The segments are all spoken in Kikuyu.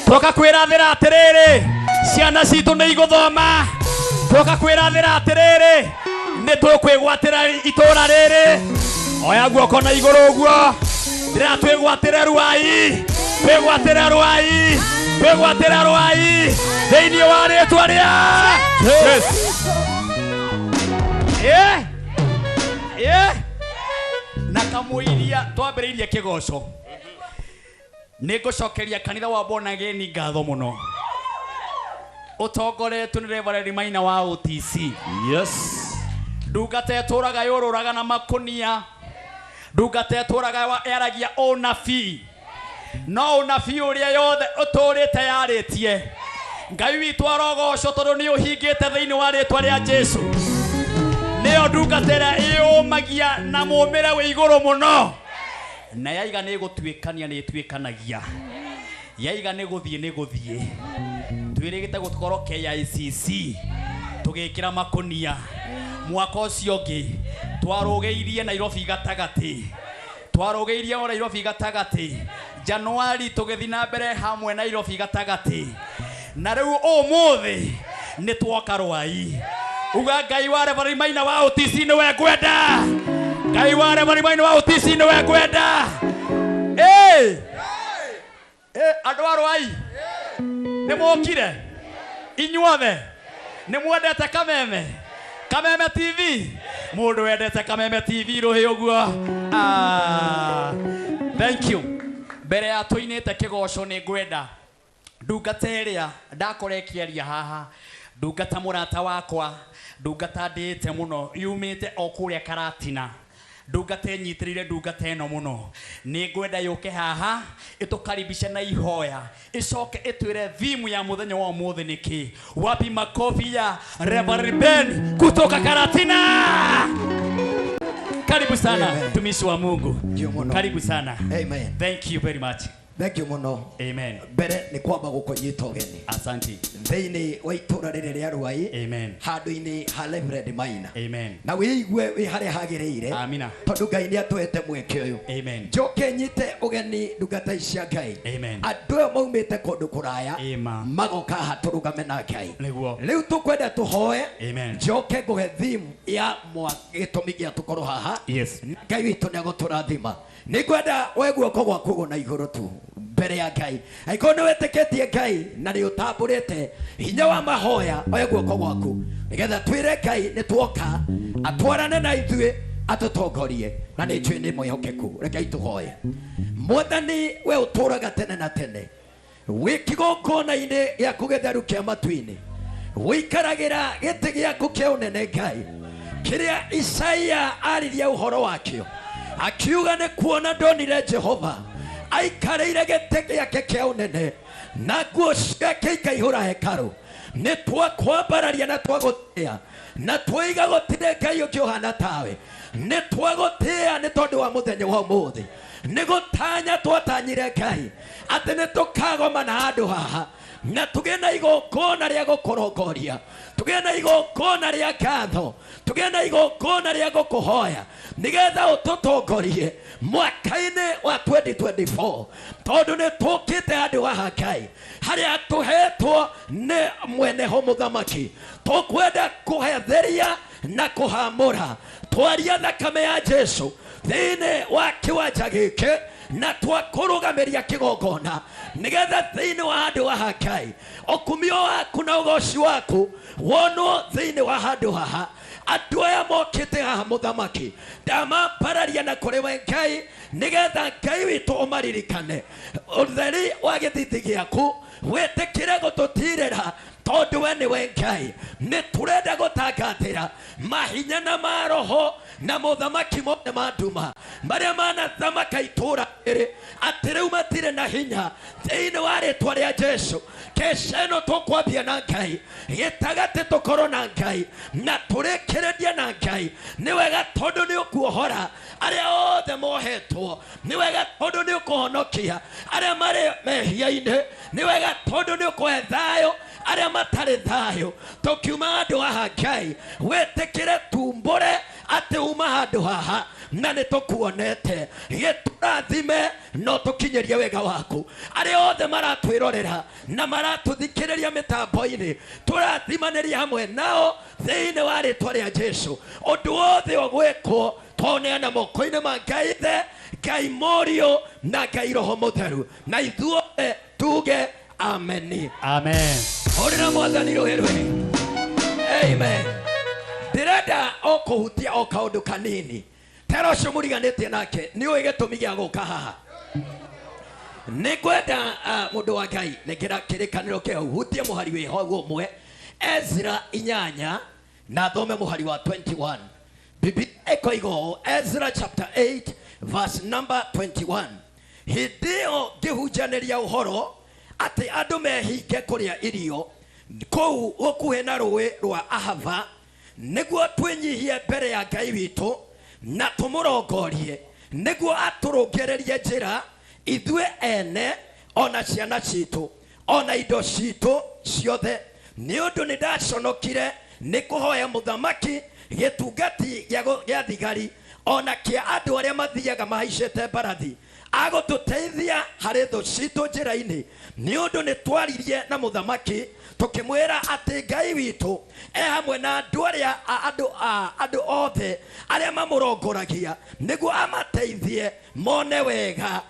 Twoka kwĩrathĩra atĩrĩrĩ, ciana citũ nĩ igũthoma. Twoka kwĩrathĩra atĩrĩrĩ, nĩ tũkwĩgwatĩra itũra rĩrĩ. Oya guoko na igũrũ ũguo, ndĩra twĩgwatĩre Ruai, twĩgwatĩre Ruai, twĩgwatĩre Ruai thĩinĩ wa rĩtwa rĩa Yesu. Eh? Eh? Na kamũiria twambĩrĩirie kĩgoco, nĩ ngũcokeria kanitha wa Born Again ngatho mũno, ũtongoretwo nĩ Reverend Maina wa OTC. Yes. Ndungata ĩtũraga yũrũraga na makũnia, ndungata ĩtũraga yaragia ũnabii, no ũnabii ũrĩa yothe ũtũrĩte yarĩtie, Ngai witũ arogocwo tondũ nĩ ũhingĩte thĩinĩ wa rĩtwa rĩa Jesu. Nĩyo ndungata ĩrĩa ĩyũmagia na mũmĩre wĩ igũrũ mũno, na yaiga nĩ gũtuĩkania nĩ ĩtuĩkanagia, yaiga nĩ gũthiĩ nĩ gũthiĩ. Twĩrĩgĩte gũkorwo KICC tũgĩkĩra makũnia. Mwaka ũcio ũngĩ twarũgĩirie Nairobi gatagatĩ, twarũgĩirie o Nairobi gatagatĩ Januari, tũgĩthiĩ na mbere hamwe Nairobi gatagatĩ, na rĩu ũmũthĩ nĩ twoka Rwai. Uga, Ngai wa Reverend Maina wa OTC nĩwe ngwenda, Ngai wa Reverend Maina wa OTC nĩwe ngwenda. Ĩ ĩ, andũ a Rwai nĩ mũkire inyuothe, nĩ mwendete Kameme, Kameme TV? Mũndũ wendete Kameme TV rũhĩ ũguo. Ah, thank you. Mbere ya tũinĩte kĩgoco, nĩ ngwenda ndungata ĩrĩa ndakora ĩkĩaria haha, ndungata mũrata wakwa, ndungata ndĩĩte mũno, yumĩte o kũrĩa Karatina, ndungata ĩnyitĩrĩire ndungata ĩno mũno, nĩ ngwenda yũke haha ĩtũkaribishe na ihoya, ĩcoke ĩtwĩre theme ya mũthenya wa ũmũthĩ nĩ kĩ. Wapi makofi ya Reverend Ben kutoka Karatina? Karibu sana. Amen. Mtumishi wa Mungu. Ndio mũno. Karibu sana. Amen. Thank you very much. Thank you mũno. Amen. Mbere nĩ kwamba gũkũnyita ũgeni Asante. thĩinĩ wa itũra rĩrĩ rĩa Ruai, Amen. handũ-inĩ ha Reverend Maina, Amen. na wĩigue wĩ harĩa hagĩrĩire, Amina. tondũ Ngai nĩ atũhete mweke ũyũ. Amen. Njoke nyite ũgeni ndungata ici cia Ngai, Amen. andũ aya maumĩte kũndũ kũraya, Ĩma. magoka haha tũrũgame na Ngai. Nĩguo. Rĩu tũkwenda tũhoe. Amen. Njoke ngũhe theme ya gĩtũmi gĩa tũkorwo haha. Yes. Ngai witũ nĩ agũtũrathima. Nĩ ngwenda we guoko gwaku na igũrũ tu mbere ya Ngai, angĩkorwo nĩ wĩtĩkĩtie Ngai na nĩ ũtambũrĩte hinya wa mahoya, oe guoko gwaku nĩgetha twĩre Ngai nĩ tuoka atwarane na ithuĩ, atũtongorie, na nĩ njũĩ nĩ mwĩhokeku. Rekei tũhoye. Mwathani, we ũtũraga tene na tene, wĩ kĩgongona-inĩ gĩaku gĩtheru kĩa matu-inĩ, wĩikaragĩra gĩtĩ gĩaku kĩa ũnene, Ngai, kĩrĩa Isaia aririe ũhoro wakĩo akiuga, nĩ kuona ndonire Jehova aikarĩire gĩtĩ gĩake kĩa ũnene na nguo ciake ikaihũra hekarũ. Nĩ twakwambararia na twagũtĩa na twaiga gũtirĩ Ngai ũngĩ ũhana tawe. Nĩ twagũtĩa nĩ tondũ wa mũthenya wa ũmũthĩ. Nĩ gũtanya twatanyire, Ngai, atĩ nĩ tũkagomana handũ haha na tũgĩe na igongona rĩa gũkũrongoria, tũgĩe na igongona rĩa ngatho, tũgĩe na igongona rĩa gũkũhoya nĩgetha ũtũtongorie mwaka-inĩ wa 2024, tondũ nĩ tũkĩte handũ haha, Ngai, harĩa tũhetwo nĩ mweneho mũthamaki. Tũkwenda kũhetheria na kũhamũra, twaria thakame ya Jesu thĩinĩ wa kĩwanja gĩkĩ na twakũrũgamĩria kĩgongona, nĩgetha thĩinĩ wa handũ haha, Ngai, ũkumio waku na ũgoci waku wonwo thĩinĩ wa handũ haha. Andũ aya mokĩte haha, mũthamaki, ndamambararia na kũrĩ we, Ngai, nĩgetha Ngai witũ ũmaririkane. Ũtheri wa gĩthithi gĩaku wĩtĩkĩre gũtũtirĩra, tondũ we nĩwe Ngai. Nĩ tũrenda gũtangatĩra mahinya na maroho na mothamaki mothe ma nduma marĩa manathamaka itũra rĩrĩ atĩ rĩu matirĩ na hinya thĩinĩ wa rĩtwa rĩa Jesu. Kesha ĩno tũkwambia na Ngai, gĩtagatĩ tũkorwo na Ngai na tũrĩkĩrĩrie na Ngai. Nĩ wega tondũ nĩ ũkuohora arĩa othe mohetwo, nĩ wega tondũ nĩ ũkũhonokia arĩa marĩ mehia-inĩ, nĩ wega tondũ nĩ ũkũhe thayũ. Arĩa matarĩ thayũ tũkiuma handũ haha Ngai wĩtĩkĩre tumbũre atĩ uma handũ haha na nĩ tũkuonete. Gĩtũrathime no tũkinyĩrie wega waku. Arĩa othe maratwĩrorera na maratũthikĩrĩria mĩtambo-inĩ tũrathimanĩria hamwe nao thĩinĩ wa rĩtwa rĩa Jesu. Ũndũ wothe ũgwĩkwo twaũneana moko-inĩ ma Ngai Ithe, Ngai Mũriũ na Ngai Roho Mũtheru, na ithuothe tuge ameni. Amen. Hũrĩra Mwathani rũhĩ rwega. Amen. Ndĩrenda o kũhutia o kaũndũ kanini. Tera ũcio mũriganĩtie nake nĩ ũĩ gĩtũmi gĩa gũka haha. Nĩ ngwenda mũndũ wa Ngai nengera kĩrĩkanĩro kĩu hutie mũhari wĩ hau ũmwe Ezra 8 na thome mũhari wa 21. Biblia ĩkoiga ũũ, Ezra chapter 8 verse number 21. Hĩndĩ ĩyo ngĩhunjanĩria ũhoro atĩ andũ mehinge kũrĩa irio kũu gũkuhĩ na rũĩ rwa Ahava nĩguo twĩnyihie mbere ya Ngai witũ na tũmũrongorie nĩguo atũrũngĩrĩrie njĩra ithuĩ ene ona ciana citũ ona indo citũ ciothe. Nĩ ũndũ nĩ ndaconokire nĩ kũhoya mũthamaki gĩtungati gĩa thigari ona kĩa andũ arĩa mathiaga mahaicĩte mbarathi agũtũteithia harĩ thũ citũ njĩra-inĩ. Nĩ ũndũ nĩ twaririe na mũthamaki tũkĩmwĩra atĩ Ngai witũ e hamwe na andũ arĩa andũ othe arĩa mamũrongoragia nĩguo amateithie mone wega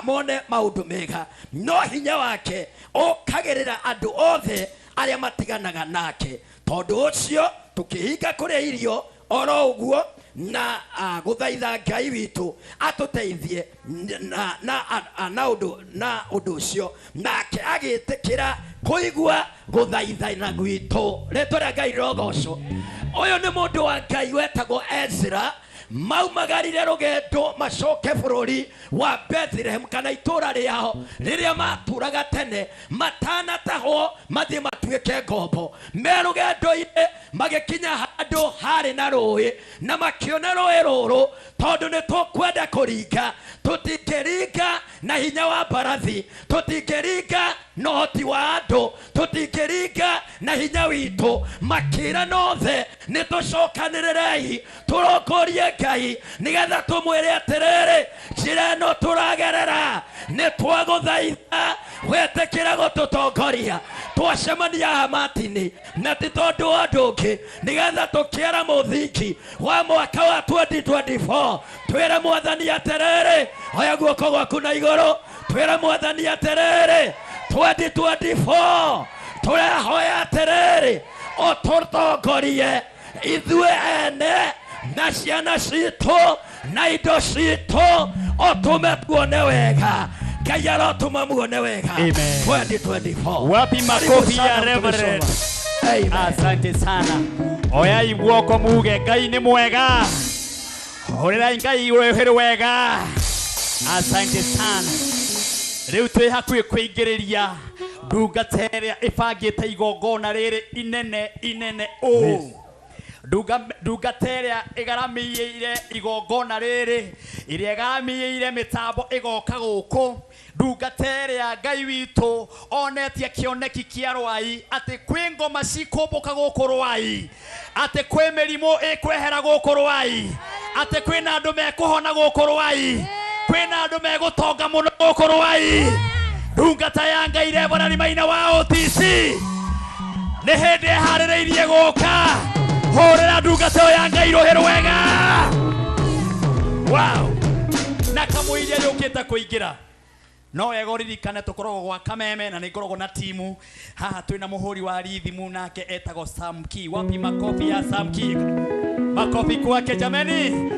mone maũndũ mega, no hinya wake ũkagĩrĩra andũ othe arĩa matiganaga nake. Tondũ ũcio tũkĩhinga kũrĩa irio oro ũguo na gũthaitha Ngai witũ atũteithie na ũndũ ũcio, nake agĩtĩkĩra kũigua gũthaithana gwitũ. Rĩtwa rĩa Ngai rĩrogocwo. Ũyũ nĩ mũndũ wa Ngai wetagwo Ezra. Maumagarire rũgendo macoke bũrũri wa Bethlehem kana itũra rĩao rĩrĩa matũraga tene matanatahwo mathiĩ matuĩke ngombo. Me rũgendo-inĩ magĩkinya handũ harĩ na rũĩ na makĩona rũĩ rũrũ, tondũ nĩ tũkwenda kũringa, tũtingĩringa na hinya wa mbarathi, tũtingĩringa na ũhoti wa andũ, tũtingĩringa na hinya witũ. Makĩra nothe nĩ tũcokanĩrĩrei tũrongorie Ngai nĩgetha tũmwĩre atĩrĩrĩ, njĩra ĩno tũragerera nĩ twagũthaitha wetĩkĩra gũtũtongoria. Twacemania haha Martini na ti tondũ wa ũndũ ũngĩ, nĩgetha tũkĩara mũthingi wa mwaka wa 2024 twĩre Mwathani atĩrĩrĩ, oya guoko gwaku na igũrũ, twĩre Mwathani atĩrĩrĩ, 2024 tũrehoya atĩrĩrĩ ũtũtongorie ithuĩ ene na ciana citũ na indo citũ, ũtũme tuone wega. Ngai arotũma muone wega. Amen. 2024. Wapi Karibu makofi ya sana mtumishi wa Reverend? Amen. Asante sana. Oyai guoko muge Ngai nĩ mwega. Hũrĩrai Ngai rũhĩ wega. Asante sana. Rĩu twĩ hakuhĩ kũingĩrĩria ndungata ĩrĩa ĩbangĩte igongona rĩrĩ inene inene ũũ. Ndungata ĩrĩa ĩgaramĩire igongona rĩrĩ, ĩrĩa ĩgaramĩire mĩtambo ĩgoka gũkũ, ndungata ĩrĩa Ngai witũ onetie kĩoneki kĩa Rwai atĩ kwĩ ngoma cikũmbũka gũkũ Rwai, atĩ kwĩ mĩrimũ ĩkwehera gũkũ Rwai, atĩ kwĩna andũ mekũhona gũkũ Rwai, kwĩna andũ megũtonga mũno gũkũ Rwai. Ndungata ya Ngai Reverend Maina wa OTC nĩ hĩndĩ ĩharĩrĩirie gũka. Hũrĩra ndungata ĩyo ya Ngai rũhĩ rwega. Wow. Na kamũiria yũkĩte kũingĩra. No wega ũririkane tũkoragwo gwa Kameme na nĩ ngoragwo na timu haha. Twĩna mũhũri wa rithimu nake etagwo Sam Key. Wapi makofi ya Sam Key? Makofi kwake jameni.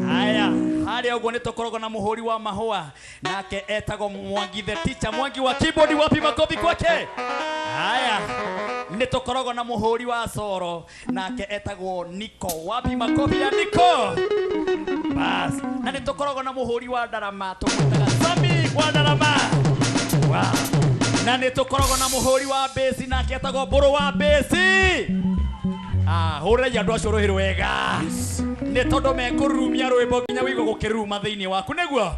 Haya, harĩa ũguo nĩ tũkoragwo na mũhũri wa mahũa nake etagwo Mwangi the teacher, Mwangi wa keyboard. Wapi makofi kwake? Haya, nĩ tũkoragwo na mũhũri wa coro nake etagwo Nico. Wapi makofi ya Nico? Bas, na nĩ tũkoragwo na mũhũri wa ndarama tũmwĩtaga Sami wa ndarama. Wow. Na nĩ tũkoragwo na mũhũri wa besi nake etagwo Mbũrũ wa besi. Hũrĩrai andũ acio rũhĩ rwega. Nĩ tondũ mekũrurumia rwĩmbo nginya wĩigue gũkĩruruma thĩinĩ waku nĩguo.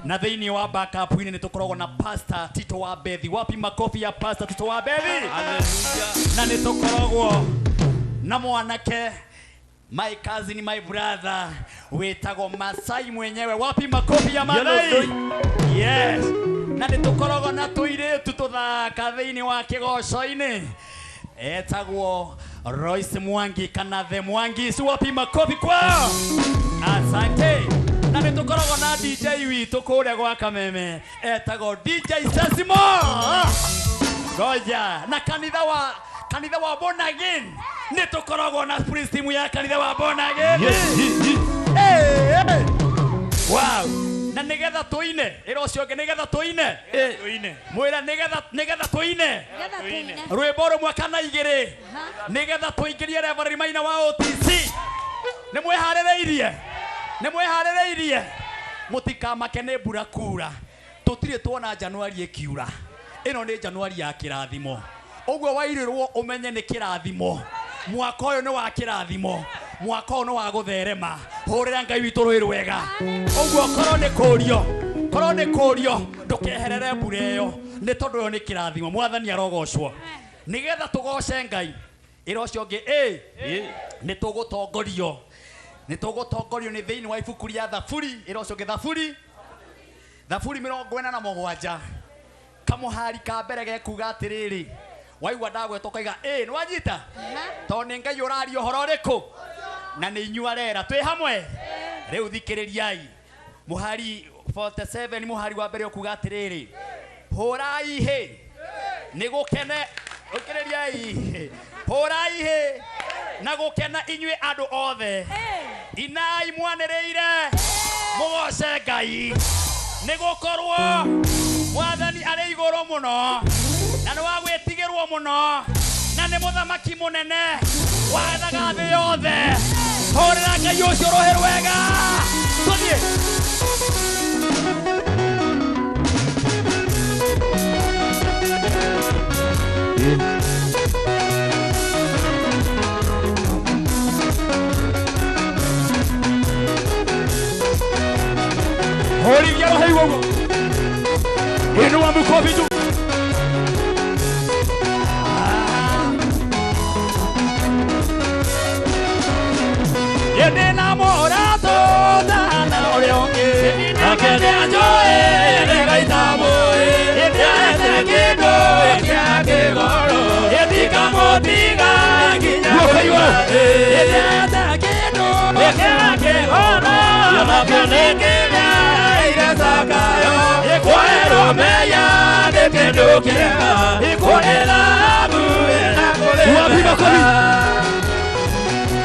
Na thĩinĩ wa backup-inĩ nĩ tũkoragwo na Pastor Tito wa Bethi. Wapi makofi ya Pastor Tito wa Bethi? Hallelujah. Na nĩ tũkoragwo na mwanake, my cousin, my brother, wĩtagwo Masai mwenyewe. Wapi makofi ya Masai? Yes. Na nĩ tũkoragwo na tũirĩtu tũthaka thĩinĩ wa kĩgoco-inĩ, etagwo Royce Mwangi kana The Mwangi. Si wapi makofi kwao? Asante. Na nĩ tũkoragwo na DJ witũ kũrĩa gwa Kameme, etagwo DJ Sesimo. Ngoja. Na kanitha wa Born Again, nĩ tũkoragwo na praise team ya kanitha wa Born Again. Hey, hey. Wow. Na nĩgetha tũine, ĩra ũcio ũngĩ nĩgetha tũine. Tuine. Mwĩra nĩgetha tũine Nĩgetha tũine. Rwĩmbo rũmwe kana igĩrĩ, nĩgetha tũingĩrie Reverend Maina wa OTC. Nĩ mwĩharĩrĩirie? Nĩ mwĩharĩrĩirie? Mũtikamake nĩ mbura kura, tũtirĩ tuona Januari ĩkiura. Ĩno nĩ Januari ya kĩrathimo. Ũguo wairĩrwo ũmenye nĩ kĩrathimo. Mwaka ũyũ nĩ wa kĩrathimo, mwaka ũyũ nĩ wa gũtherema. Hũrĩra Ngai witũ rũĩ rwega. Ũguo korwo nĩ kũrio, korwo nĩ kũrio, ndũkeherere mbura ĩyo, nĩ tondũ ĩyo nĩ kĩrathimo. Mwathani arogocwo. Nĩgetha tũgoce Ngai, ĩra ũcio ũngĩ ĩ nĩ tũgũtongorio nĩ thĩinĩ wa ibuku rĩa Thaburi. Ĩra ũcio ũngĩ Thaburi, Thaburi 47, kamũhari ka mbere gekuga atĩrĩrĩ, waigua ndagwetwo ũkaiga ĩ nĩ wanyita, tondũ nĩ Ngai ũraria ũhoro ũrĩkũ na nĩ inyuĩ arera twĩ hamwe. Rĩu thikĩrĩriai mũhari 47, mũhari wa mbere, ũkuga atĩrĩrĩ, hũrai hĩ nĩ gũkene. Ũkĩrĩriai, hũrai hĩ na gũkena inyuĩ andũ othe, inai mwanĩrĩire mũgoce Ngai, nĩ gũkorwo Mwathani arĩ igũrũ mũno na nĩ wa gwĩtigĩrwo mũno, na nĩ mũthamaki mũnene wathaga thĩ yothe. Hũrĩra Ngai ũcio rũhĩ rwega. Tũthiĩ. Hũrithia rũhĩ ũguo, inua mkofi juu. Ĩndĩ na mũratũ ndana ũrĩa ũngĩ Nake nĩanjũĩ nĩgaita mũĩ ĩndĩete kĩndũ kĩa kĩgoro ĩtikamũtiga nginya Guoko igũrũ. Ĩndĩete kĩndũ kĩa kĩgoro nakĩo nĩ kĩrĩa ire Zakayo ĩkwerwo meya nĩ kĩndũ kĩega kũrĩ thahabu na kũrĩ Wapi makofi? betha.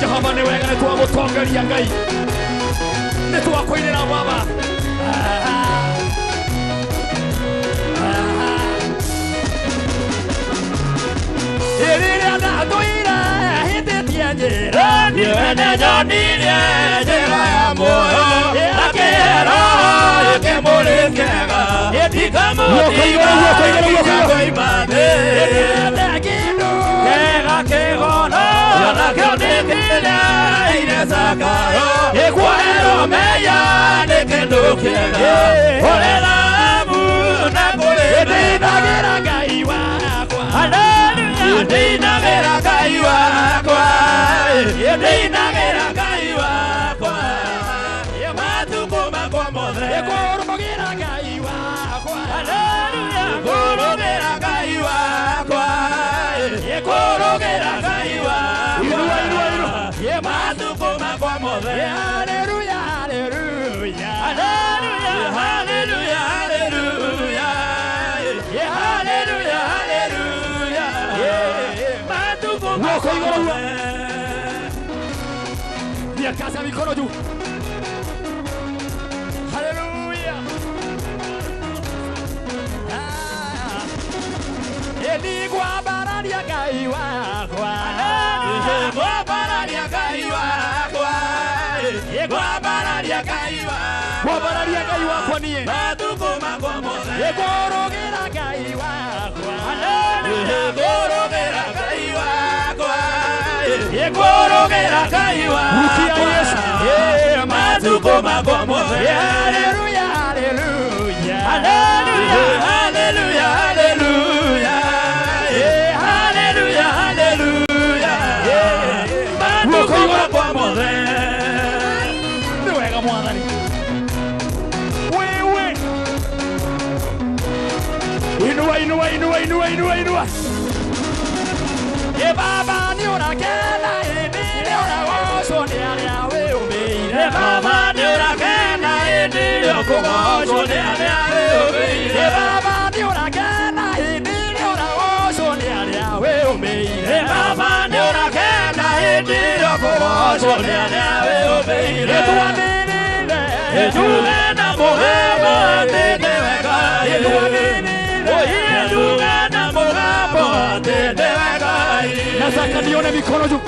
Jehova nĩ wega. Nĩ twagũtongoria Ngai, nĩ twakũinĩra Baba. Rĩrĩa ndatũire hĩtĩtie njĩra, Niwe nĩnyonirie njĩra ya muoyo, akĩhera ĩkĩmũrĩkĩga Guoko igũrũ, guoko igũrũ, guoko igũrũ. ĩtikamũtiga thĩ. Ĩndĩte kĩndũ Kĩega kĩgono nakĩo nĩ kĩrĩa ire Zakayo ĩkwerwo meya nĩ kĩndũ kĩega kũrĩ thahabu na kũrĩ Ndinagĩra Ngai wakwa. Hallelujah, ndinagĩra Ngai wakwa, ndinagĩra Ngai wakwa matukũ makwa mothe. Ĩkũrũgĩra Ngai wakwa. Hallelujah, ngũrũgĩra Ngai wakwa, ngũrũgĩra Ngai wakwa. Inua, inua, inua. Matukũ makwa mothe. Hallelujah, hallelujah. Hallelujah, hallelujah, hallelujah. Hallelujah, hallelujah. Matukũ Guoko makwa igũrũ. mothe. Nyakasa mikono juu. Haleluya. Ah. Nĩngwambararia Ngai wakwa. Ngwambararia Ngai wakwa, ngwambararia Ngai wakwa. Ngwambararia Ngai wakwa niĩ. Matukũ makwa mothe. Ngũrũgĩra Ngai wakwa. Ngũrũgĩra Ngai wakwa, ngũrũgĩra Ngai Rukia wakwa. Yesu. Matukũ makwa mothe. Haleluya, haleluya. Hallelujah, hallelujah, hallelujah. Hallelujah, hallelujah. Matukũ makwa mothe. Nĩ wega mwathani. Wewe. Inua, inua, inua, inua, inua, inua. Ĩ baba nĩ ũrakena ĩndĩ ĩrĩa ũragocwo nĩ arĩa wĩũmbĩire. Baba nĩ ũrakena ĩndĩ ĩrĩa ũkũgocwo nĩ arĩa wĩũmbĩire. Ĩ baba nĩ ũrakena ĩndĩ ĩrĩa ũragocwo nĩ arĩa wĩũmbĩire. Baba nĩ ũrakena ĩndĩ ĩrĩa ũkũgocwo nĩ arĩa wĩũmbĩire. Ĩtwanĩrĩre. Tuge na mũgambo atĩ nĩwe Ngai. Ĩtwanĩrĩre. Tuge na mũgambo atĩ nĩwe Ngai. Nataka nione mikono juu.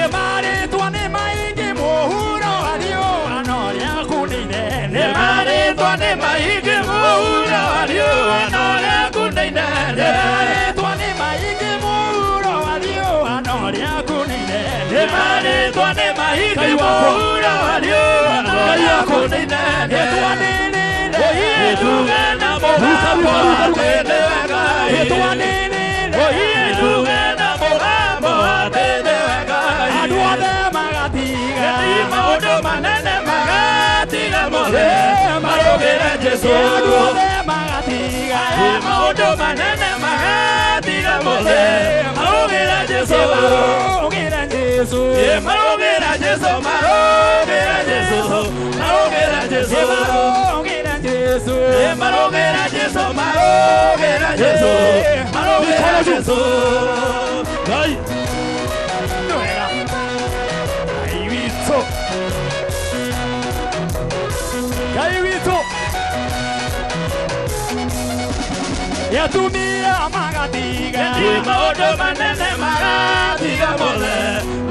Ĩmarĩtwa nĩ maingĩ mũhuro wa riũa no rĩaku nĩ inene. Nĩmarĩtwa nĩ maingĩ mũhuro wa riũa no rĩaku nĩ inene. Ĩmarĩtwa nĩ maingĩ mũhuro wa riũa no rĩaku nĩ inene. Nĩmarĩtwa nĩ maingĩ Ngai wakwa. mũhuro wa riũa no Ngai rĩaku wakwa. nĩ inene. Ĩtwanĩrĩre. Tuge na mũgambo atĩ nĩwe Ngai. Ĩtwanĩrĩre. Tuge na mũgambo atĩ nĩwe Ngai. Andũ othe magatiga. Maũndũ manene magatiga mothe marũgĩre Jesũ. Andũ othe magatiga. Maũndũ manene magatiga mothe marũgĩre Jesũ. Marũgĩre Jesũ. Marũgĩre Jesũ, marũgĩre Jesũ, marũgĩre Jesũ. Marũgĩre Jesũ. Marũgĩre Jesũ, marũgĩre Jesũ, marũgĩre Jesũ. Ngai. Nĩ wega. Ngai witũ. Ngai witũ. Atumia magatiga. Maũndũ manene magatiga mothe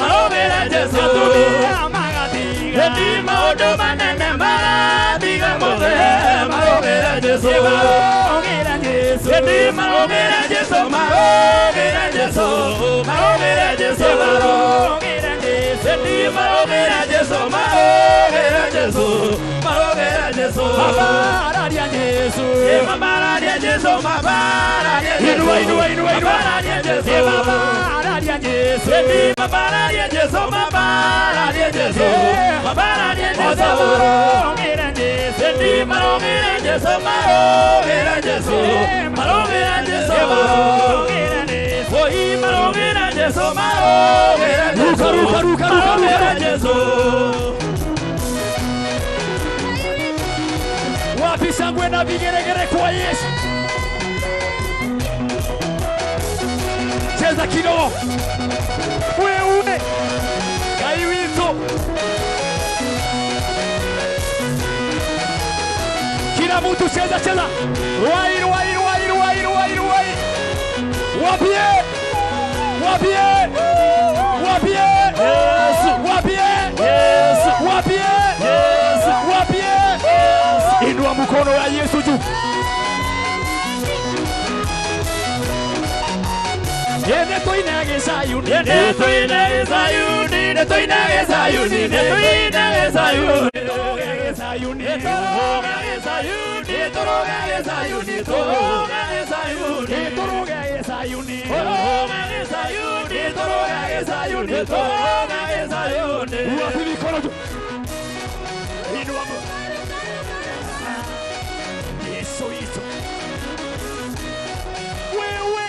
marũgĩre Jesũ. Atumia magatiga. Maũndũ manene magatiga mothe marũgĩre Jesũ. Marũgĩre Jesũ. Marũgĩre Jesũ, marũgĩre Jesũ, marũgĩre Jesũ. Marũgĩre Jesũ. Marũgĩre Jesũ, marũgĩre Jesũ, marũgĩre Jesũ. Mabararia Jesũ. Mabararia Jesũ, mabararia Jesũ. Inua, inua, inua, inua. Mabararia Jesũ. Mabararia Jesũ. Mabararia Jesũ, mabararia Jesũ, mabararia Jesũ. Marũgĩre Jesũ. Marũgĩre Jesũ, marũgĩre Jesũ, marũgĩre Jesũ. Marũgĩre Jesũ. Oi, marũgĩre Jesũ, marũgĩre Jesũ. Ruka, ruka, ruka, ruka, ruka. Marũgĩre Jesũ. Wapi shangwe na vigeregere kwa Yesu? Cheza kidogo. Wewe. Ngai witũ. Kila mtu cheza cheza. Ruai ruai ruai ruai ruai ruai. Wapie. Wapie. Wapie. Yesu. Wapie. Yesu. Wapie. Yesu. Wapie. Inua mkono wa Yesu juu. Ene tuinage Sayuni. Nĩ tuinage Sayuni, nĩ tuinage Sayuni, nĩ tuinage Sayuni. Tũrũgage Sayuni. Tũrũgage Sayuni, tũrũgage Sayuni, tũrũgage Sayuni. Tũrũgage Sayuni. Tũrũgage Sayuni, tũrũgage Sayuni, tũrũgage Sayuni. Wapi mikono juu. Inua mkono. Yesu witũ. Wewe.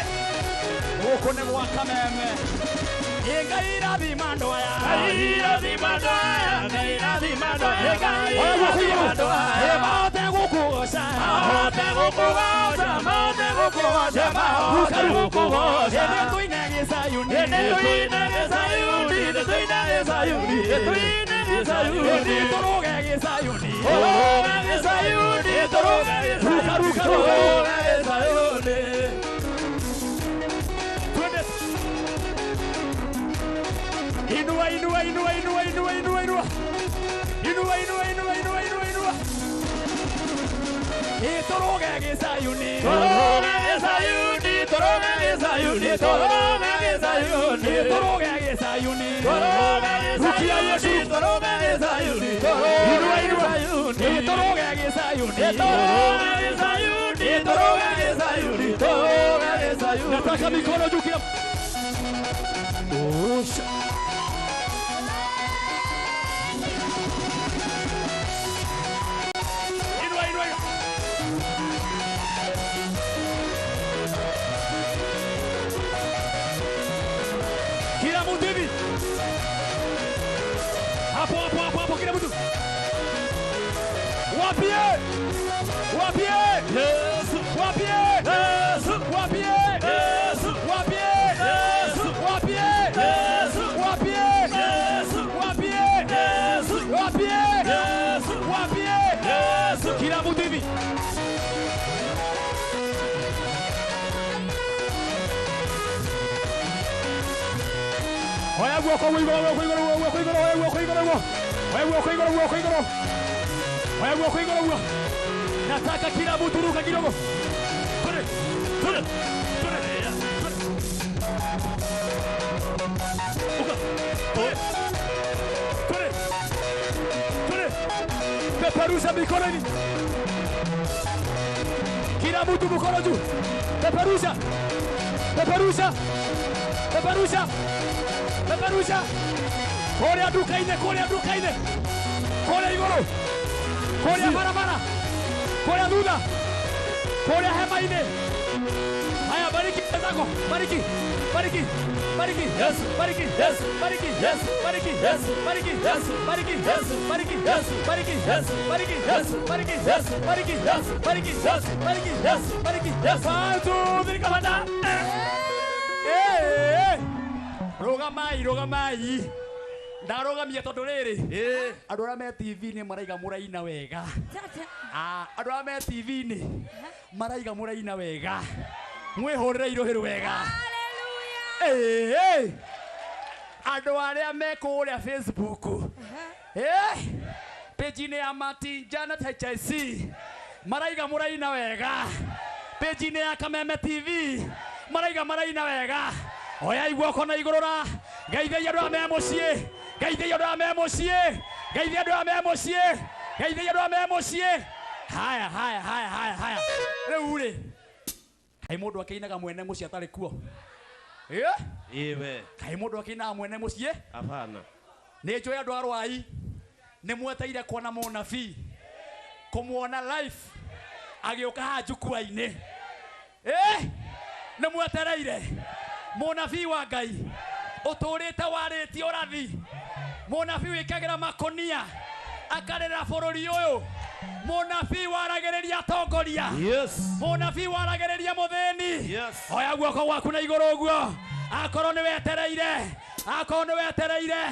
Gũkũ nĩ gwa kameme. Ĩ Ngai rathima andũ aya. Ngai rathima andũ aya, Ngai rathima andũ aya, Ngai Oya guoko rathima igũrũ. andũ aya. Ĩ mahote gũkũgoca. Mahote gũkũgoca, mahote gũkũgoca, mahote gũkũgoca. Ĩ nĩ tuinage Sayuni. Nĩ tuinage Sayuni, nĩ tuinage Sayuni, nĩ tuinage Sayuni. Ĩ tũrũgage Sayuni. Tũrũgage Sayuni, tũrũgage Ruka, Sayuni, ruka, ruka. tũrũgage Sayuni. Twende. Inua, inua, inua, inua, inua, inua, inua. Inua, inua, inua, inua, inua, inua. Ĩ tũrũgage Sayuni. Tũrũgage Sayuni, tũrũgage Sayuni, tũrũgage Sayuni. Ĩ tũrũgage Gĩcayuni. Tũrũge Rukia Yesu. Gĩcayuni, tũrũge Gĩcayuni, Inua, tũrũge inua. Gĩcayuni. Ĩ, tũrũge Gĩcayuni. Tũrũge Gĩcayuni, tũrũge Gĩcayuni, tũrũge Gĩcayuni. Nataka mikono juu kila. Osha. Inua, inua, inua. Kila mtu hivi. Hapo hapo hapo hapo kila mtu. Wapie! Wapie! Yesu, Wapie! Yesu, Wapie! Yesu, Wapie! Yesu, Wapie! Yesu, Wapie! Yesu, Wapie! Yesu, Wapie! Yesu, Wapie! Yesu. Kila mtu hivi. Oya guoko igũrũ, guoko igũrũ, guoko igũrũ, oya guoko igũrũ, guo. Oya guoko igũrũ, guoko igũrũ. Oya guoko igũrũ, guo. Nataka kila mtu ruka kidogo. Twende, twende, twende, twende. Uka. Twende, twende, twende. Peperusha mikono hivi. Kila mtu mkono juu. Peperusha. Peperusha. Peperusha. Peperusha. Kũrĩa nduka-inĩ, kũrĩa nduka-inĩ. Kũrĩa igũrũ. Kũrĩa barabara. Kũrĩa thutha. Kũrĩa hema-inĩ. Haya, bariki wenzako. Bariki. Bariki. Bariki. Yes. Bariki. Yes. Bariki. Yes. Bariki. Yes. Bariki. Yes. Bariki. Yes. Bariki. Yes. Bariki. Yes. Bariki. Yes. Bariki. Yes. Bariki. Yes. Bariki. Yes. Bariki. Yes. Bariki. Yes. One, two, three, kamata. Eh, eh. Rũgamai, rũgamai. Ndarũgamia tondũ rĩrĩ Ĩ, andũ arĩa me TV-inĩ maraiga mũraina wega. Ah, andũ arĩa me TV-inĩ maraiga mũraina wega. Mwĩhũrĩre irũhĩ wega. Ĩ, ĩ. Andũ arĩa me kũrĩa Facebook, eh, page-inĩ ya Martin Janet HIC maraiga mũraina wega. Page-inĩ ya Kameme TV maraiga maraina wega. Oyai guoko na igũrũ ra geithiai andũ arĩa me mũciĩ, geithiai andũ arĩa me mũciĩ, geithiai andũ arĩa me mũciĩ, geithiai andũ arĩa me mũciĩ. Haya, haya, haya, haya, haya. Rĩu rĩ, kaĩ mũndũ akĩinaga mwene mũciĩ atarĩ kuo? Ĩ? Iwe. Kaĩ mũndũ akĩinaga mwene mũciĩ? Hapana. Nĩ njũĩ andũ a Rwai nĩ mweteire kuona mũnabii, kũmuona live agĩũka haha njukua-inĩ. Ĩ, nĩ mwetereire mũnabii wa Ngai ũtũrĩte warĩtie ũrathi, mũnabii wĩkagĩra makũnia akarĩra bũrũri ũyũ, mũnabii waragĩrĩria atongoria, Yes. mũnabii waragĩrĩria mũthĩni. Yes. Oya guoko gwaku na igũrũ ũguo, akorwo nĩ wetereire, akorwo nĩ wetereire,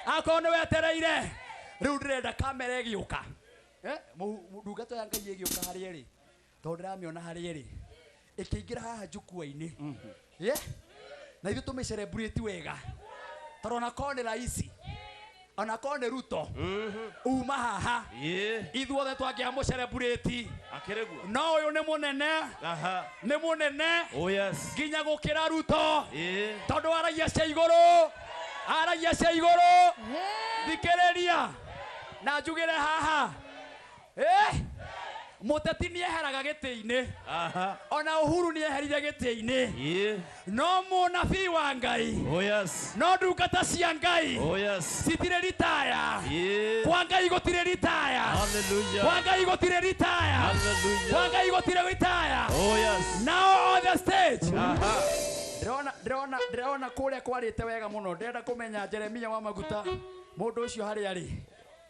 akorwo nĩ wetereire. Rĩu ndĩrenda kamera ĩgĩũka. Eh, ndungata ya Ngai ĩgĩũka harĩa ĩrĩ, tondũ ndĩramĩona harĩa ĩrĩ ĩkĩingĩra haha njukua-inĩ. Yeah? Na ithuĩ tũmĩ wega tondũ onakorwo nĩ raisi, onakorwo nĩ Ruto, uma haha, Ĩ, ithuothe twangĩamũ celebrate. Akĩrĩ guo. No ũyũ nĩ mũnene, Aha. nĩ mũnene Oh yes. nginya gũkĩra Ruto, Ĩ, tondũ aragia cia igũrũ, aragia cia igũrũ. Thikĩrĩria na njugĩre haha, eh, mũteti nĩeheraga gĩtĩ-inĩ. Aha. Ona Uhuru nĩeherire gĩtĩ-inĩ. Ĩ, No mũnabii wa Ngai, oh yes. no ndungata cia Ngai Oh yes. citirĩ ritaya. Ĩ, Kwa Ngai gũtirĩ ritaya. Hallelujah. Kwa Ngai gũtirĩ ritaya. Hallelujah. Kwa Ngai gũtirĩ ritaya. Oh yes. Now on the stage, Aha. ndĩrona, ndĩrona, ndĩrona kũrĩa kwarĩte wega mũno. Ndĩrenda kũmenya Jeremia wa maguta, mũndũ ũcio harĩa arĩ.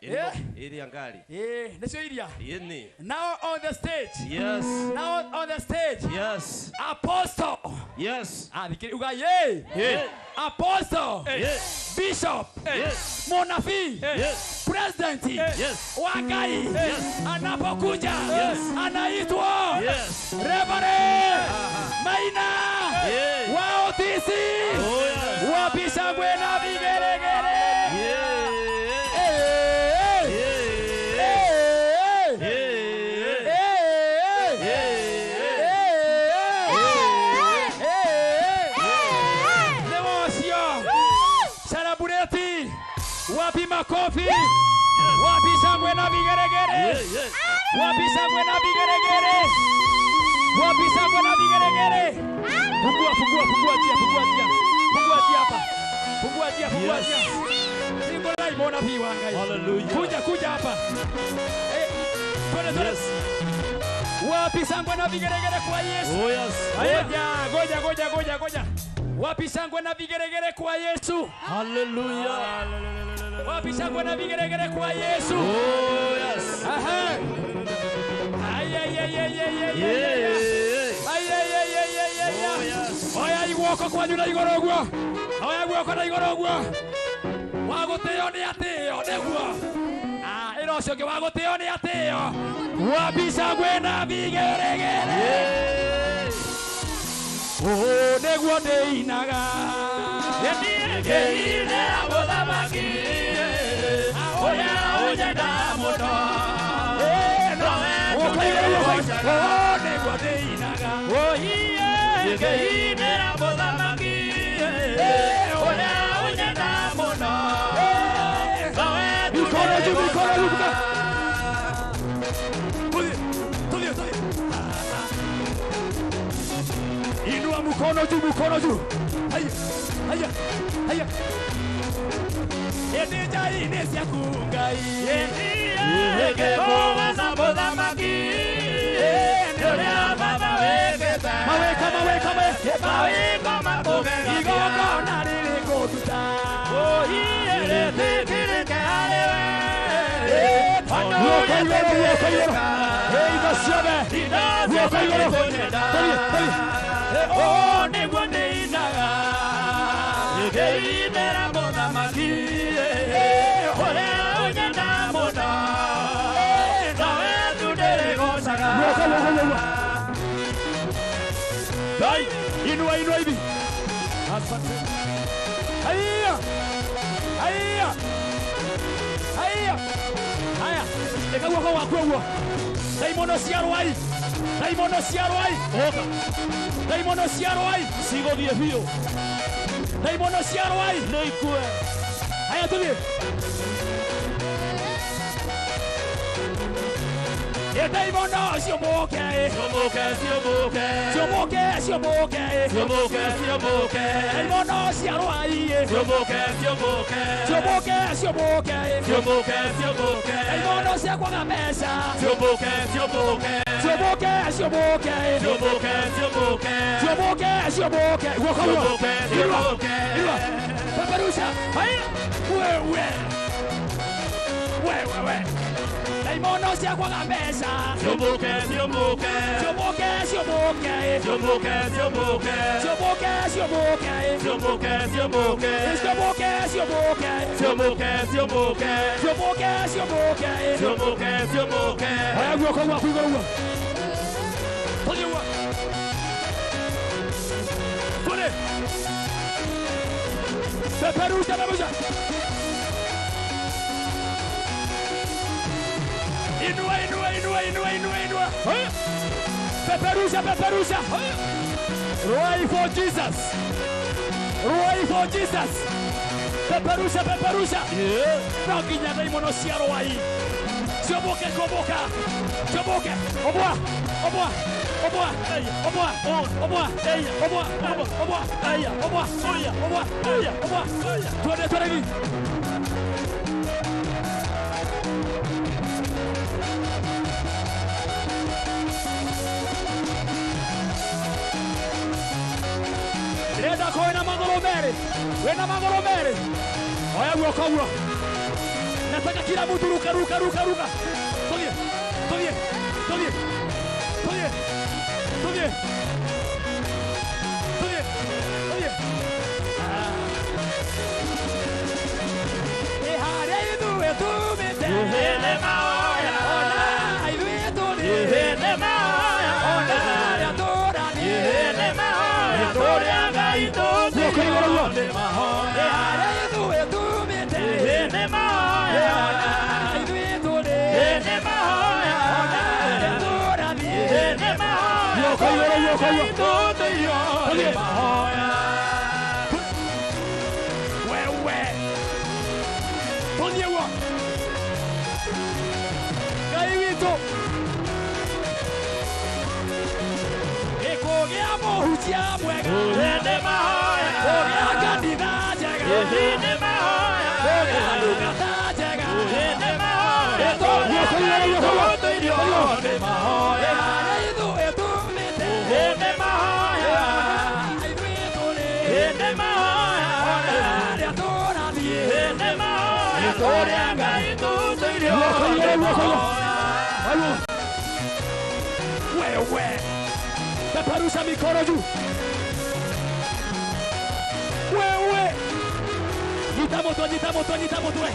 Eh? Iria ngari. Ĩ, nĩcio iria. Ĩni. Now on the stage, Yes. now on the stage, Yes. apostle. Yes. Ah, thikĩrĩ uga ye. Yes. Apostle. Yes. Bishop. Yes. Mũnabii. Yes. President Yes. wa Ngai Yes. anapokuja Yes. anaitwa Yes. Reverend Maina Yes. wa OTC. Oh yes. Wapi shangwe na vigelegele? Yeah. Eh, eh, Yeah. eh, eh, Yeah. eh, eh, Yeah. eh, eh, eh. Nĩ wocio. shangwe na vigeregere. Wapi shangwe na vigeregere? Wapi shangwe na vigeregere? Fungua, fungua, fungua njia, fungua njia. Fungua njia hapa. Fungua njia, fungua njia. Singo lai mona piwa ngai. Hallelujah. Kuja, kuja hapa. Eh, twende, twende. Yes. Wapi shangwe na vigeregere kwa Yesu? Oh yes. Goja, goja, goja, goja, goja. Wapi shangwe na vigeregere kwa Yesu? Hallelujah. Wapi shangwe na vigeregere kwa Yesu? Oh yes. Aha. Ay ay ay ay ay ay ay. Yeah. Ay ay ay ay ay ay. Oh yes. Oya iguoko kwanyu na igoro guo. Oya guoko na igoro guo. Wagutio ni atio niguo. Ah, ira ucio ungi wagutio ni atio. Wapi shangwe na vigeregere? Oh, niguo ndĩinaga. Ngĩinĩra mũthamaki ũrĩa ũnyenda mũno. Eh, no. Nowe Guoko igũrũ, guoko igũrũ. tũrĩgocaga. Oh, niguo ndĩinaga. Ngĩinĩra mũthamaki ũrĩa ũnyenda mũno. Nowe Mikono juu, mikono juu. tũrĩgocaga. Tulie, tulie, tulie. Inua mkono juu, mkono juu. Haya, haya, haya. Ende jai-inĩ ciaku Ngai. Ngĩkũgoca mũthamaki nĩ ũrĩa Baba wĩkĩte. Mawĩko, mawĩko, mawĩko. Mawĩko makũgegagia. Igongona rĩrĩ kũnduta. Rĩtĩkĩrĩke harĩ we. Guoko igũrũ, guoko igũrũ. Hey, indo ciothe. Indo Guoko ciothe igũrũ. ikũnyenda. Tulie, tulie. Ũũ nĩguo ndĩinaga. Ngĩinĩra mũthamaki ũrĩa ũnyenda mũno. Nowe tu ndĩrĩgocaga. Guoko, guoko, guoko. Dai, inua, inua hivi. Asante. Haya. Haya. Haya. Haya. Eka guoko gwaku ũguo. Ndaimono cia rwai. Ndaimono cia rwai. Ũka. Ndaimono cia rwai. Cigũthiĩ biũ. Ndaimono cia rwai. Nĩ ikue. Haya tũthiĩ. Ĩ ndaimono ciũmbũke. Ciũmbũke, ciũmbũke. Ciũmbũke, ciũmbũke. Ciũmbũke, ciũmbũke. Ndaimono cia rwai. Ciũmbũke, ciũmbũke. Ciũmbũke, ciũmbũke. Ciũmbũke, ciũmbũke. Ndaimono cia kwaga mbeca. Ciũmbũke, ciũmbũke. Ciũmbũke, ciũmbũke. Ciũmbũke, ciũmbũke. Ciũmbũke, ciũmbũke. Guoko guo. Ciũmbũke, Inua, ciũmbũke. inua. Peperusha. Haya. Wewe. Wewe we. Ndaimono cia kwaga mbeca. Ciũmbũke, ciũmbũke. Ciũmbũke, ciũmbũke. Ciũmbũke, ciũmbũke. Ciũmbũke, ciũmbũke. Ciũmbũke, ciũmbũke. Ciũmbũke, ciũmbũke. Ciũmbũke, ciũmbũke. Ciũmbũke, ciũmbũke. Ciũmbũke, ciũmbũke. Oya guoko gwaku igũrũ guo. Tũthiĩ guo. Twende. Peperusha, peperusha. Inua, inua, inua, inua, inua, inua. Haya. Peperusha, peperusha. Haya. Roar for Jesus. Roar for Jesus. Peperusha, peperusha. No nginya ndaimono cia rwai. Ciũmbũke, ciũmbũka. Ciũmbũke. Ũmwa, ũmwa, ũmwa, ũmwa, ũmwa, ũmwa, ũmwa, ũmwa, ũmwa, ũmwa. Twende, twende hivi. Ndĩrenda korwo wĩna magũrũ merĩ. Wĩna magũrũ merĩ. Oya guoko guo. Nataka kila mtu ruka ruka ruka ruka. Tulie, tulie, tulie, tulie, tulie, tulie, tulie. Ĩ harĩa ithuĩ tumĩte. Nĩ mahoya. Ona ithuĩ tũrĩ. Nĩ mahoya. Ona harĩa tũrathiĩ. Nĩ mahoya. Tũrĩa Ngai Guoko igũrũ guo. tũthiĩ. Nĩ mahoya. Ĩ harĩa ithuĩ tumĩte. Nĩ mahoya. Ona ithuĩ tũrĩ. Nĩ mahoya. Ona harĩa tũrathiĩ. Nĩ mahoya. Guoko igũrũ, guoko igũrũ. Tũthiĩ. Nĩ mahoya. Wewe. Tulie huo. Jesu. Kũgĩa mũhunjia mwega Nĩ mahoya. Kũgĩa kanitha njega Nĩ mahoya. Kũgĩa ndungata njega Nĩ mahoya. Tũtũirio nĩ mahoya. Ithuĩ tumĩte Nĩ mahoya. Ithuĩ tũrĩ Nĩ mahoya. Ona harĩa tũrathiĩ Nĩ mahoya. Kũrĩa Ngai tũtũirio nĩ mahoya. Wewe peperusha mikono juu. Wewe nyita moto, nyita moto, nyita moto we.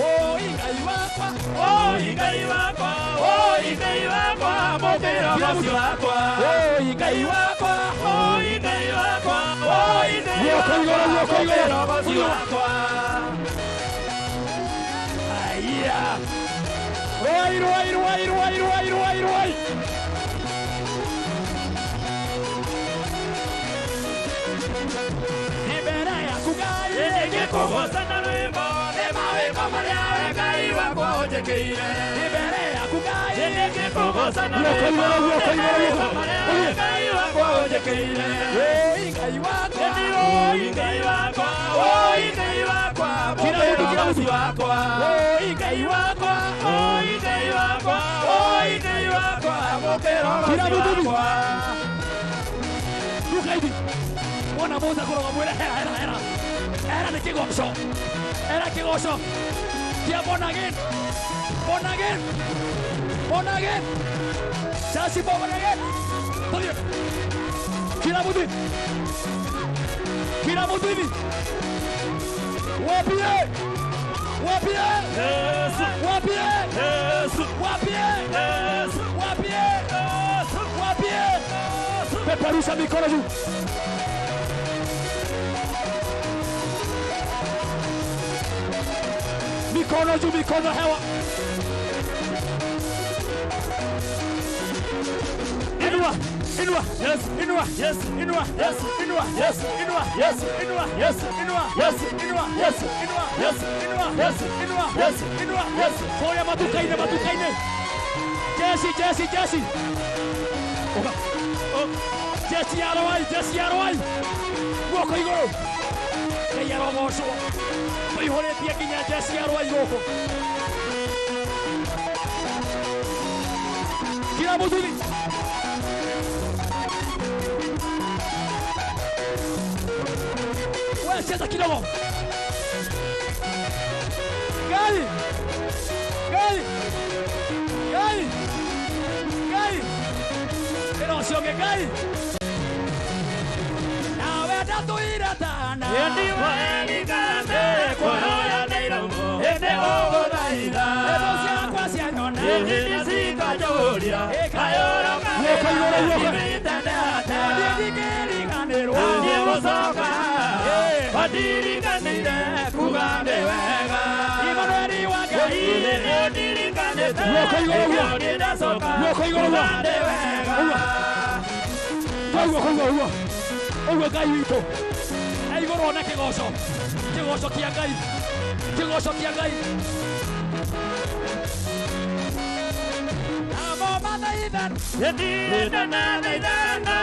Oi Ngai wakwa, Oi Ngai wakwa, oi Ngai wakwa, mũkĩra mũciĩ wakwa. Oi Ngai wakwa, Oi Ngai wakwa, oi Ngai Guoko igũrũ, wakwa, guoko igũrũ. mũkĩra mũciĩ wakwa. Aya. Roi roi roi roi roi roi roi. Imbere yaku Ngai Nĩngĩkũgooca na rwĩmbo nĩ mawĩko marĩa we Ngai wakwa ũnjĩkĩire. Imbere yaku Ngai Nĩngĩkũgooca na Guoko rwĩmbo igũrũ, guoko nĩ igũrũ, mawĩko guoko. marĩa we Ngai wakwa ũnjĩkĩire. Oi Ngai wakwa Oi Ngai wakwa, oi Ngai wakwa, Kila mtu, kila mtu. mũkĩra mũciĩ wakwa. Oi Ngai wakwa Oi Ngai wakwa, oi Ngai wakwa, mũkĩra Kila mũciĩ mtu. wakwa. Ruka hivi. Mwana mmoja kuroga mwira hera hera hera. Hera nĩ kĩgoco. Hera kĩgoco. Kia born again. Born again. Born again. Chasi born again. Tũthiĩ. Kila mtu hivi. Kila mtu hivi. Wapie. Wapie. Yesu, Wapie. Yesu, Wapie. Yesu, Wapie. Yesu, Wapie. Yesu. Peperusha mikono juu. Mikono juu, mikono hewa. Inua, inua, Yes, inua, yes, inua, yes, inua, yes, inua, yes, inua, yes, inua, yes, inua, yes, inua, yes, inua, yes, inua, yes, inua, yes. Kũrĩa matuka-inĩ, matuka-inĩ. Jeshi, jeshi, jeshi. Ũka. Jeshi ya Rwai, jeshi ya Rwai. Guoko igũrũ. Ngai arogocwo. Tũihũrĩtie nginya jeshi ya Rwai gũkũ. Kila mtu hivi. Wewe cheza kidogo. Ngai. Ngai. Ngai. Ngai. Ĩno ũcio ũngĩ Ngai. Nawe ndatũire tana. Ĩndĩ werigane kũhoya na iromo, ĩndĩ ũgũthaitha. Thũ ciakwa cianyona. Ĩndĩ nĩcikanjũria, kayũrũ Guoko igũrũ, guoko. kahĩte atĩa? Niĩ ndingĩriganĩrwo. Niĩ gũcoka, wandirikanĩire kuga nĩ wega. Imanueli wa Ngai. Ĩndĩ nĩũndirikanĩte, Guoko igũrũ, guoko. nĩkĩo niĩ ndacoka Guoko igũrũ, kuga guoko. nĩ wega. Ũguo. Ũguo, ũguo, ũguo. Ũguo Ngai witũ. E igũrũ one kĩgoco. Kĩgoco kĩa Ngai. Kĩgoco kĩa Ngai. Namo mathaithana. Ndindanathaithana,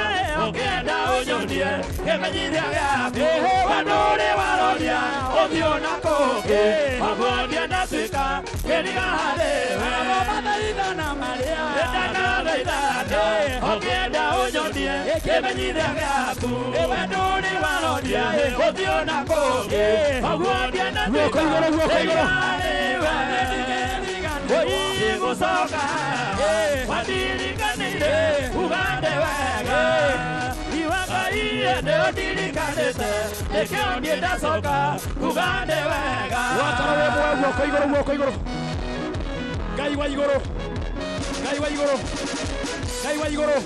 ũkĩenda ũnyonie kĩmenyithia gĩaku. We ndũrĩ waroria ũthiũ na kũngĩ, ũguo ndianatuĩka kĩriga harĩ we. Namo mathaithana marĩa. Ndanathaithana, ũkĩenda ũnyonie kĩmenyithia gĩaku. We ndũrĩ waroria ũthiũ na kũngĩ, ũguo ndianatuĩka Guoko igũrũ, guoko kĩriga igũrũ. harĩ we. Nĩndingĩriganĩrwo. Gũcoka wandirikanĩire ugande wega iwa Ngai nĩũndirikanĩte nĩkĩo niĩ ndacoka ugande wega. Wakorwo wĩ muoyo guoko igũrũ, guoko igũrũ. Ngai wa igũrũ. Ngai wa igũrũ. Ngai wa igũrũ.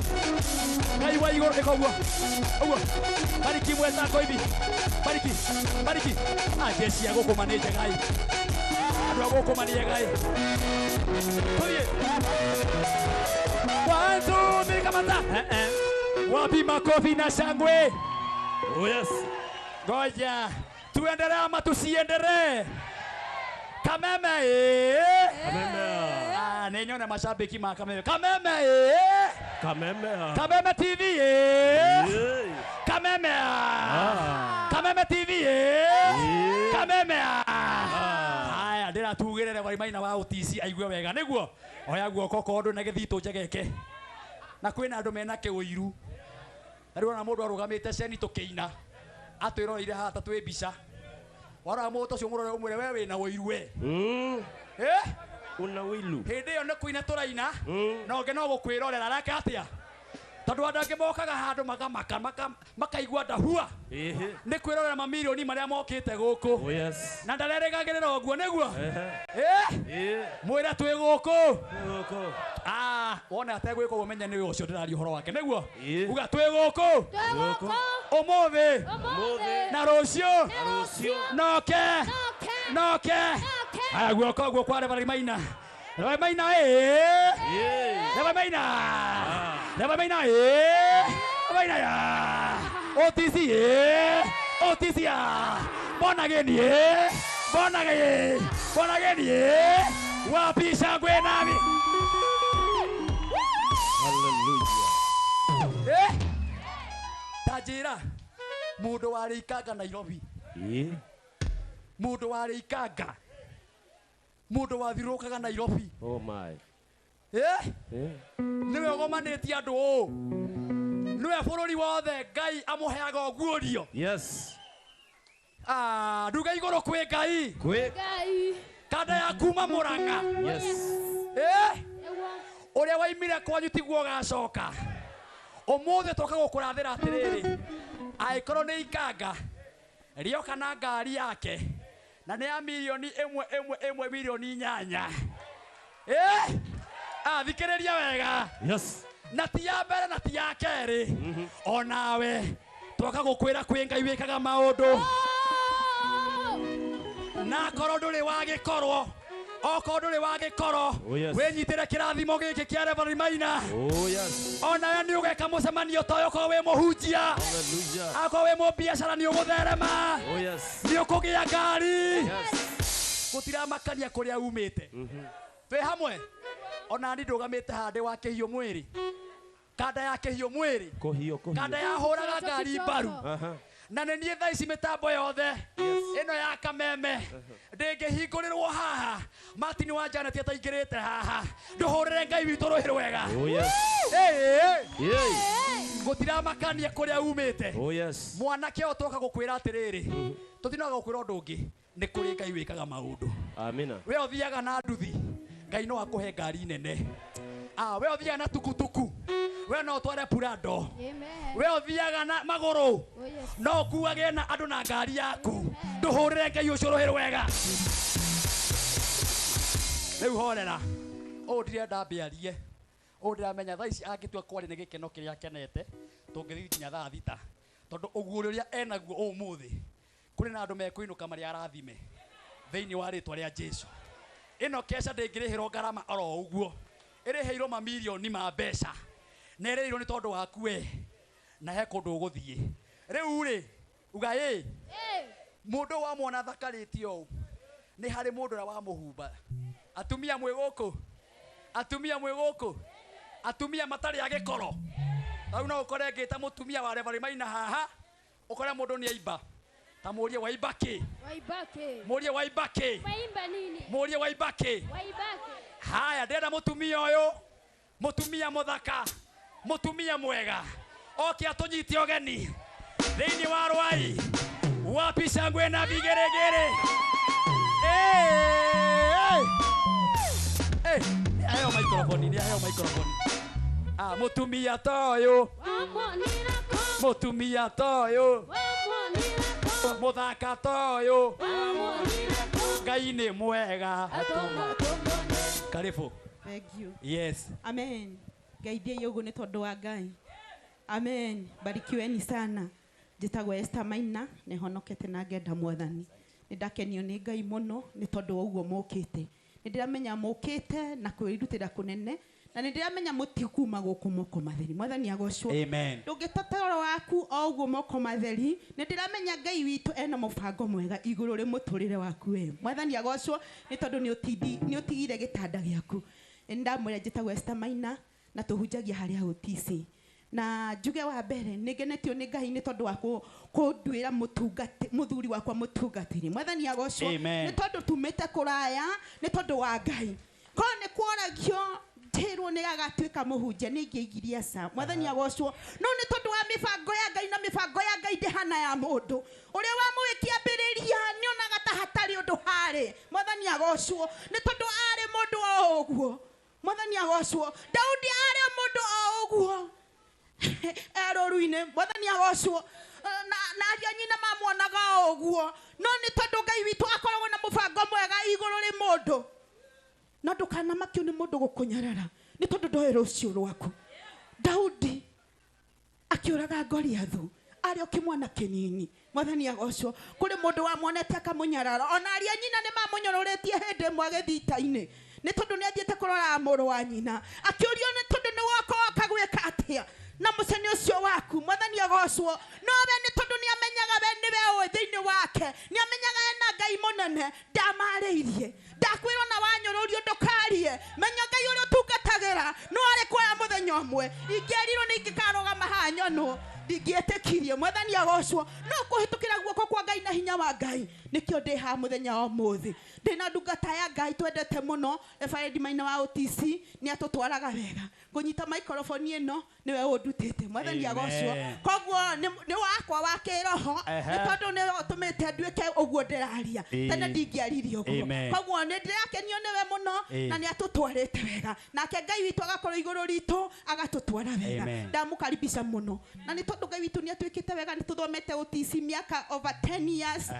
Ngai wa igũrũ ĩka ũguo. Ũguo. Bariki mwenzako hivi. Bariki. Bariki. Ah, jeshi ya gũkũ manĩ njega ĩ. Andũ a gũkũ manĩ ega ĩ. Tũthiĩ. One, two, three, kamata. Wapi makofi na shangwe? Oh yes. Ngoja. Tuendelee ama tusiendelee? Kameme eh. Kameme. Ah, nĩ Nyone mashabiki ma Kameme. Kameme eh. Kameme ah. Kameme TV eh. Eh. Kameme ah. Ah. Kameme TV eh. Eh. Kameme ah. Haya ndiratugirere wari maina wa UTC aigue wega niguo. Oya guoko kondu na githito njegeke. Na kwina andu mena kiuiru. Na riu ona mundu arugamite ceni tukiina. Atwiroreire haha ta twi mbica. Warora mundu ucio murore umwire we wina uiru we. Eh? Una wilu. Hindi iyo ni kuina turaina na ungi no gukwirorera areka atia tondu andu angi mokaga handu makamaka makaigua ndahua Ehe. ni kwirorera mamirioni maria mokite guku Oh yes. na ndarerĩgagĩrĩra ũguo nĩguo Ehe. Eh? Eh. Mwĩre twĩ gũkũ. Gũkũ. Ah, wona ategwĩka ũguo menye nĩ ũcio ndĩraria ũhoro wake nĩguo. Ĩĩ. Uga twĩ gũkũ Gũkũ. ũmũthĩ Ũmũthĩ. na rũciũ Na rũciũ. noke noke. Haya guoko guo kwa Reverend Maina. Reverend Maina ĩĩ. Eh. Reverend Maina. Reverend Maina ĩĩ. Reverend Maina ya. OTC ĩĩ. OTC ya. Born again ĩĩ. Born again. Born again ĩĩ. Wapi shangwe nami. Hallelujah. Eh? Ta njĩra mũndũ warĩ Ikanga Nairobi. Eh. Mũndũ warĩ Ikanga. Mũndũ wathirũkaga Nairobi. Oh my. Eh? Eh. Niwe ũgomanĩtie andũ ũũ. Niwe bũrũri wothe Ngai amũheaga ũguũrio. Yes. Ah, nduga igũrũ kwĩ Ngai. Quick. Kanda ya kuma Murang'a. Yes. Eh? Ũrĩa waimire kwanyu tiguo ũgacoka. Ũmũthĩ twoka gũkũrathĩra atĩrĩrĩ. Angĩkorwo nĩ Ikanga rĩoka na ngari yake na nĩ ya mirioni ĩmwe ĩmwe ĩmwe mirioni inyanya. Eh? Ah, thikĩrĩria wega. Yes. Na ti ya mbere na ti ya kerĩ. Onawe twoka gũkwĩra kwĩ Ngai wĩkaga maũndũ. Na akorwo ndũrĩ wagĩkorwo okorwo ndũrĩ wagĩkorwo Oh, yes. wĩnyitĩre kĩrathimo gĩkĩ kĩa Reverend Maina. Oh yes. Onawe nĩ ũgeka mũcemanio ta ũyũ okorwo wĩ mũhunjia. Hallelujah. Akorwo wĩ mũbiacara nĩ ũgũtherema. Oh yes. Nĩ ũkũgĩa ngari. Yes. Gũtiramakania kũrĩa umĩte. Twĩ hamwe. Ona ni ndũgamĩte haha ndĩ wa kĩhiũ mwĩrĩ. Kanda ya kĩhiũ mwĩrĩ. Kohio kohio. Kanda yahũraga ngari mbaru. Aha. Na nĩ niĩ thaa ici mĩtambo yothe ĩno ya Kameme ndĩngĩhingũrĩrwo haha. Martin wa Janet ataingĩrĩte haha. Ndũhũrĩre Ngai witũ rũhĩ rwega. Oh yes. Ĩĩ. Yay. Gũtiramakania kũrĩa umĩte. Oh yes. Mwanake ũyũ twoka gũkwĩra atĩrĩrĩ. Tũtinoga gũkwĩra ũndũ ũngĩ. Nĩ kũrĩ Ngai wĩkaga maũndũ. Amina. We ũthiaga na nduthi Ngai no akũhe ngari nene. Ah, we ũthiaga na tukutuku we no ũtware Prado. We ũthiaga na magũrũ no ũkuage na andũ na ngari yaku. Ndũhũrĩre Ngai ũcio rũhĩ rwega. Rĩu horera. Ũũ ndirenda mbĩarie. Ũũ ndĩramenya thaa ici angĩtua kwaria nĩ gĩkeno kĩrĩa akenete tũngĩthiĩ nginya thaa thita. Tondũ ũguũrio ũrĩa enaguo ũmũthĩ kũrĩ na andũ mekũinũka marĩ arathime thĩinĩ wa rĩtwa rĩa Jesũ. Ĩno keca ndĩngĩrĩhĩrwo ngarama oro ũguo. Ĩrĩhĩirwo mamirioni ma mbeca. Na ĩrĩhĩirwo nĩ tondũ waku we. Na he kũndũ ũgũthiĩ. Rĩu rĩ, uga ĩ, mũndũ wamwona thakarĩte ũũ nĩ harĩ mũndũ ũrĩa wamũhumba. Atumia mwĩ gũkũ. Atumia mwĩ gũkũ. Atumia matarĩ a gĩkoro. Rĩu no ũkore ngĩta mũtumia wa Reverend Maina haha, ũkore mũndũ nĩ aimba. Ta mũrie waimba kĩ? Mũrie waimba kĩ? Mũrie waimba kĩ? Haya, ndĩrenda mũtumia ũyũ, mũtumia mũthaka, mũtumia mwega, oke atũnyite ũgeni thĩinĩ wa Rwai. Wapi shangwe na vigeregere? Eh, eh. Eh, aheo microphone, nĩ aheo microphone. Ah, mũtumia ta ũyũ, mũtumia ta ũyũ, mũthaka ta ũyũ, Ngai nĩ mwega. Karibu. Thank you. Yes. Amen. Ngai ũguo nĩ tondũ wa Ngai. Amen. Barikiweni sana. Njĩtagwo Esther Maina, nĩ honokete na ngenda Mwathani. Nĩ ndakenio nĩ Ngai mũno nĩ tondũ wa ũguo mũkĩte. Nĩ ndĩramenya mũkĩte na kwĩrutĩra kũnene na nĩ ndĩramenya mũtikuma gũkũ moko matheri. Mwathani agocwo. Amen. Ndũngĩtata ũhoro waku o ũguo moko matheri. Nĩ ndĩramenya Ngai witũ ena mũbango mwega igũrũ rĩ mũtũrĩre waku we. Mwathani agocwo nĩ tondũ nĩ ũtigire gĩtanda gĩaku. Ndamwĩra njĩtagwo Esther Maina na tũhunjagia harĩa OTC. Na njuge wa mbere nĩ ngenetio nĩ Ngai nĩ tondũ wa kũnduĩra mũthuri wakwa mũtungatĩri. Mwathani agocwo. Nĩ tondũ tumĩte kũraya nĩ tondũ wa Ngai. Korwo nĩ kworagio njĩrwo nĩ agatuĩka mũhunjia nĩ ingĩaigirie aca. Mwathani agocwo. No nĩ tondũ wa mĩbango ya Ngai na mĩbango ya Ngai ndĩhana ya mũndũ. Ũrĩa wamũĩkĩambĩrĩria nĩonaga ta hatarĩ ũndũ harĩ. Mwathani agocwo. Nĩ tondũ arĩ mũndũ o ũguo. Mwathani agocwo. Daudi arĩ mũndũ o ũguo. Erũru-inĩ. Mwathani agocwo. Na aria nyina mamuonaga o ũguo. No nĩ tondũ Ngai witũ akoragwo na mũbango mwega igũrũ rĩ mũndũ. No ndũkanamakio nĩ mũndũ gũkũnyarara nĩ tondũ ndoĩ rũciũ rwaku. Daudi akĩũraga Goliathu arĩ o kĩmwana kĩnini. Mwathani agocwo. Kũrĩ mũndũ wamuonete akamũnyarara. Ona aria nyina nĩ mamũnyororĩtie hĩndĩ ĩmwe agĩthiĩ ita-inĩ. Nĩ tondũ nĩ athiĩte kũrora mũrũ wa nyina. Akĩũrio nĩ tondũ nĩ woka woka gwĩka atĩa na mũcene ũcio waku. Mwathani agocwo. No we nĩ tondũ nĩ amenyaga we nĩwe ũĩ thĩinĩ wake. Nĩ amenyaga ena Ngai mũnene. Ndamarĩirie. Ndakwĩrwo na wanyũrũrio ndũkarie. Menya Ngai ũrĩa ũtungatagĩra no arĩ kuoya mũthenya ũmwe. Ingĩerirwo nĩ ingĩkarũgama haha nyonwo. Ndingĩetĩkirie. Mwathani agocwo. No kũhĩtũkĩra guoko kwa Ngai na hinya wa Ngai nĩkĩo ndĩ haha mũthenya wa ũmũthĩ. Ndĩna ndungata ya Ngai twendete mũno, Reverend Maina wa OTC, nĩ atũtwaraga wega. Ngũnyita microphone ĩno nĩwe ũndutĩte. Mwathani agocwo. Koguo nĩ wakwa wa kĩroho, nĩ tondũ nĩwe ũtũmĩte nduĩke ũguo ndĩraria. Tene ndingĩaririe ũguo. Koguo nĩ ndĩrakenio nĩwe mũno na nĩ atũtwarĩte wega. Nake Ngai witũ agakorwo igũrũ ritũ agatũtwara wega. Ndamũkaribisha mũno. Na nĩ tondũ Ngai witũ nĩ atwĩkĩte wega, nĩ tũthomete OTC mĩaka over 10 years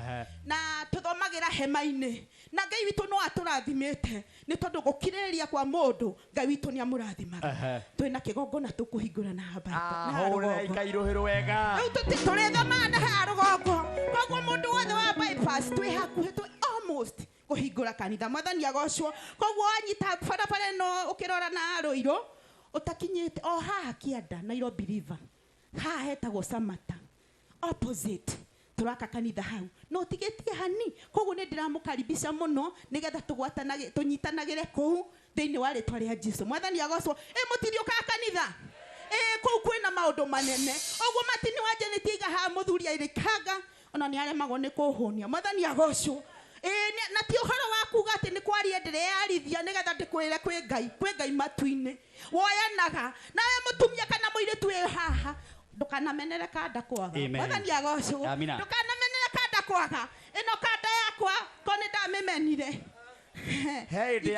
na tũthomagĩra hema-inĩ. Na Ngai witũ no atũrathimĩte nĩ tondũ gũkirĩrĩria kwa mũndũ Ngai witũ nĩ amũrathimaga. Twĩna kĩgongona tũkũhingũra na haba. Ahũre ikairũhĩrwo wega. Rĩu tũrĩthomaga na haha rũgongo. Koguo mũndũ wothe wa bypass twĩ hakuhĩ, twĩ almost kũhingũra kanitha. Mwathani agocwo. Koguo wanyita barabara ĩno ũkĩrora na Rũirũ ũtakinyĩte o haha kĩanda Nairobi River. Haha hetagwo Samata. Opposite turaka kanitha hau no tigĩtie hani. Koguo nĩ ndĩramũkaribisha mũno nĩgetha tũgwatanage tũnyitanagĩre kũu thĩinĩ wa rĩtwa rĩa Jesu. Mwathani agocwo. Mũtiriũkaga kanitha. Kũu kwĩna maũndũ manene. Ũguo matini wa Janet iga haha mũthuri airĩkanga ona nĩ aremagwo nĩ kũhũnia. Mwathani agocwo. Na ti ũhoro wa kuga atĩ nĩ kwaria ndĩreyarithia nĩgetha ndĩkwĩre kwĩ Ngai, kwĩ Ngai matu-inĩ. Woyanaga nawe mũtumia kana mũirĩtu wĩ haha ndũkanamenere kanda kwaga. Mwathani agocwo. Ndũkanamenere kanda kwaga. Ĩno kanda yakwa ko nĩ ndamĩmenire. Hĩndĩ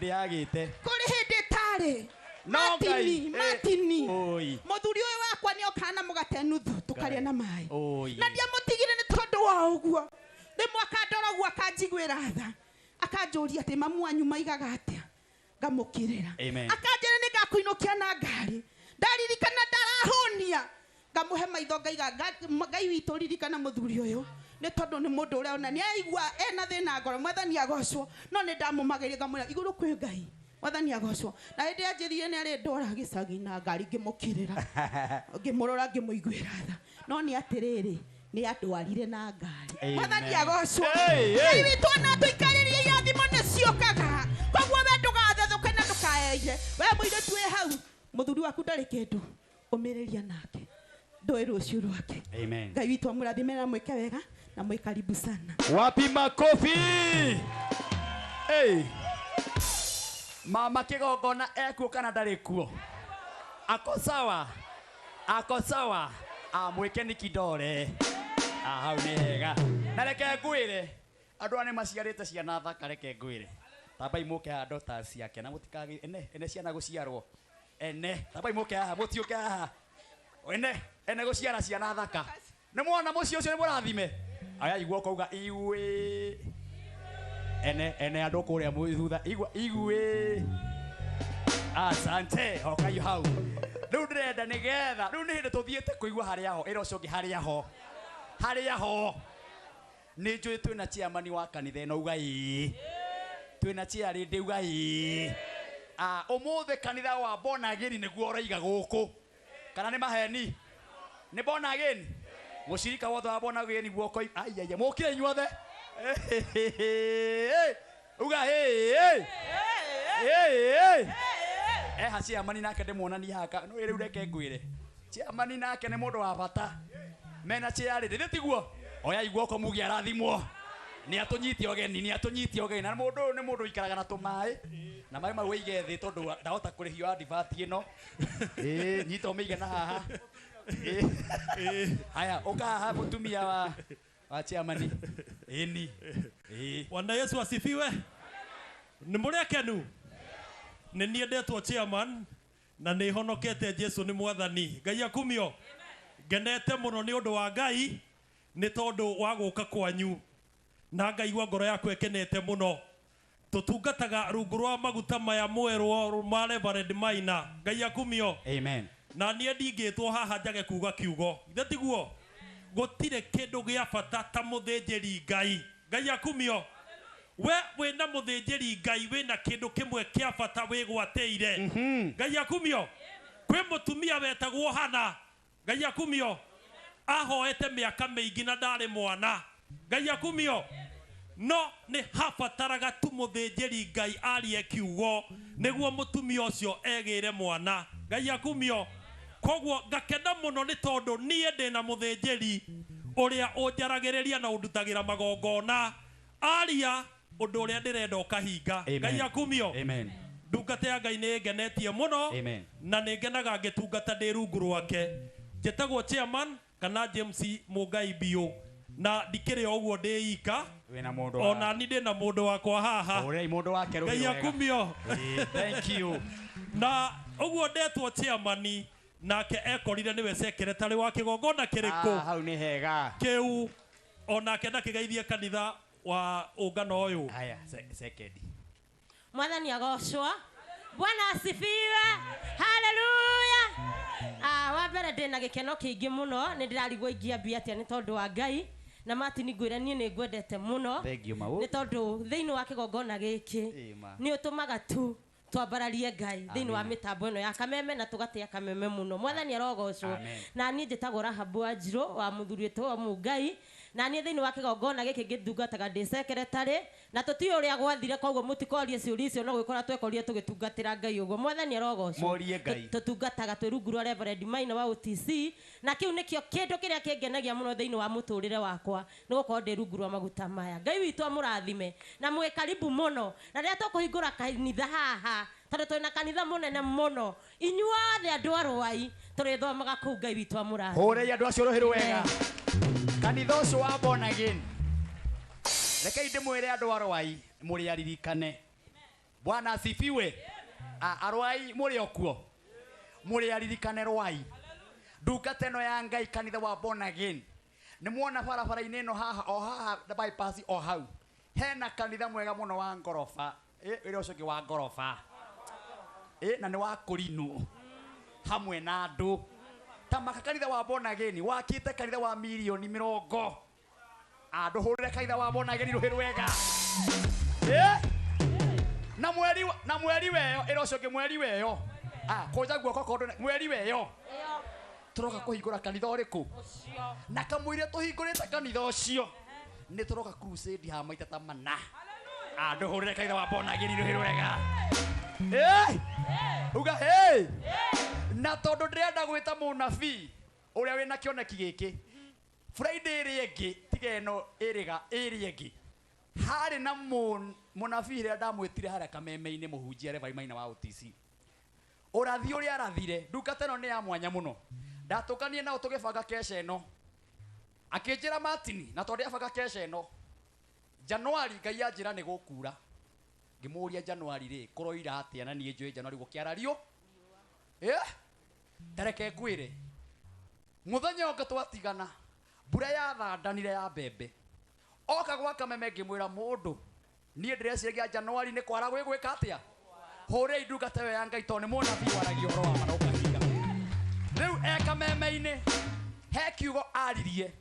yagĩte. Kũrĩ hĩndĩ ĩtarĩ. Matini, matini. Mũthuri ũyũ wakwa nĩ okaga na mũgate nuthu tũkarĩa na maĩ. Na ndiamũtigire nĩ tondũ wa ũguo. Rĩmwe akandora ũguo akanjiguĩra tha. Akanjũria atĩ mamu wanyu maigaga atĩa. Ngamũkĩrĩra. Akanjĩra nĩ ngakũinũkia na ngari. Ndaririkana ndarahũnia. Ngamũhe maitho ngaiga Ngai witũ ririkana mũthuri ũyũ. Nĩ tondũ nĩ mũndũ ũrĩa ona nĩ aigua ena thĩna ngoro. Mwathani agocwo. No nĩ ndamũmagĩria ngamwĩra igũrũ kwĩ Ngai. Mwathani agocwo. Na hĩndĩ anjĩrire nĩ arĩ ndwara gĩcagi na ngari ngĩmũkĩrĩra. Ngĩmũrora ngĩmũiguĩra tha. No nĩ atĩrĩrĩ nĩ andwarire na ngari. Mwathani agocwo. Ngai witũ ona tũikarĩrie irathimo nĩ ciũkaga. Koguo we ndũgathethũke na ndũkaeire. We mũirĩtu wĩ hau mũthuri waku ndarĩ kĩndũ ũmĩrĩria nake. Ndoĩ rũciũ rwake. Ngai witũ amũrathime na mwĩke wega na mwĩ karibu sana. Wapi makofi? Hey. Mama kĩgongona ekuo kana ndarĩ kuo? Ako sawa? Ako sawa? Amwĩke nĩ kidore. Hau nĩ hega. Na reke ngwĩre andũ aya nĩ maciarĩte ciana thaka, reke ngwĩre. Tambai mũke haha ndota ciake na mũtikage ene ciana gũciarwo. Ene tambai mũke haha mũtiũke haha. Ene ene gũciara ciana thaka. Nĩ mwona mũciĩ ũcio nĩ mũrathime. Aya igua ũkauga iwe. Ene ene andũ kũrĩa thutha igua iwe. Asante hokai hau. Rĩu ndĩrenda nĩgetha rĩu nĩ hĩndĩ tũthiĩte kũigua harĩa ho ĩra ũcio ũngĩ harĩa ho. Harĩa ho. Nĩ njũĩ twĩna chairman wa kanitha ĩno uga ĩĩ. Twĩna chair rĩndĩ uga ĩĩ. Ũmũthĩ kanitha wa Born Again nĩguo ũraiga gũkũ. Kana nĩ maheni? Nĩ Born Again? Mũcirika wothe wa Born Again guoko ai mũkire inyuothe. Uga hĩ. Ĩĩ eha chairman nake ndĩmuonanie haka no rĩu reke ngwĩre chairman nake nĩ mũndũ wa bata mena chair rĩ tiguo oya guoko muge arathimwo nĩ atũnyite ũgeni nĩ atũnyite ũgeni na mũndũ ũyũ nĩ mũndũ ũikaraga na tũmaĩ na maĩ mau ũige thĩ tondũ ndahota kũrĩhio advert ĩno ĩĩ nyita ũmĩige na haha ĩĩ haya ũka haha mũtumia wa chairman ĩni ĩĩ. Bwana Yesu asifiwe. Nĩ mũrĩ akenu? Nĩ niĩ ndetwo chairman na nĩ honokete Jesu nĩ mwathani. Ngai akumio. Ngenete mũno nĩ ũndũ wa Ngai nĩ tondũ wa gũka kwanyu na ngaigua ngoro yakwa ĩkenete mũno. Tũtungataga rungu rwa maguta maya mwerũ ma Reverend Maina. Ngai akumio. Amen. Na niĩ ndingĩtwo haha njage kuga kiugo. Ithe tiguo? Gũtirĩ kĩndũ gĩa bata ta mũthĩnjĩri Ngai. Ngai akumio. We wĩna mũthĩnjĩri Ngai wĩna kĩndũ kĩmwe kĩa bata wĩgwatĩire. Ngai akumio. Kwĩ mũtumia wetagwo Hana. Ngai akumio. Ahoete mĩaka mĩingĩ na ndarĩ mwana. Ngai akumio. No nĩ habataraga tu mũthĩnjĩri Ngai arie kiugo nĩguo mũtumia ũcio egĩre mwana. Ngai akumio. Koguo ngakena mũno nĩ tondũ niĩ ndĩna mũthĩnjĩri ũrĩa ũnjaragĩrĩria na ũndutagĩra magongona aria ũndũ ũrĩa ndĩrenda ũkahinga. Ngai akumio. Amen. Ndungata ya Ngai nĩ ĩngenetie mũno. Amen. Na nĩ ngenaga ngĩtungata ndĩ rungu rwake. Njĩtagwo chairman kana James Mũngai Biũ na ndikĩrĩ o ũguo ndĩ ika wĩna mũndũ wa ona ni ndĩna mũndũ wakwa haha. Ũrĩai mũndũ wake rũhĩ Ngai wega. akumio. Thank you. Na ũguo ndetwo chairman nake ekorire nĩwe secretary wa kĩgongona kĩrĩkũ hau nĩ hega kĩu onake ndakĩgeithie kanitha wa ũngano ũyũ. Haya sekendi. Mwathani agocwo. Bwana asifiwe. Haleluya. Wa mbere ndĩna gĩkeno kĩingĩ mũno nĩ ndĩrarigwo ingĩambia atĩa nĩ tondũ wa Ngai na Martin ngwĩre niĩ nĩ ngwendete mũno Thank you, Mau. nĩ tondũ thĩinĩ wa kĩgongona gĩkĩ nĩ ũtũmaga tu twambararie Ngai thĩinĩ wa mĩtambo ĩno ya kameme na tũgatĩa kameme mũno. Mwathani arogocwo. Na niĩ njĩtagwo Rahabu Wanjirũ wa mũthuri witũ wa Mũngai na niĩ thĩinĩ wa kĩgongona gĩkĩ ngĩtungataga ndĩ secretary na tũtiũĩ ũrĩa gwathire koguo mũtikorie ciũria icio no gwĩkora twekorire tũgĩtungatĩra Ngai ũguo. Mwathani arogocwo. Morie Ngai. Tũtungataga twĩ rungu rwa Reverend Maina wa OTC na kĩu nĩkĩo kĩndũ kĩrĩa kĩngenagia mũno thĩinĩ wa mũtũrĩre wakwa nĩ gũkorwo ndĩ rungu rwa maguta maya. Ngai witũ amũrathime na mwĩ karibu mũno na rĩrĩa tũkũhingũra kanitha haha tondũ twĩna kanitha mũnene mũno inyuothe andũ a Rwai tũrĩthomaga kũu. Ngai witũ amũrathime. Hũrei andũ acio rũhĩ rwega. Kanitha ũcio wa born again. Rekei ndĩmwĩre andũ a Rwai mũrĩ aririkane. Bwana asifiwe. Arwai mũrĩ o kuo. Mũrĩ aririkane Rwai. Ndungata ĩno ya Ngai kanitha wa born again. Nĩ muona barabara-inĩ ĩno haha o haha bypass o hau. Hena kanitha mwega mũno wa ngoroba. Wĩra ũcio ũngĩ wa ngoroba. Na nĩ wa kũrinwo hamwe na andũ. Ta maka kanitha wa born again wakĩte kanitha wa mirioni 20. Andũ hũrĩre kanitha wa born again rũhĩ rwega. Na mweri weyo ĩra ũcio ũngĩ mweri weyo. Kũnja guoko kondũ mweri weyo. Tũroka kũhingũra kanitha ũrĩkũ? Na kamũira tũhingũrĩte kanitha ũcio nĩ tũroka crusade ha maita ta mana. Andũ hũrĩre kanitha wa born again rũhĩ rwega. Uga hey. Na tondũ ndĩrenda gwĩta mũnabii ũrĩa wĩna kĩoneki gĩkĩ Friday ĩrĩa ĩngĩ tiga ĩno ĩrĩga ĩrĩa ĩngĩ harĩ na mũnabii rĩrĩa ndamwĩtire harĩa kameme-inĩ mũhunjia Reverend Maina wa OTC ũrathi ũrĩa arathire ndungata ĩno nĩ ya mwanya mũno ndatũkanie nao tũgĩbanga kesha ĩno akĩnjĩra Martin na tondũ abanga kesha ĩno Januari Ngai anjĩra nĩ gũkura ngĩmũria Januari rĩ kũroira atĩa na niĩ njũĩ Januari gũkĩara riũ tareke ngwĩre mũthenya ũngĩ twatigana mbura yathandanire ya mbembe oka gwa kameme ngĩmwĩra mũndũ niĩ ndĩreciragia Januari nĩ kwara gwĩgwĩka atĩa hũrei ndungata ĩyo ya Ngai tondũ nĩ mũnabii waragia ũhoro wa ma na ũkahinga rĩu e kameme-inĩ he kiugo aririe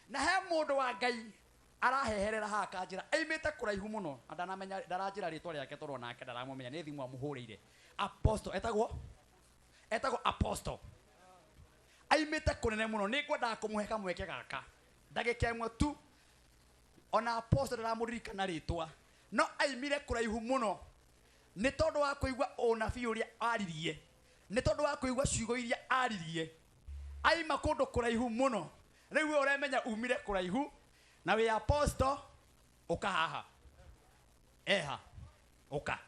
na he mũndũ wa Ngai araheherera haha kanjĩra aimĩte kũraihu mũno na ndanamenya ndaranjĩra rĩtwa rĩake tondũ onake ndaramũmenya nĩ thimũ amũhũrĩire apostle etagwo apostle aimĩte kũnene mũno nĩ ngwendaga kũmũhe kamweke gaka ndagĩka ĩmwe tu ona apostle ndaramũririkana rĩtwa no aimire kũraihu mũno Nĩ tondũ wa kũigua ũnabii ũrĩa aririe, nĩ tondũ wa kũigua ciugo iria aririe, aima kũndũ kũraihu mũno. Rĩu we ũremenya umire kũraihu na wĩ apostle, ũka haha. Eha, ũka,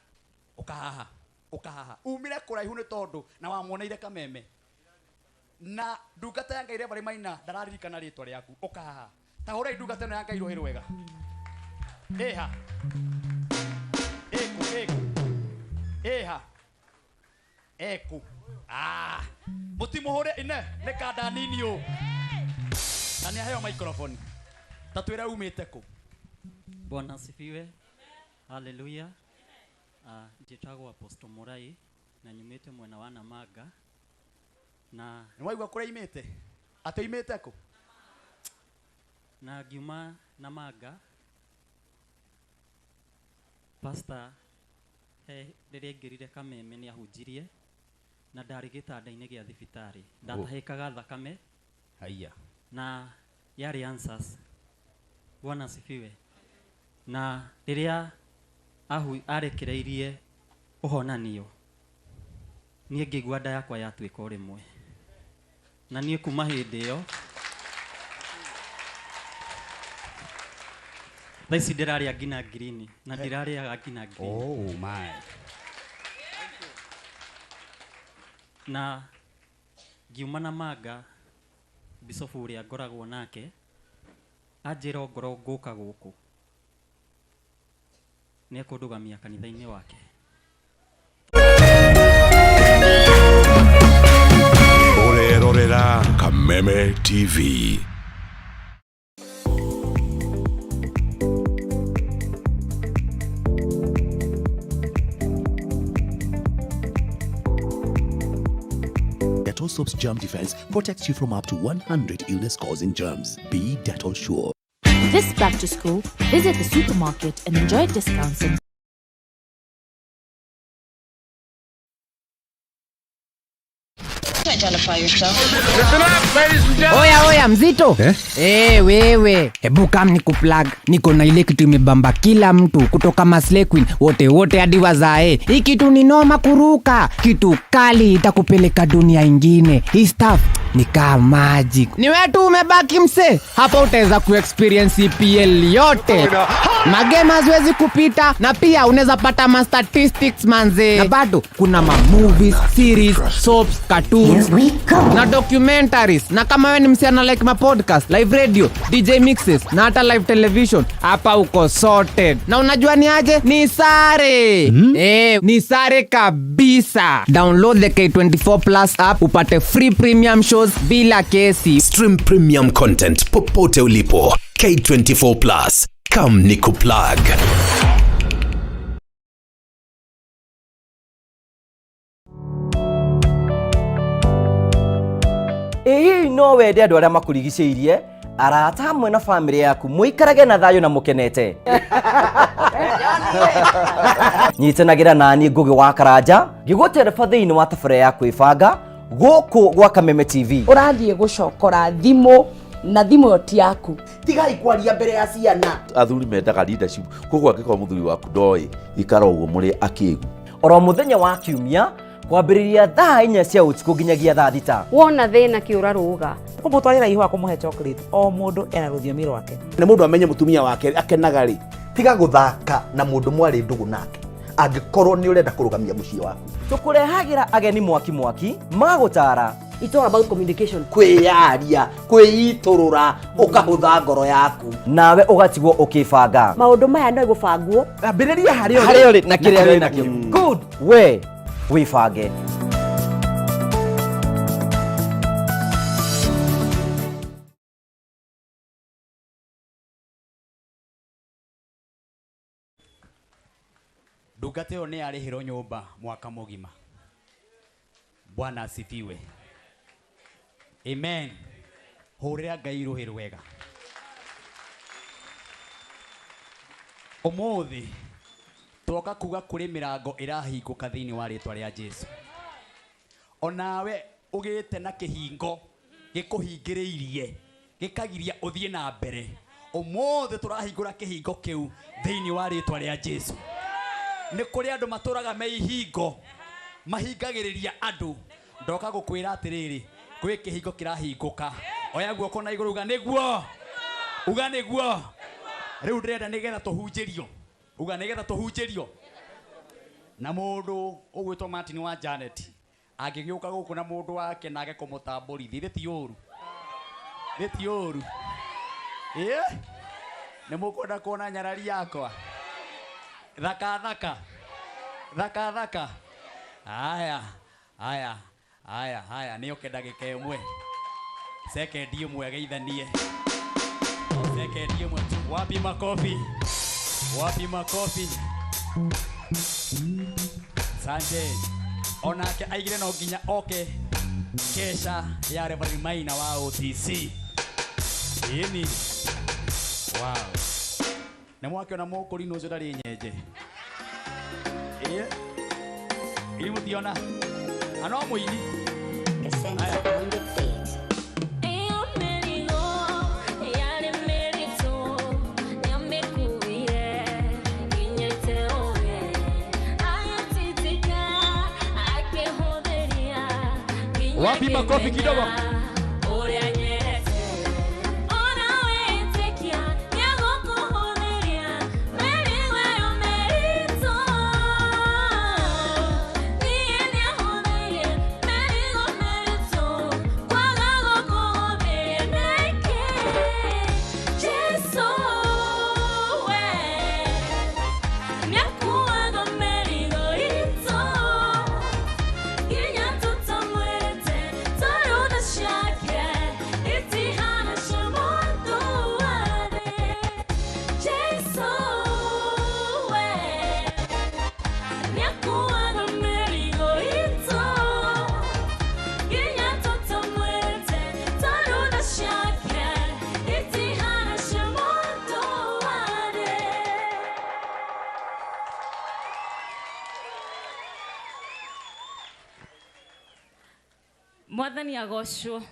ũka haha, ũka haha. Umire kũraihu nĩ tondũ na wamuoneire Kameme. Na ndungata ya Ngai Reverend Maina ndararirikana rĩtwa rĩaku, ũka haha. Ta hũrai ndungata ĩno ya Ngai rũhĩ rwega. Eha. Eku, eku. Eha. Eku. Ah. Mũtimũhũre ine nĩ kanda nini ũũ. Na nĩ aheo microphone. Ta twĩre umĩte kũ? Bwana asifiwe. Haleluya. Njĩtagwo Apostle Murai na nyumĩte mwena wa Namanga. Na nĩ waigua kũrĩa imĩte? Atĩ imĩte kũ? Na ngiuma Namanga. Pastor he rĩrĩa aingĩrire Kameme nĩ ahunjirie na ndarĩ gĩtanda-inĩ gĩa thibitarĩ. Ndatahĩkaga thakame. Haiya. Na yarĩ answers. Bwana asifiwe. Na rĩrĩa arekereirie ũhonanio, niĩ ngĩigua nda yakwa yatuĩka o rĩmwe. Na niĩ kuma hĩndĩ ĩyo thaa ici ndĩrarĩa nginya ngirini na ndirarĩaga nginya ngirini. Oh my. Na ngiuma Namanga, bicobu ũrĩa ngoragwo nake anjĩra ongorwo ngũka gũkũ nĩ ekũndũgamia kanitha-inĩ wake. Ũrerorera Kameme TV. Dettol Soap's germ defense protects you from up to 100 illness-causing germs. Be Dettol sure. This back to school, visit the supermarket and enjoy discounts and Identify yourself. Listen up, ladies and gentlemen. Oya oya mzito. Eh? Wewe. Hebu kam nikuplug. Niko na ile kitu imebamba kila mtu kutoka Maslay Queen wote wote hadi wazae. Hii kitu ni noma kuruka. Kitu kali itakupeleka dunia ingine. Hii stuff ni kama magic. Ni wewe tu umebaki mse. Hapa utaweza kuexperience EPL yote. Magame haziwezi kupita na pia unaweza pata ma statistics manze. Na bado kuna ma movies, series, soaps, cartoons na documentaries. Na kama wewe ni msichana like ma podcast, live radio, DJ mixes na hata live television, hapa uko sorted. Na unajua ni aje? Ni sare. Ni sare kabisa. Download the K24 Plus app upate free premium shows bila kesi. Stream premium content popote ulipo. K24 Plus. Come nikuplug. Ĩĩ no wende andũ arĩa makũrigicĩirie, arata hamwe na bamĩrĩ yaku mũikarage na thayũ na mũkenete. Nyitanagĩra nani Ngũgĩ wa Karanja ngĩgũtereba thĩinĩ wa tabarĩra ya kwĩbanga gũkũ gwa Kameme TV. Ũrathiĩ gũcokora thimũ na thimũ ĩyo ti yaku. Tigai kwaria mbere ya ciana. Athuri mendaga leadership, koguo angĩkorwo mũthuri waku ndoĩ ikara ũguo mũrĩ akĩgu. Oro mũthenya wa kiumia kwambĩrĩria thaa 4 cia ũtukũ nginyagia thaa 6. Wona thĩna kĩũra rũga. Kũmũtwarĩra ihũa kũmũhe chocolate, o mũndũ ena rũthiomi rwake. Nĩ mũndũ amenye mũtumia wake akenaga rĩ, tiga gũthaka na mũndũ mwarĩ ndũgũ nake angĩkorwo nĩ ũrenda kũrũgamia mũciĩ waku. Tũkũrehagĩra ageni mwaki mwaki magũtara. It's all about communication. Kwĩyaria, kwĩitũrũra, ũkahũtha ngoro yaku. Nawe ũgatigwo ũkĩbanga. Maũndũ maya no gũbangwo. Ambĩrĩria harĩa ũrĩ na kĩrĩa wĩ nakĩo. Good. We wĩbange. Ndungata ĩyo nĩ yarĩhĩrwo nyũmba mwaka mũgima. Bwana asifiwe. Amen. Hũrĩra Ngai rũhĩ rwega. Ũmũthĩ twoka kuga kũrĩ mĩrango ĩrahingũka thĩinĩ wa rĩtwa rĩa Jesu. Onawe ũgĩte na kĩhingo gĩkũhingĩrĩirie gĩkagiria ũthiĩ na mbere. Ũmũthĩ tũrahingũra kĩhingo kĩu thĩinĩ wa rĩtwa rĩa Jesu. Nĩ kũrĩ andũ matũraga me ihingo mahingagĩrĩria andũ. Ndoka gũkwĩra atĩrĩrĩ, gwĩ kĩhingo kĩrahingũka. Oya guoko na igũrũ uga nĩguo. Uga nĩguo. Rĩu ndĩrenda nĩgetha tũhunjĩrio. Uga nĩgetha tũhunjĩrio. Na mũndũ ũgwĩtwo Martin wa Janet angĩgĩũka gũkũ na mũndũ wake na age kũmũtambũrithia, ithe ti ũru. Ithe ti ũru. Ĩĩ? Nĩ mũkwenda kuona nyarari yakwa? Thaka thaka. Thaka thaka. Aya, aya, aya, aya, nĩ oke ndagĩka ĩmwe. Sekendi ĩmwe ageithanie. Sekendi ĩmwe tu. Wapi makofi? Wapi makofi? Sante. Onake aigire no nginya oke kesha ya Reverend Maina wa OTC. Ĩni. Wow. Nĩ mwakĩona mũkũrinũ ũcio ndarĩ nyenje. Ĩĩ. Ĩ mũtiona. Ano mũini. Aya. Wapi makofi kidogo? Mwathani agocwo.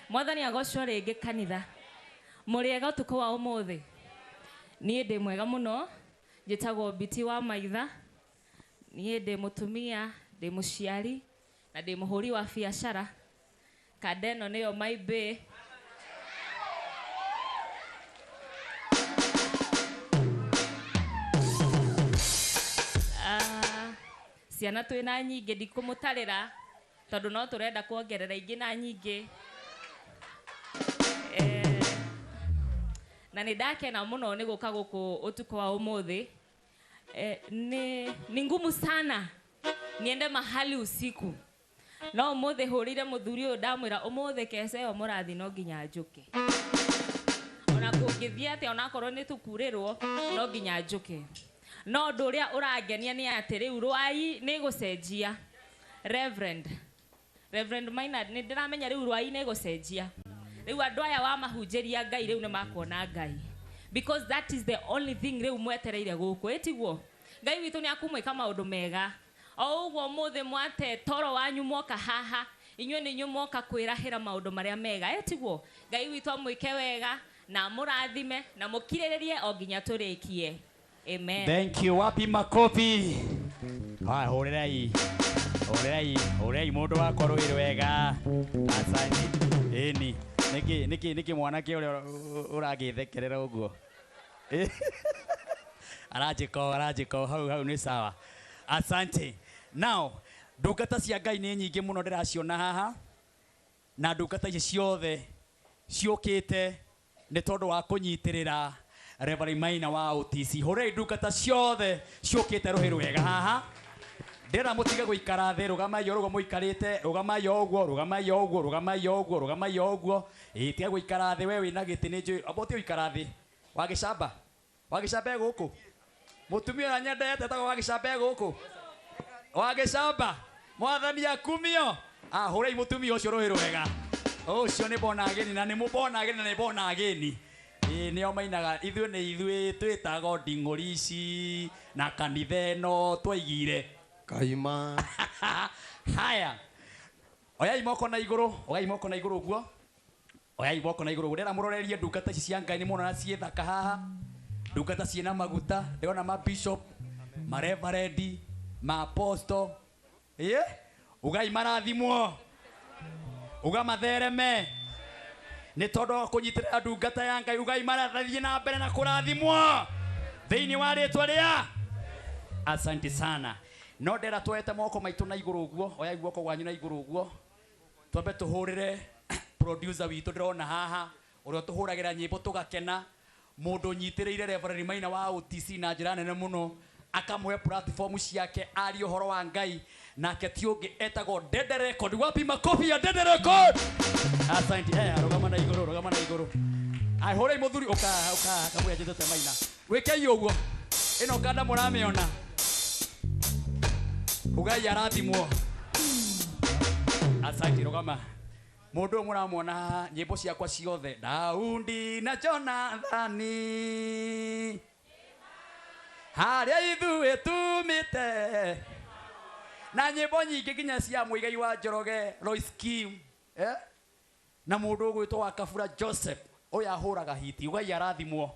Mwathani agocwo rĩngĩ kanitha. Mũrĩega ũtukũ wa ũmũthĩ. Niĩ ndĩ mwega mũno, njĩtagwo Biti wa Maitha. Niĩ ndĩ mũtumia, ndĩ mũciari na ndĩ mũhũri wa biacara. Kanda ĩno nĩyo my bae. Ciana twĩna nyingĩ ndikũmũtarĩra tondũ no tũrenda kuongerera ingĩ na nyingĩ. Na nĩ ndakena mũno nĩ gũka gũkũ ũtukũ wa ũmũthĩ. Ni ngumu sana niende mahali usiku. No ũmũthĩ hũrĩire mũthuri ũyũ ndamwĩra ũmũthĩ keca ĩyo mũrathi no nginya njũke. Ona kũngĩthiĩ atĩa onakorwo nĩ tũkurĩrwo no nginya njũke. No ũndũ ũrĩa ũrangenia nĩ atĩ rĩu rwai nĩ gũcenjia. Reverend Maina nĩ ndĩramenya rĩu rwai nĩ gũcenjia. Rĩu andũ aya wa mahunjĩria Ngai rĩu nĩ makuona Ngai. Because that is the only thing rĩu mwetereire gũkũ. Ĩtiguo Ngai witũ nĩ akumwĩka maũndũ mega. O ũguo ũmũthĩ mwate toro wanyu mwoka haha, inyuĩ nĩ inyuĩ mwoka kwĩrahĩra maũndũ marĩa mega. Ĩtiguo Ngai witũ amwĩke wega na amũrathime na mũkirĩrĩrie o nginya tũrĩkie. Amen. Thank you. Wapi makofi? Haya, hũrĩrai. Hũrĩrai, hũrĩrai mũndũ wakwa rũĩ rwega. Asante. Ĩni. Nĩkĩ mwanake ũrĩa ũragĩthekerera ũguo? Aranjĩka hau nĩ sawa. Asante. Now, ndungata cia Ngai nĩ nyingĩ mũno ndĩraciona haha. Na ndungata ici ciothe ciũkĩte nĩ tondũ wa kũnyitĩrĩra Reverend Maina wa OTC. Hũrĩrai ndungata ciothe ciũkĩte rũhĩ rwega haha. Ndĩrenda mũtige gũikara thĩ, rũgamai o ũguo mũikarĩte, rũgamai o ũguo, rũgamai o ũguo, rũgamai o ũguo, rũgamai o ũguo. Ĩĩ, tiga gũikara thĩ, we wĩna gĩtĩ nĩ njũĩ. Amba ũtige gũikara thĩ. Wagĩcamba? Wagĩcamba e gũkũ? Mũtumia ũrĩa nyendete etagwo Wagĩcamba e gũkũ? Wagĩcamba? Mwathani akumio. Ah, hũrai mũtumia ũcio rũhĩ rwega. Ũcio nĩ born again na nĩ born again na nĩ born again. Ĩĩ nĩo mainaga ithuĩ nĩ ithuĩ twĩtagwo nding'ũri ici na kanitha ĩno twaigire Kaima. Haya. Oyai moko na igũrũ, oyai moko na igũrũ ũguo. Oyai moko na igũrũ. Ndĩrenda mũrorerie ndungata ici cia Ngai nĩ muona ciĩ thaka haha. Ndungata ciĩna maguta, ndĩrona ma bishop, Mareverendi, maaposto, ĩ ugai marathimwo, uga mathereme nĩ tondũ wa kũnyitĩrĩra ndungata ya Ngai. Ugai marathiĩ na mbere na kũrathimwo thĩinĩ wa rĩtwa rĩa. Asante sana. No ndĩra tuoete moko maitũ na igũrũ ũguo, oyai guoko gwanyu na igũrũ ũguo, twambe tũhũrĩre producer witũ ndĩrona haha, ũrĩa ũtũhũragĩra nyĩmbo tũgakena, mũndũ ũnyitĩrĩire Reverend Maina wa OTC na njĩra nene mũno, akamũhe platform ciake arie ũhoro wa Ngai, nake ti ũngĩ etagwo Dede Record. Wapi makofi ya Dede Record? Asante. Rũgama na igũrũ, rũgama na igũrũ. Ai, hũrai mũthuri, ũka ũka kamũira njĩtĩte Maina. Wĩkei ũguo, ĩno kanda mũramĩona. Ugai arathimwo. Asante, rũgama. Mũndũ ũyũ mũramwona haha, nyĩmbo ciakwa ciothe, Daudi na Jonathani, harĩa ithuĩ tumĩte, na nyĩmbo nyingĩ nginya cia Mũigai wa Njoroge, Lois Kim, na mũndũ ũgwĩtwo wa Kabura Joseph, ũyũ ahũraga hiti. Ugai arathimwo.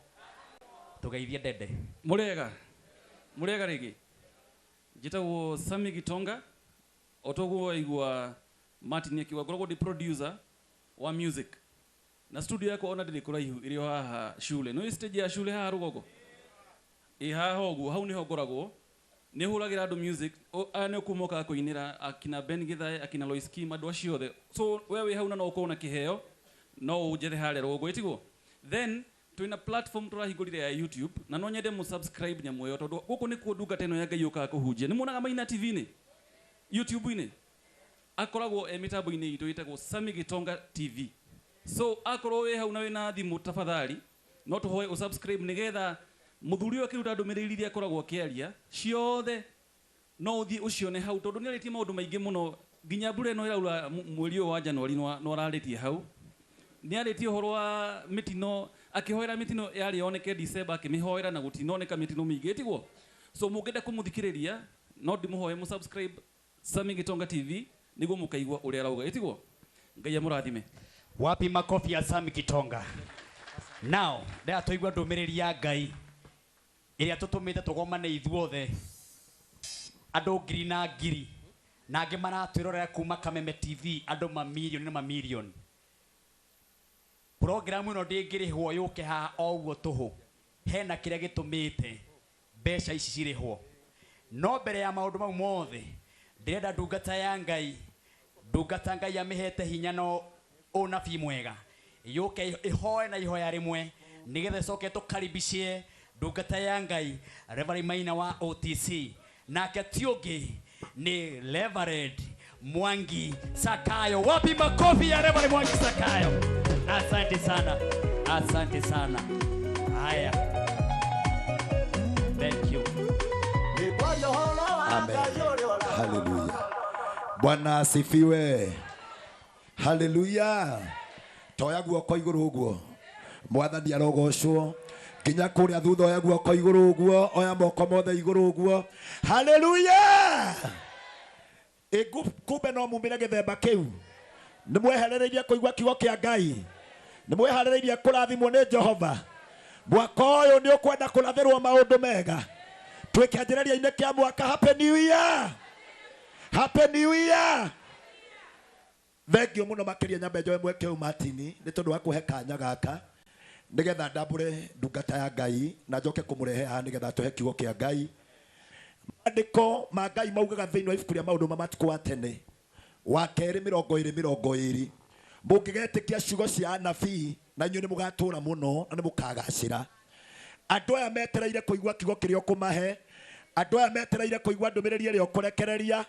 Tũgeithie Dede. Mũrĩega, mũrĩega rĩngĩ. Njĩtagwo Sami Gitonga, o toguo waigua Martin akiuga ngoragwo ndĩ producer wa music, na studio yakwa ona ndĩrĩ kũraihu, ĩrĩ o haha shule. Nĩ stage ya shule haha rũgongo, ĩ haha ũguo, hau nĩho ngoragwo nĩ hũragĩra andũ music. Aya nĩ kuma mokaga kũinĩra akina Ben Githae, akina Lois Kim, andũ acio othe. So we wĩ hau na no ũkorwo na kĩheo, no ũnjethe harĩa rũgongo, ĩtiguo. Then twĩna platform tũrahingũrire ya YouTube, na no nyende mũ subscribe nyamũ ĩyo, tondũ gũkũ nĩkuo ndungata ĩno ya Ngai yũkaga kũhunjia. Nĩ muonaga Maina TV-inĩ, YouTube-inĩ, akoragwo e mĩtambo-inĩ itũ ĩtagwo Sami Gitonga TV. So akorwo wĩ hau na wĩna thimũ, tafadhali no tũhoe ũsubscribe, nĩgetha mũthuri ũyũ akĩruta ndũmĩrĩri iria akoragwo akĩaria ciothe no ũthiĩ ũcione hau, tondũ nĩarĩtie maũndũ maingĩ mũno. Nginya mbura ĩno ĩraura mweri ũyũ wa Januari no ararĩtie hau. Nĩarĩtie ũhoro wa mĩtino, akĩhoera mĩtino yarĩ yoneke December, akĩmĩhoera na gũtinoneka mĩtino mĩingĩ, ĩtiguo. So mũngĩenda kũmũthikĩrĩria, no ndĩmũhoe mũsubscribe Sami Gitonga TV nĩguo mũkaigua ũrĩa arauga, ĩtiguo. Ngai amũrathime. Wapi makofi ya Sami Gitonga? Now ndĩra tũigua ndũmĩrĩri ya Ngai ĩrĩa tũtũmĩte tũgomane ithuothe, andũ ngiri na ngiri, na angĩ maratwĩrorera kuma Kameme TV, andũ mamirioni na mamirioni. Programu ĩno ndĩngĩrĩhwo yũke haha o ũguo tũhũ, hena kĩrĩa gĩtũmĩte mbeca ici cirĩhwo. No mbere ya maũndũ mau mothe, ndĩrenda ndungata ya Ngai, ndungata Ngai amĩhete hinya no ũnabii mwega, yũke ĩhoe na ihoya rĩmwe, nĩgetha ĩcoke tũkaribicie ndungata ya Ngai Reverend Maina wa OTC, nake ti ũngĩ nĩ Reverend Mwangi Sakayo. Wapi makofi ya Reverend Mwangi Sakayo? Asante sana, asante sana. Haya, thank you. Amen. Hallelujah. Bwana asifiwe. Hallelujah. Toya guoko igũrũ ũguo, Mwathani arogocwo. Nginya kũrĩa thutha oya guoko igũrũ ũguo, oya moko mothe igũrũ ũguo. Hallelujah. Kumbe no mumĩre gĩthemba kĩu. Nĩ mweherereirie kũigua kiugo kĩa Ngai, nĩ mweharereirie kũrathimwo nĩ Jehova. Mwaka ũyũ nĩ ũkwenda kũrathĩrwo maũndũ mega. Twĩ kĩanjĩrĩria-inĩ kĩa mwaka. Happy New Year. Happy New Year. Thengio mũno makĩria. Nyambe njoe mweke ũyũ, Martin, nĩ tondũ wa kũhe kanya gaka nĩgetha ndambũre ndungata ya Ngai na njoke kũmũrehe haha nĩgetha tũhe kiugo kĩa Ngai. Maandĩko ma Ngai maugaga thĩinĩ wa ibuku rĩa Maũndũ ma Matukũ wa Tene wa kerĩ 20:20, mũngĩgetĩkia ciugo cia anabii na inyuĩ nĩ mũgatũra mũno na nĩ mũkagacĩra. Andũ aya metereire kũigua kiugo kĩrĩa ũkũmahe, andũ aya metereire kũigua ndũmĩrĩri ĩrĩa ũkũrekereria,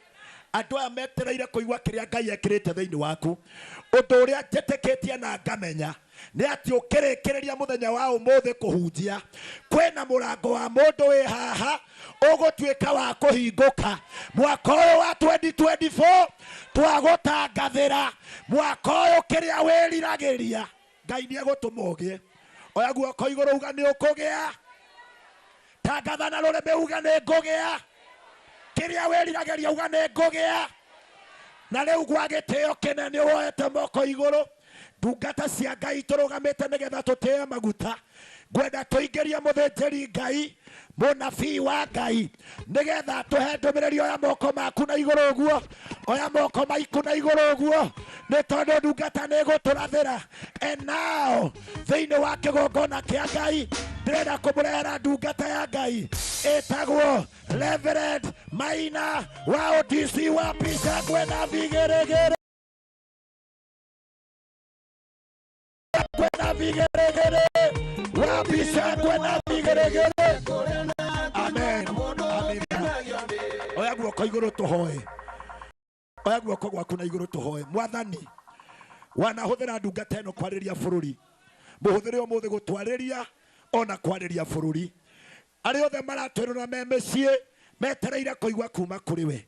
andũ aya metereire kũigua kĩrĩa Ngai ekĩrĩte thĩinĩ waku. Ũndũ ũrĩa njĩtĩkĩtie na ngamenya nĩ atĩ ũkĩrĩkĩrĩria mũthenya wa ũmũthĩ kũhunjia, kwĩna mũrango wa mũndũ wĩ haha ũgũtuĩka wa kũhingũka. Mwaka ũyũ wa 2024 twagũtangathĩra, mwaka ũyũ kĩrĩa wĩriragĩria Ngai nĩ egũtũma ũgĩe. Oya guoko igũrũ uga nĩ ũkũgĩa. Tangatha na rũrĩmĩ uga nĩ ngũgĩa. Kĩrĩa wĩriragĩria uga nĩ ngũgĩa. Na rĩu gwa gĩtĩo kĩnene woete moko igũrũ, ndungata cia Ngai tũrũgamĩte nĩgetha tũtĩe maguta. Ngwenda tũingĩrie mũthĩnjĩri Ngai Mũnabii wa Ngai nĩgetha tũhe ndũmĩrĩri. Oya moko maku na igũrũ ũguo, oya moko maiku na igũrũ ũguo, nĩ tondũ ndungata nĩ ĩgũtũrathĩra. And now thĩinĩ wa kĩgongona kĩa Ngai ndĩrenda kũmũrehera ndungata ya Ngai ĩtagwo Reverend Maina wa OTC wa Pica kwena vigeregere, kwena vigeregere, wa pica kwena vigeregere. Amen, amen. Oya guoko igũrũ tũhoe, oya guoko gwaku na igũrũ tũhoe. Mwathani, wanahũthĩra ndungata ĩno kwarĩria bũrũri, mũhũthĩre ũmũthĩ gũtwarĩria ona kwarĩria bũrũri. Arĩa othe maratwĩrora me mĩciĩ metereire kũigua kuma kũrĩ we,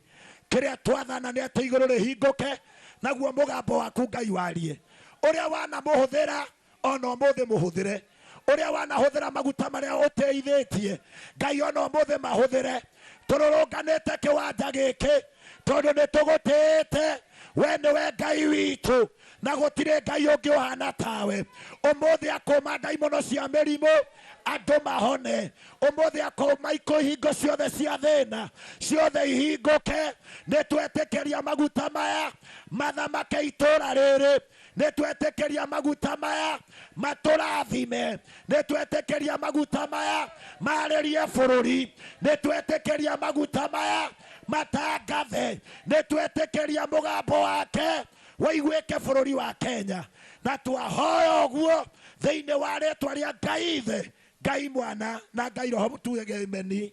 kĩrĩa twathana nĩ atĩ igũrũ rĩhingũke naguo mũgambo waku Ngai warie. Ũrĩa wanamũhũthĩra ona ũmũthĩ mũhũthĩre, ũrĩa wanahũthĩra maguta marĩa ũteithĩtie Ngai ona ũmũthĩ mahũthĩre. Tũrũrũnganĩte kĩwanja gĩkĩ tondũ nĩ tũgũtĩĩte we, nĩwe Ngai witũ na gũtirĩ Ngai ũngĩ ũhana tawe. Ũmũthĩ akũma ndaimono cia mĩrimũ andũ mahone, ũmũthĩ akũma ikũ ihingo ciothe cia thĩna ciothe ihingũke. Nĩ twetĩkĩria maguta maya mathamake itũra rĩrĩ, nĩ twetĩkĩria maguta maya matũrathime, nĩ twetĩkĩria maguta maya marĩrie bũrũri, nĩ twetĩkĩria maguta maya matangathe, nĩ twetĩkĩria mũgambo wake waiguĩke bũrũri wa Kenya. Na twahoya ũguo thĩinĩ wa rĩtwa rĩa Ngai Ithe, Ngai Mwana na Ngai Roho. Tuge ameni.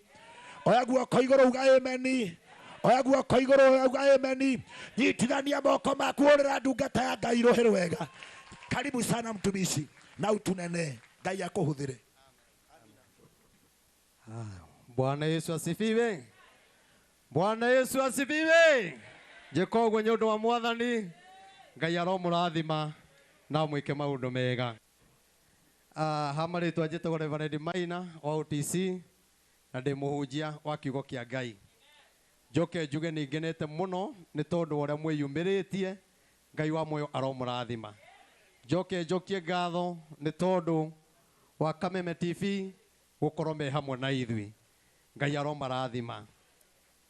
Oya guoko igũrũ uga ameni, oya guoko igũrũ uga ameni. Nyitithania moko maku, ũrĩra ndungata ya Ngai rũhĩ rwega. Karibu sana mtumishi, na utunene, Ngai akũhũthĩre. Bwana Yesu asifiwe. Bwana Yesu asifiwe. Njĩka ũguo nĩ ũndũ wa Mwathani. Ngai aromũrathima na mwĩke maũndũ mega. Ha marĩtwa njĩtagwo Reverend Maina wa OTC na ndĩ mũhunjia wa kiugo kĩa Ngai. Njoke njuge nĩ ngenete mũno nĩ tondũ wa ũrĩa mwĩyumĩrĩtie. Ngai wa muoyo aromũrathima. Njoke njokie ngatho nĩ tondũ wa Kameme TV gũkorwo me hamwe na ithuĩ. Ngai aromarathima.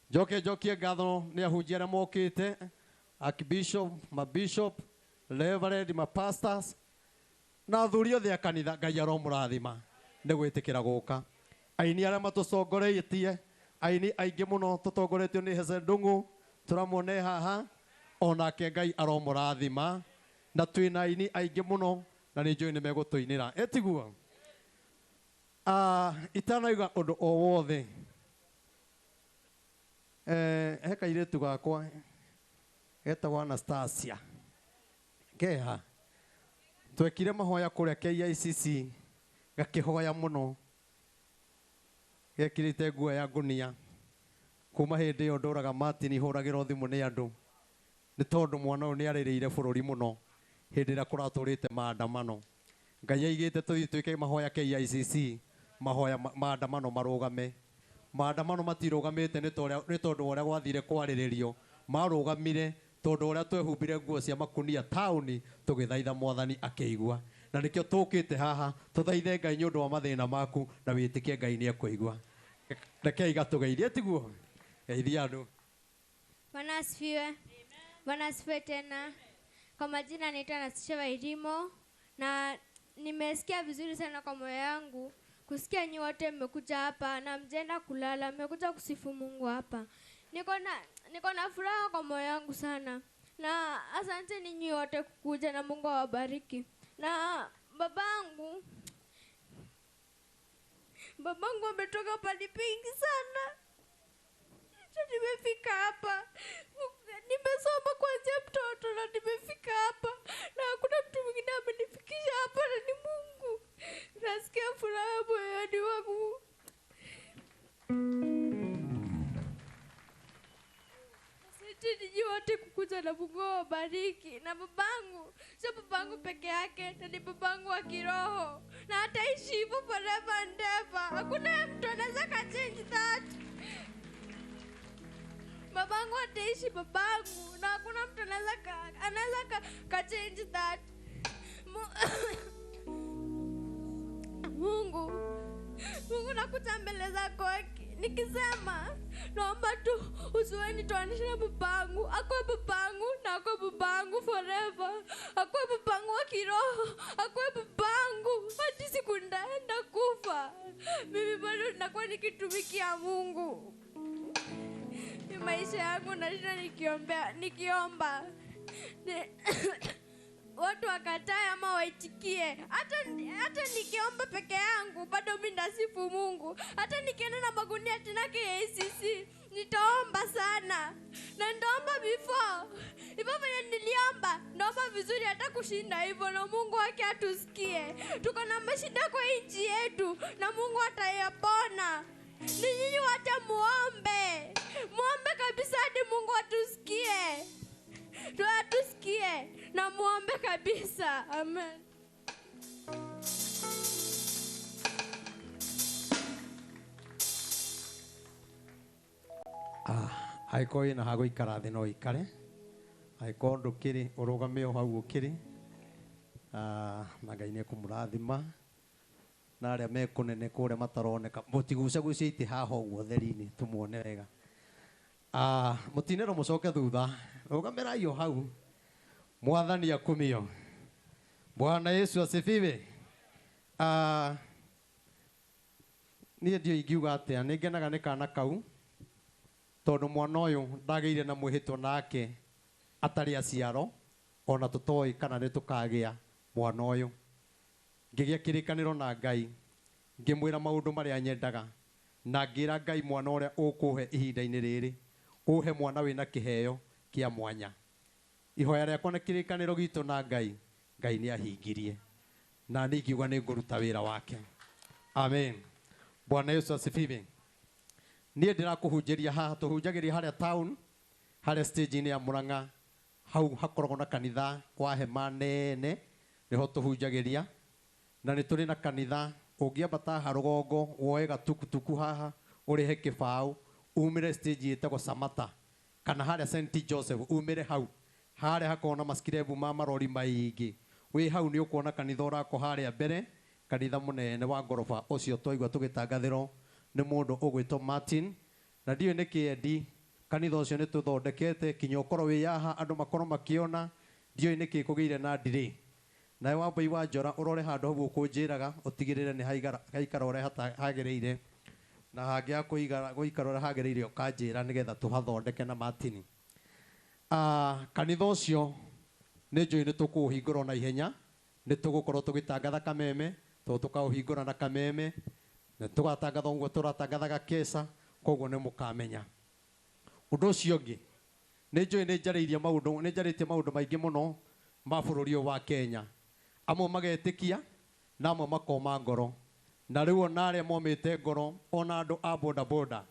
Njoke njokie ngatho nĩ ahunjia arĩa mokĩte, Archbishop, mabishop, reverend, mapastors na athuri othe a kanitha. Ngai aromũrathima nĩ gwĩtĩkĩra gũka. Aini arĩa matũcongoreitie, aini aingĩ mũno tũtongoretio nĩ Heze Ndung'u, tũramuone haha onake, Ngai aromũrathima. Na twĩna aini aingĩ mũno na nĩ njũĩ nĩ megũtũinĩra, ĩtiguo? Itanauga ũndũ o wothe, he kairĩtu gakwa getagwo Anastasia keha twekire mahoya kũrĩa KICC, gakĩhoya mũno gekĩrĩte nguo ya ngũnia. Kuma hĩndĩ ĩyo ndũraga Martin hũragĩrwo thimũ nĩ andũ nĩ tondũ mwana ũyũ nĩ arĩrĩire bũrũri mũno hĩndĩ ĩrĩa kũratũrĩte maandamano. Ngai aigĩte tũthiĩ twĩke mahoya KICC, mahoya maandamano marũgame. Maandamano matirũgamĩte nĩ tondũ wa ũrĩa gwathire kwarĩrĩrio, marũgamire tondũ ũrĩa twehumbire nguo cia makunia taũni tũgĩthaitha Mwathani akĩigua. Na nĩkĩo tũkĩte haha tũthaithe Ngai nĩ ũndũ wa mathĩna maku na wĩtĩkie Ngai nĩ ekũigua. Rekei gatũgeithie, tiguo? Geithia andũ. Bwana asifiwe. Bwana asifiwe tena. Kwa majina naitwa Anastasia Wairimo na nimesikia vizuri sana kwa moyo wangu kusikia nyi wote mmekuja hapa na mjenda kulala, mmekuja kusifu Mungu hapa. Niko na furaha kwa moyo wangu sana. Na asante ninyi wote kukuja na Mungu awabariki. Na babangu ametoka pali pingi sana. Nimefika hapa. Nimesoma kuanzia mtoto na nimefika hapa. Na hakuna mtu mwingine amenifikisha hapa na ni Mungu. Nasikia furaha moyoni wangu. Asante ninyi wote kukuja na Mungu awabariki. Na babangu, sio babangu peke yake, na ni babangu wa kiroho. Na ataishi hivyo forever and ever. Hakuna mtu anaweza ka change that. Babangu ataishi babangu na hakuna mtu anaweza ka change that. Mungu Mungu nakuja mbele zako nikisema naomba tu usiwe nitoanishe na babangu, akuwe babangu na akuwe babangu forever, akuwe babangu wa kiroho, akuwe babangu hadi siku ndaenda kufa. Mimi bado nakuwa nikitumikia Mungu. Ni maisha yangu nashinda nikiomba watu wakatae ama waitikie. Hata nikiomba peke yangu bado mimi ndasifu Mungu. Hata nikienda na magunia tena KICC nitaomba sana. Na nitaomba before. Hivyo vile niliomba, naomba vizuri hata kushinda hivyo, na Mungu wake atusikie. Tuko na mashida kwa nchi yetu na Mungu atayapona. Ni nyinyi wote muombe. Muombe kabisa hadi Mungu atusikie. Tuatusikie na muombe kabisa. Amen. Aiko ina ha guikara thi no ikare, aiko ndukiri urugame o hau ukiri, na Ngai ni ekumurathima na aria me kunene kuria mataroneka mutigucagucie iti haha uguo theri-ini tumuone wega. Mutinero mucoke thutha, rugamirai o hau. Mwathani akumio. Bwana Yesu asifiwe. Niĩ ndiũĩ ingiuga atĩa, nĩ ngenaga nĩ kana kau tondũ mwana ũyũ ndagĩire na mwĩhĩtwa nake atarĩ aciaro, ona tũtoĩ kana nĩ tũkagĩa mwana ũyũ. Ngĩgĩa kĩrĩkanĩro na Ngai, ngĩmwĩra maũndũ marĩa nyendaga, na ngĩra Ngai mwana ũrĩa ũkũhe ihinda-inĩ rĩrĩ, ũhe mwana wĩna kĩheo kĩa mwanya. Ihoya rĩakwa na kĩrĩkanĩro gitũ na Ngai, Ngai nĩ ahingirie, na niĩ ngiuga nĩ ngũruta wĩra wake. Amen. Bwana Yesu asifiwe. Niĩ ndĩrakũhunjĩria haha, tũhunjagĩria harĩa town, harĩa stage-inĩ ya Murang'a, hau hakoragwo na kanitha wa hema nene, nĩho tũhunjagĩria. Na nĩ tũrĩ na kanitha, ũngĩambata haha rũgongo, woe gatukutuku haha, ũrĩhe kĩbaũ, umĩre stage ĩtagwo Samata, kana harĩa St Joseph, umĩre hau. Harĩa hakoragwo na maskirebu ma marori maingĩ. Wĩ hau nĩ ũkuona kanitha ũrakwo harĩa mbere, kanitha mũnene wa ngoroba ũcio twaigua tũgĩtangathĩrwo nĩ mũndũ ũgwĩtwo Martin, na ndiũĩ nĩ kĩendi kanitha ũcio nĩ tũthondekete kinya ũkorwo wĩ haha andũ makorwo makĩona, ndiũĩ nĩkĩ kũgĩire na ndirĩ. Nawe Wambui wa Njora ũrore handũ hau ũkũnjĩraga ũtigĩrĩre nĩ haikara ũrĩa hagĩrĩire, na hangĩaga gũikara ũrĩa hagĩrĩire ũkanjĩra nĩgetha tũhathondeke na Martin. Kanitha ũcio nĩ njũĩ nĩ tũkũũhingũra na ihenya, nĩ tũgũkorwo tũgĩtangatha kameme, tondũ tũkaũhingũra na kameme, na tũgatangatha ũguo tũratangathaga keca, koguo nĩ mũkamenya. Ũndũ ũcio ũngĩ, nĩ njũĩ nĩ njarĩirie maũndũ, nĩ njarĩtie maũndũ maingĩ mũno ma bũrũri ũyũ wa Kenya. Amwe magetĩkia na amwe makoma ngoro, na rĩu ona arĩa momĩte ngoro, ona andũ a boda boda,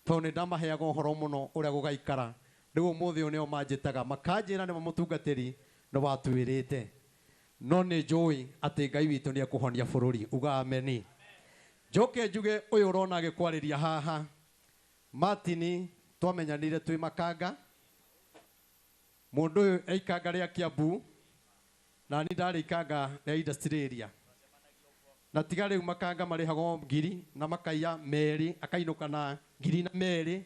tondũ nĩ ndamaheaga ũhoro mũno ũrĩa gũgaikara. Rĩu ũmũthĩ ũyũ nĩo manjĩtaga makanjĩra nĩmo mũtungatĩri nĩ watwĩrĩte, no nĩ njũĩ atĩ Ngai witũ nĩ ekũhonia bũrũri. Uga ameni. Njoke njuge ũyũ ũrona agĩkwarĩria haha, Martin twamenyanire twĩ makanga, mũndũ ũyũ aikanga rĩa Kiambu, na niĩ ndarĩ ikanga rĩa industry area. Na tiga rĩu makanga marĩhagwo ngiri na makaiya merĩ, akainũka na ngiri na merĩ,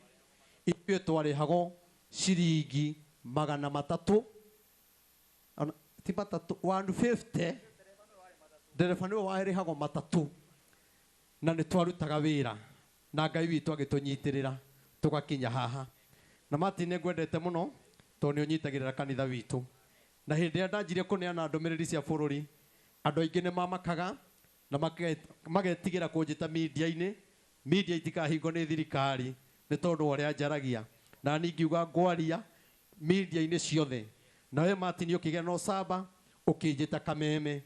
ithuĩ twarĩhagwo ciringi 300, ti matatũ, 150, ndereba nĩwe warĩhagwo matatũ, na nĩ twarutaga wĩra na Ngai witũ agĩtũnyitĩrĩra tũgakinya haha. Na Martin nĩ ngwendete mũno tondũ nĩ ũnyitagĩrĩra kanitha witũ. Na hĩndĩ ĩrĩa ndanjirie kũneana ndũmĩrĩri cia bũrũri, andũ aingĩ nĩ mamakaga na magetigĩra kũnjĩta media-inĩ, media itikahingwo nĩ thirikari nĩ tondũ wa ũrĩa njaragia. Na niĩ ngiuga ngwaria media-inĩ ciothe. Nawe Martin ũkĩgĩa na ũcamba, ũkĩnjĩta kameme,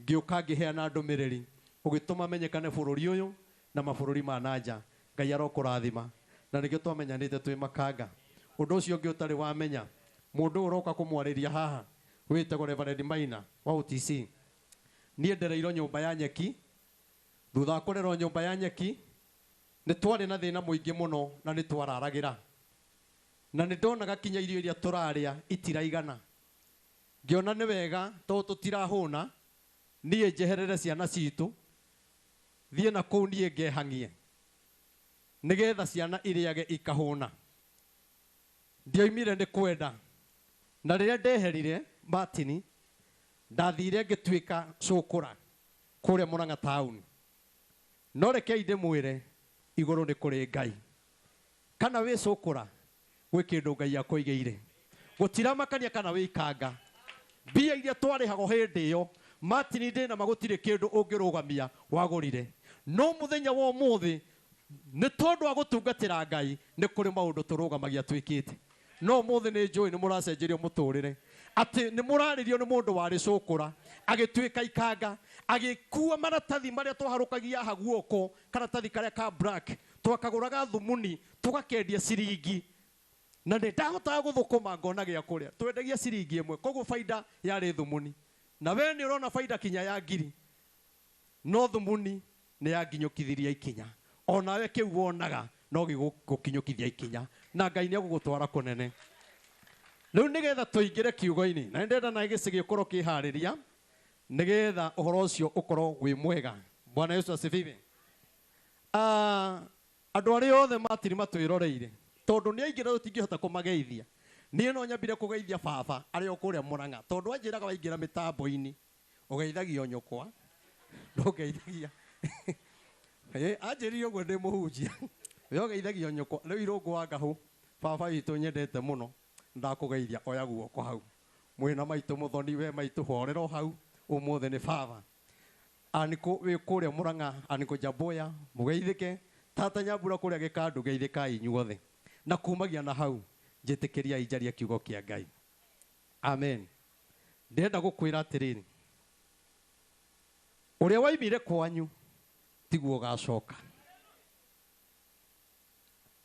ngĩũka ngĩheana ndũmĩrĩri, ũgĩtũma menyekane bũrũri ũyũ na mabũrũri ma na nja. Ngai arokũrathima. Na nĩkĩo twamenyanĩte twĩ makanga. Ũndũ ũcio ũngĩ ũtarĩ wamenya, mũndũ ũyũ ũroka kũmwarĩria haha wĩtagwo Reverend Maina wa OTC. Niĩ ndereirwo nyũmba ya nyeki. Thutha wa kũrerwo nyũmba ya nyeki, nĩ twarĩ na thĩna mũingĩ mũno na nĩ twararagĩra. Na nĩ ndonaga kinya irio iria tũrarĩa itiraigana. Ngĩona nĩ wega tondũ tũtirahũna, niĩ njeherere ciana citũ, Thiĩ na kũu niĩ ngehang'ie nĩgetha ciana irĩage ikahũna. Ndioimire nĩ kwenda. Na rĩrĩa ndeherire Martin, ndathire ngĩtuĩka cũkũra kũrĩa Murang'a taũni. No rekei ndĩmwĩre igũrũ nĩ kũrĩ Ngai. Kana wĩ cũkũra gwĩ kĩndũ Ngai akũigĩire. Gũtiramakania kana wĩ ikanga. Mbia iria twarĩhagwo hĩndĩ ĩyo Martin ndĩna ma gũtirĩ kĩndũ ũngĩrũgamia wagũrire. No mũthenya wa ũmũthĩ nĩ tondũ wa gũtungatĩra Ngai nĩ kũrĩ maũndũ tũrũgamagia twĩkĩte. No ũmũthĩ nĩ njũĩ nĩ mũracenjerio mũtũrĩre. Atĩ nĩ mũrarĩrio nĩ mũndũ warĩ cũkũra agĩtuĩka ikanga agĩkua maratathi marĩa twaharũkagia haha guoko, karatathi karĩa ka black twakagũraga thumuni tũgakendia ciringi. Na nĩ ndahotaga gũthũkũma ngona gĩa kũrĩa. Twendagia ciringi ĩmwe, koguo baida yarĩ thumuni. Na we nĩ ũrona baida kinya ya ngiri, no thumuni nĩ yanginyũkithirie ikinya. Onawe kĩu wonaga no gĩgũkinyũkithia ikinya, na Ngai nĩ egũgũtwara kũnene. Rĩu nĩgetha tũingĩre kiugo-inĩ, na nĩndĩrenda na gĩcĩgĩ ũkorwo ũkĩharĩria nĩgetha ũhoro ũcio ũkorwo wĩ mwega. Bwana Yesu asifiwe. Andũ arĩa othe Martin matwĩroreire, tondũ nĩ aingĩ na tũtingĩhota kũmageithia. Niĩ no nyambire kũgeithia baba arĩa o kũrĩa Murang'a, tondũ anjĩraga waingĩra mĩtambo-inĩ ũgeithagio nyũkwa, ndũngeithagia. Anjĩrire ũguo ndĩ mũhunjia. We ũgeithagio nyũkwa. Rĩu Irũngũ wa Ngahũ, baba witũ nyendete mũno, ndakũgeithia oya guoko hau. Mwĩna maitũ mũthoni, we maitũ horera o hau, ũmũthĩ nĩ baba. Anĩkũ wĩ kũrĩa Murang'a, anĩkũ Njamboya, mũgeithĩke. Tata Nyambura kũrĩa Gĩkandu, geithĩkai inyuothe. Na kumagia na hau, njĩtĩkĩriai njarie kiugo kĩa Ngai. Amen. Ndĩrenda gũkwĩra atĩrĩrĩ, ũrĩa waimire kwanyu tiguo ũgacoka.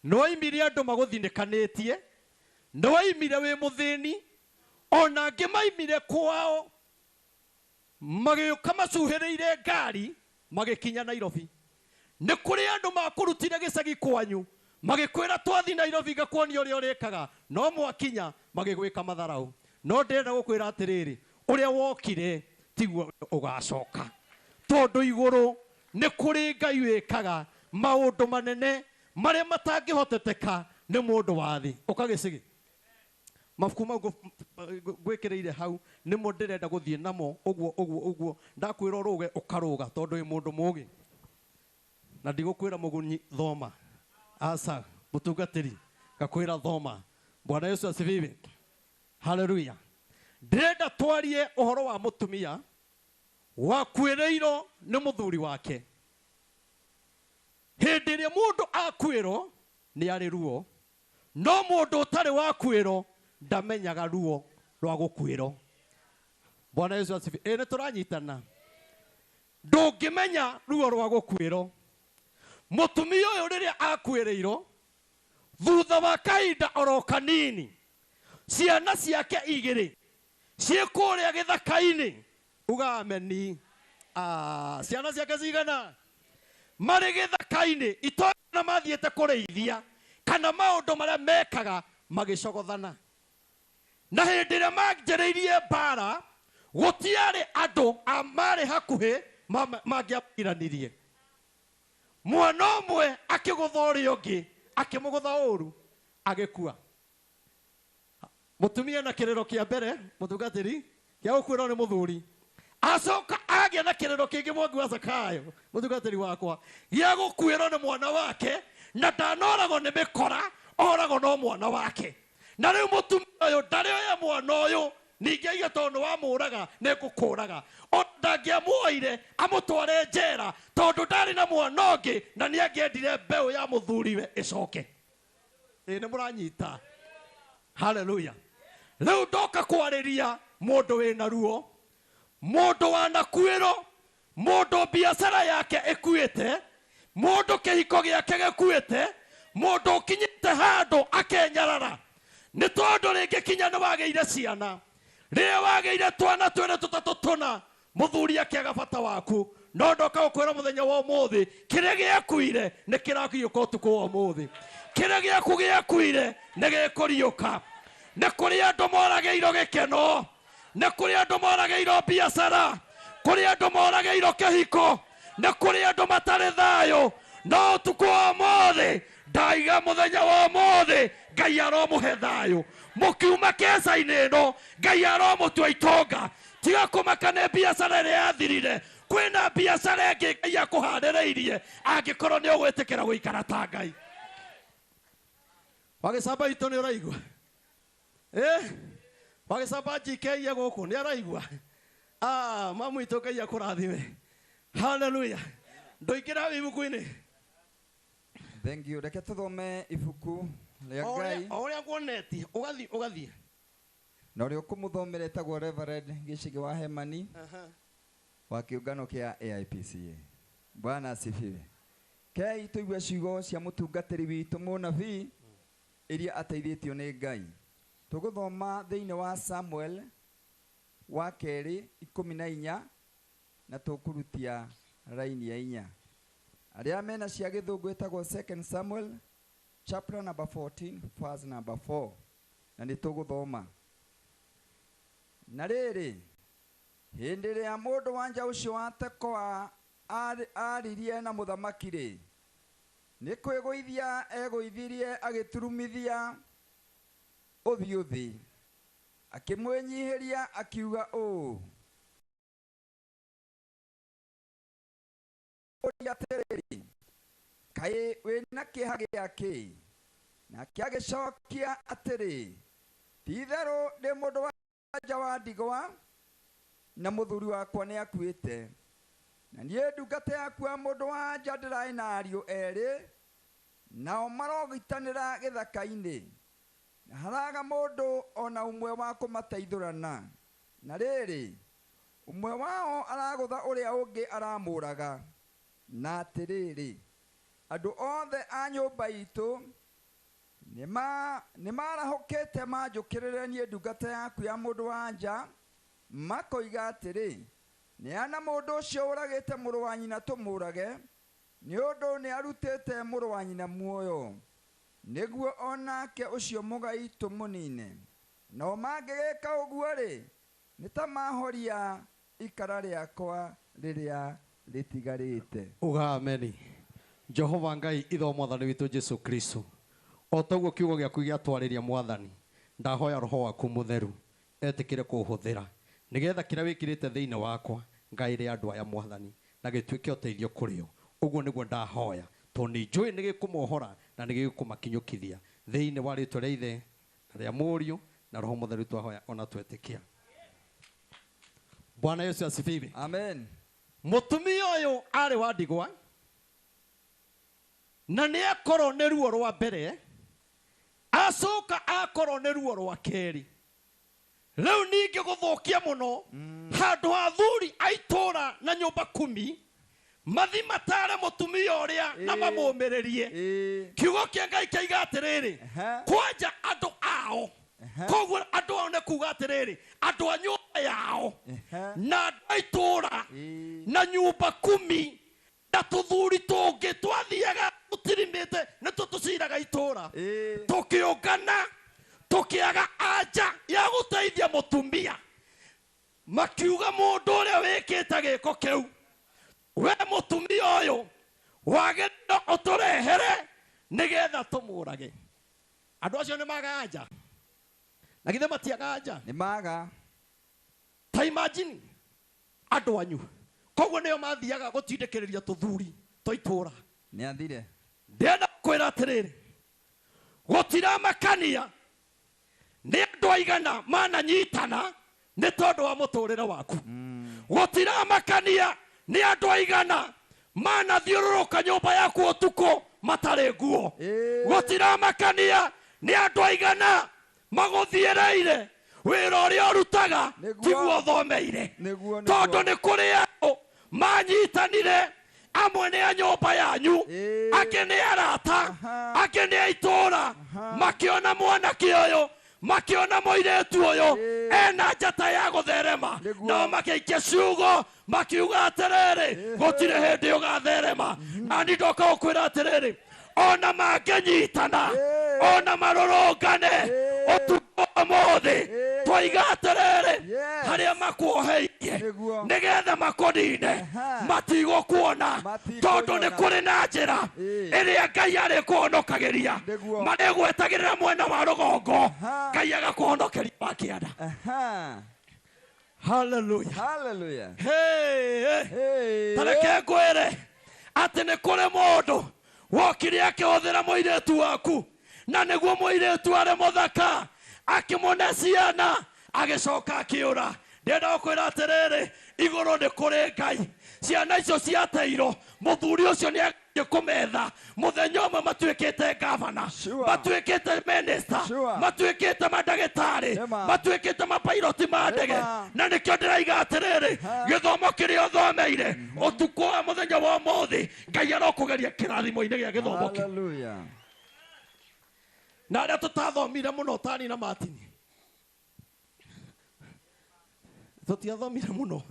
Nĩ waimire andũ magũthinĩkanĩtie, nĩ waimire wĩ mũthĩni, ona angĩ maimire kwao magĩũka macuhĩrĩire ngari magĩkinya Nairobi. Nĩ kũrĩ andũ makũrutire gĩcagi kwanyu magĩkwĩra twathi Nairobi ngakuonia ũrĩa ũrĩkaga, no mwakinya magĩgwĩka matharau. No ndĩrenda gũkwĩra atĩrĩrĩ, ũrĩa wokire tiguo ũgacoka. Tondũ igũrũ nĩ kũrĩ Ngai wĩkaga maũndũ manene marĩa matangĩhoteteka nĩ mũndũ wa thĩ. Ũka gĩcĩgĩ. Mabuku mau ngwĩkĩrĩire hau nĩmo ndĩrenda gũthiĩ namo ũguo ũguo ũguo. Ndakwĩra ũrũge ũkarũga tondũ wĩ mũndũ mũũgĩ. Na ndigũkwĩra mũgunyi thoma. Asa mũtungatĩri ngakwĩra thoma. Bwana Yesu asifiwe. Haleluya. Ndĩrenda twarie ũhoro wa mũtumia wakuĩrĩirwo nĩ mũthuri wake. Hĩndĩ ĩrĩa mũndũ akuĩrwo nĩ arĩ ruo, no mũndũ ũtarĩ wakuĩrwo ndamenyaga ruo rwa gũkuĩrwo. Bwana Yesu asifiwe. Nĩ tũranyitana. Ndũngĩmenya ruo rwa gũkuĩrwo. Mũtumia ũyũ rĩrĩa akuĩrĩirwo, thutha wa kahinda oro kanini, ciana ciake igĩrĩ ciĩ kũrĩa gĩthaka-inĩ. Uga ameni. Ciana ciake cigana? Marĩ gĩthaka-inĩ, itoĩ na mathiĩte kũrĩithia kana maũndũ marĩa mekaga magĩcogothana. Na hĩndĩ ĩrĩa manjĩrĩirie mbara, gũtiarĩ andũ a marĩ hakuhĩ mangĩamũiranirie. Mwana ũmwe akĩgũtha ũrĩa ũngĩ, akĩmũgũtha ũru, agĩkua. Mũtumia na kĩrĩro kĩa mbere, mũtungatĩri, kĩa gũkuĩrwo nĩ mũthuri. Acoka agĩa na kĩrĩro kĩngĩ Mwangi wa Zakayo, mũtungatĩri wakwa, gĩa gũkuĩrwo nĩ mwana wake, na ndanoragwo nĩ mĩkora, oragwo no mwana wake. Na rĩu mũtumia ũyũ ndarĩ oya mwana ũyũ, ningĩ aiga tondũ nĩ wamũraga, nĩ ngũkũraga. O ndangĩamuoire amũtware njera, tondũ ndarĩ na mwana ũngĩ, na nĩ angĩendire mbeũ ya mũthuriwe ĩcoke. Nĩ mũranyita. Haleluya. Rĩu ndoka kwarĩria mũndũ wĩna ruo, mũndũ wanakuĩrwo, mũndũ biacara yake ĩkuĩte, mũndũ kĩhiko gĩake gĩkuĩte, mũndũ ũkinyĩte handũ akenyarara. Nĩ tondũ rĩngĩ kinya nĩ wagĩire ciana. Rĩrĩa wagĩire twana twĩrĩ tũtatũ tũna, mũthuri akĩaga bata waku. No ndoka gũkwĩra mũthenya wa ũmũthĩ, kĩrĩa gĩakuire nĩ kĩrakĩriũka ũtukũ wa ũmũthĩ. Kĩrĩa gĩaku gĩakuire nĩ gĩkũriũka. Nĩ kũrĩ andũ moragĩirwo gĩkeno, nĩ kũrĩ andũ moragĩirwo biacara, kũrĩ andũ moragĩirwo kĩhiko, Nĩ kũrĩ andũ matarĩ thayũ, no ũtukũ wa ũmũthĩ ndaiga mũthenya wa ũmũthĩ Ngai aromũhe thayũ. Mũkiuma keca-inĩ ĩno Ngai aromũtua itonga. Tiga kũmaka nĩ biacara ĩrĩa yathirire, kwĩna biacara ĩngĩ Ngai akũharĩrĩirie angĩkorwo nĩ ũgwĩtĩkĩra gũikara ta Ngai. Wagĩcamba itũ nĩ ũraigua? Wagĩcamba njikeiye gũkũ nĩ araigua? Mamu itũ Ngai akũrathime. Haleluya. Ndũingĩra ibuku-inĩ. Thank you. Reke tũthome ibuku rĩa Ngai. O ũrĩa nguonetie, ũgathiĩ ũgathiĩ. Na ũrĩa ũkũmũthomera etagwo Reverend Gĩcĩgĩ wa Hemani wa kĩũngano kĩa AIPCA. Bwana asifiwe. Kei tũigue ciugo cia mũtungatĩri witũ mũnabii iria ateithĩtio nĩ Ngai. Tũgũthoma thĩinĩ wa Samuel wa kerĩ 14 na tũkũrutia raini ya 4. Arĩa mena cia gĩthũngũ ĩtagwo 2 Samuel chapter number 14 verse number 4 na nĩ tũgũthoma. Na rĩrĩ, hĩndĩ ĩrĩa mũndũ wa nja ũcio wa Tekoa aririe na mũthamaki rĩ, nĩ kwĩgũithia egũithirie agĩturumithia ũthiũ thĩ, akĩmwĩnyihĩria akiuga ũũ, atĩrĩrĩ, kaĩ wĩna kĩeha gĩakĩ? Nake agĩcokia atĩrĩ, ti-itherũ ndĩ mũndũ wa nja wa ndigwa, na mũthuri wakwa nĩ akuĩte. Na niĩ ndungata yaku ya mũndũ wa nja ndĩraĩ na ariũ erĩ, nao marogitanĩra gĩthaka-inĩ, na haraga mũndũ ona ũmwe wa kũmateithũrana. Na rĩrĩ, ũmwe wao aragũtha ũrĩa ũngĩ aramũraga. Na atĩrĩrĩ, andũ othe a nyũmba itũ nĩmarahũkĩte manjũkĩrĩre niĩ ndungata yaku ya mũndũ wa nja, makoiga atĩrĩ, neana mũndũ ũcio ũragĩte mũrũ wa nyina tũmũrage, nĩ ũndũ nĩarutĩte mũrũ wa nyina muoyo, nĩguo onake ũcio mũgai tũmũnine. Nao mangĩgĩka ũguo-rĩ, nĩ ta mahoria ikara rĩakwa rĩrĩa rĩtigarĩte. Uga ameni. Jehova Ngai itho mwathani witũ Jesu Kristo, o taguo kiugo gĩaku gĩatwarĩria mwathani, ndahoya roho waku mũtheru etĩkĩre kũhũthĩra nĩgetha kĩrĩa wĩkĩrĩte thĩinĩ wakwa ngaĩre andũ aya mwathani, na gĩtuĩke ũteithio kũrĩ o. Ũguo nĩguo ndahoya, tondũ nĩ njũĩ nĩ gĩkũmohora na nĩ gĩkũmakinyũkithia thĩinĩ wa rĩtwa rĩa Ithe na rĩa Mũriũ na Roho Mũtheru twahoya ona twetĩkia. Bwana Yesu asifiwe. Amen. Mũtumia ũyũ arĩ wa ndigwa na nĩ akorwo nĩ ruo rwa mbere, acoka akorwo nĩ ruo rwa kerĩ. Rĩu ningĩ gũthũkia mũno, handũ ha athuri a itũũra na nyũmba 10 mathi matare mũtumia ũrĩa na mamũmĩrĩrie. Kiugo kĩa Ngai kĩaiga atĩrĩrĩ, kwanja andũ ao, koguo andũ ao nĩ kuga atĩrĩrĩ, andũ a nyũmba yao na andũ a itũũra na nyũmba 10 na tũthuri tũngĩ twathiaga tũtirimĩte nĩtũ tũciraga itũũra, tũkĩũngana tũkĩaga anja ya gũteithia mũtumia, makiuga mũndũ ũrĩa wĩkĩte gĩko kĩu, we mũtumia ũyũ wagĩrĩirwo ũtũrehere nĩgetha tũmũrage. Andũ acio nĩ maga anja, na githĩ matiaga anja? Nĩ maga. Ta imagine andũ anyu, koguo nĩo mathiaga gũtindĩkĩrĩria tũthuri twa itũũra. Nĩ athire. Ndĩrenda kwĩra atĩrĩrĩ, gũtiramakania nĩ andũ aigana mananyitana nĩ tondũ wa mũtũrĩre waku. Gũtiramakania nĩ andũ aigana manathiũrũrũka nyũmba yaku ũtukũ matarĩ nguo. Gũtiramakania nĩ andũ aigana magũthiĩrĩire wĩra ũrĩa ũrutaga tiguo ũthomeire, tondũ nĩ kũrĩ andũ manyitanire, amwe nĩ a nyũmba yanyu, angĩ nĩ arata, angĩ nĩ a itũũra, makĩona mwanake ũyũ, makĩona mũirĩtu ũyũ ena njata ya gũtherema, nao makĩikia ciugo makiuga atĩrĩrĩ, gũtirĩ hĩndĩ ũgatherema. Na niĩ ndoka gũkwĩra atĩrĩrĩ, ona mangĩnyitana, ona marũrũngane, ũtukũ ũmũthĩ twaiga atĩrĩrĩ harĩa makuoheirie nĩgetha makũnine matigũkuona tondũ nĩ kũrĩ na njĩra ĩrĩa Ngai arĩkũhonokagĩria marĩgwetagĩrĩra mwena wa rũgongo Ngai agakũhonokeria wa kĩanda. Hallelujah. Hallelujah. Hey, hey. Tareke ngwĩre atĩ nĩ kũrĩ mũndũ wokire akĩhũthĩra mũirĩtu waku na nĩguo mũirĩtu arĩ mũthaka akĩmũne ciana agĩcoka akĩũra. Ndĩrenda gũkwĩra atĩrĩrĩ igũrũ nĩ kũrĩ Ngai. Ciana icio ciateirwo mũthuri ũcio nĩ agĩthiĩ kũmetha mũthenya ũmwe matuĩkĩte gavana, matuĩkĩte minister, matuĩkĩte mandagĩtarĩ, matuĩkĩte mapairoti ma ndege. Na nĩkĩo ndĩraiga atĩrĩrĩ gĩthomo kĩrĩa ũthomeire ũtukũ wa mũthenya wa ũmũthĩ Ngai arokũgeria kĩrathimo-inĩ gĩa gĩthomo kĩu. Hallelujah. Na arĩa tũtathomire mũno tani na Martin tũtiathomire mũno.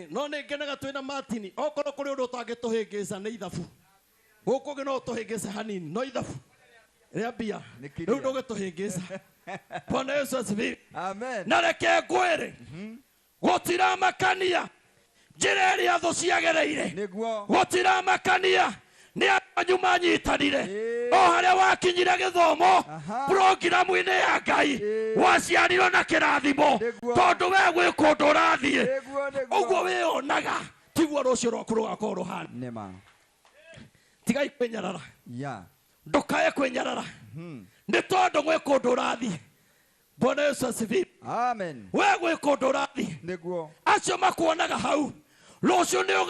No nĩ ngenaga twĩna Martin okorwo kũrĩ ũndũ ũtangĩtũhĩngĩca nĩ ithabu gũkũ ũngĩ no ũtũhĩngĩce hanini no ithabu rĩa mbia rĩu ndũgĩtũhĩngĩca. Bwana Yesu asifiwe. Amen. Na reke ngwĩre gũtiramakania njĩra ĩrĩa thũ ciagereire, gũtiramakania nĩ andũ anyu manyitanire o harĩa wakinyire gĩthomo programu-inĩ ya Ngai waciarirwo na kĩrathimo tondũ we gwĩ kũndũ ũrathiĩ ũguo wĩyonaga tiguo rũciũ rwaku rũgakorwo rũhana. Tigai kwĩnyarara, ndũkae kwĩnyarara nĩ tondũ gwĩ kũndũ ũrathiĩ. Bwana Yesu asifiwe. Amen. We gwĩ kũndũ ũrathiĩ acio makuonaga hau rũciũ nĩ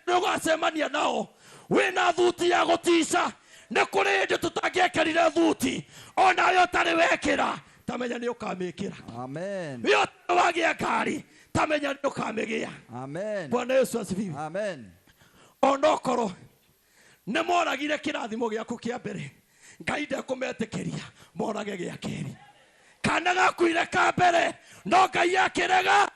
ũgacemania nao wĩna thuti ya gũtica. Nĩ kũrĩ hĩndĩ tũtangĩekĩrire thuti onawe ũtarĩ wekĩra tamenya nĩ ũkamĩkĩra. Amen. We ũtarĩ wagĩa ngari tamenya nĩ ũkamĩgĩa. Amen. Bwana Yesu asifiwe. Amen. Onokorwo nĩ moragire kĩrathimo gĩaku kĩa mbere Ngai ndekũmetĩkĩria morage gĩa kerĩ. Kana gakuire ka mbere no Ngai akĩrega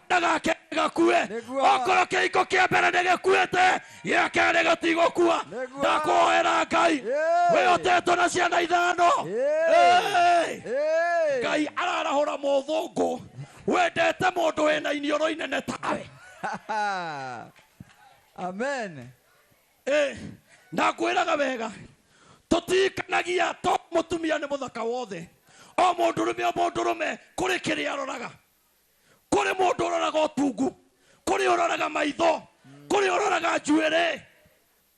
kana gake gakue. Okorwo kĩhiko kĩa mbere nĩ gĩkuĩte gĩa kerĩ gĩtigũkua. Ndakũhoera Ngai wĩ ũtetwo na ciana ithano. Ngai ararahũra mũthũngũ wendete mũndũ wĩna iniũrũ inene tawe. Amen. Na ngwĩraga wega tũtikanagia to mũtumia nĩ mũthaka wothe o mũndũrũme o mũndũrũme kũrĩ kĩrĩa aroraga. Kũrĩ mũndũ ũroraga ũtungu, kũrĩ ũroraga maitho, kũrĩ ũroraga njuĩrĩ,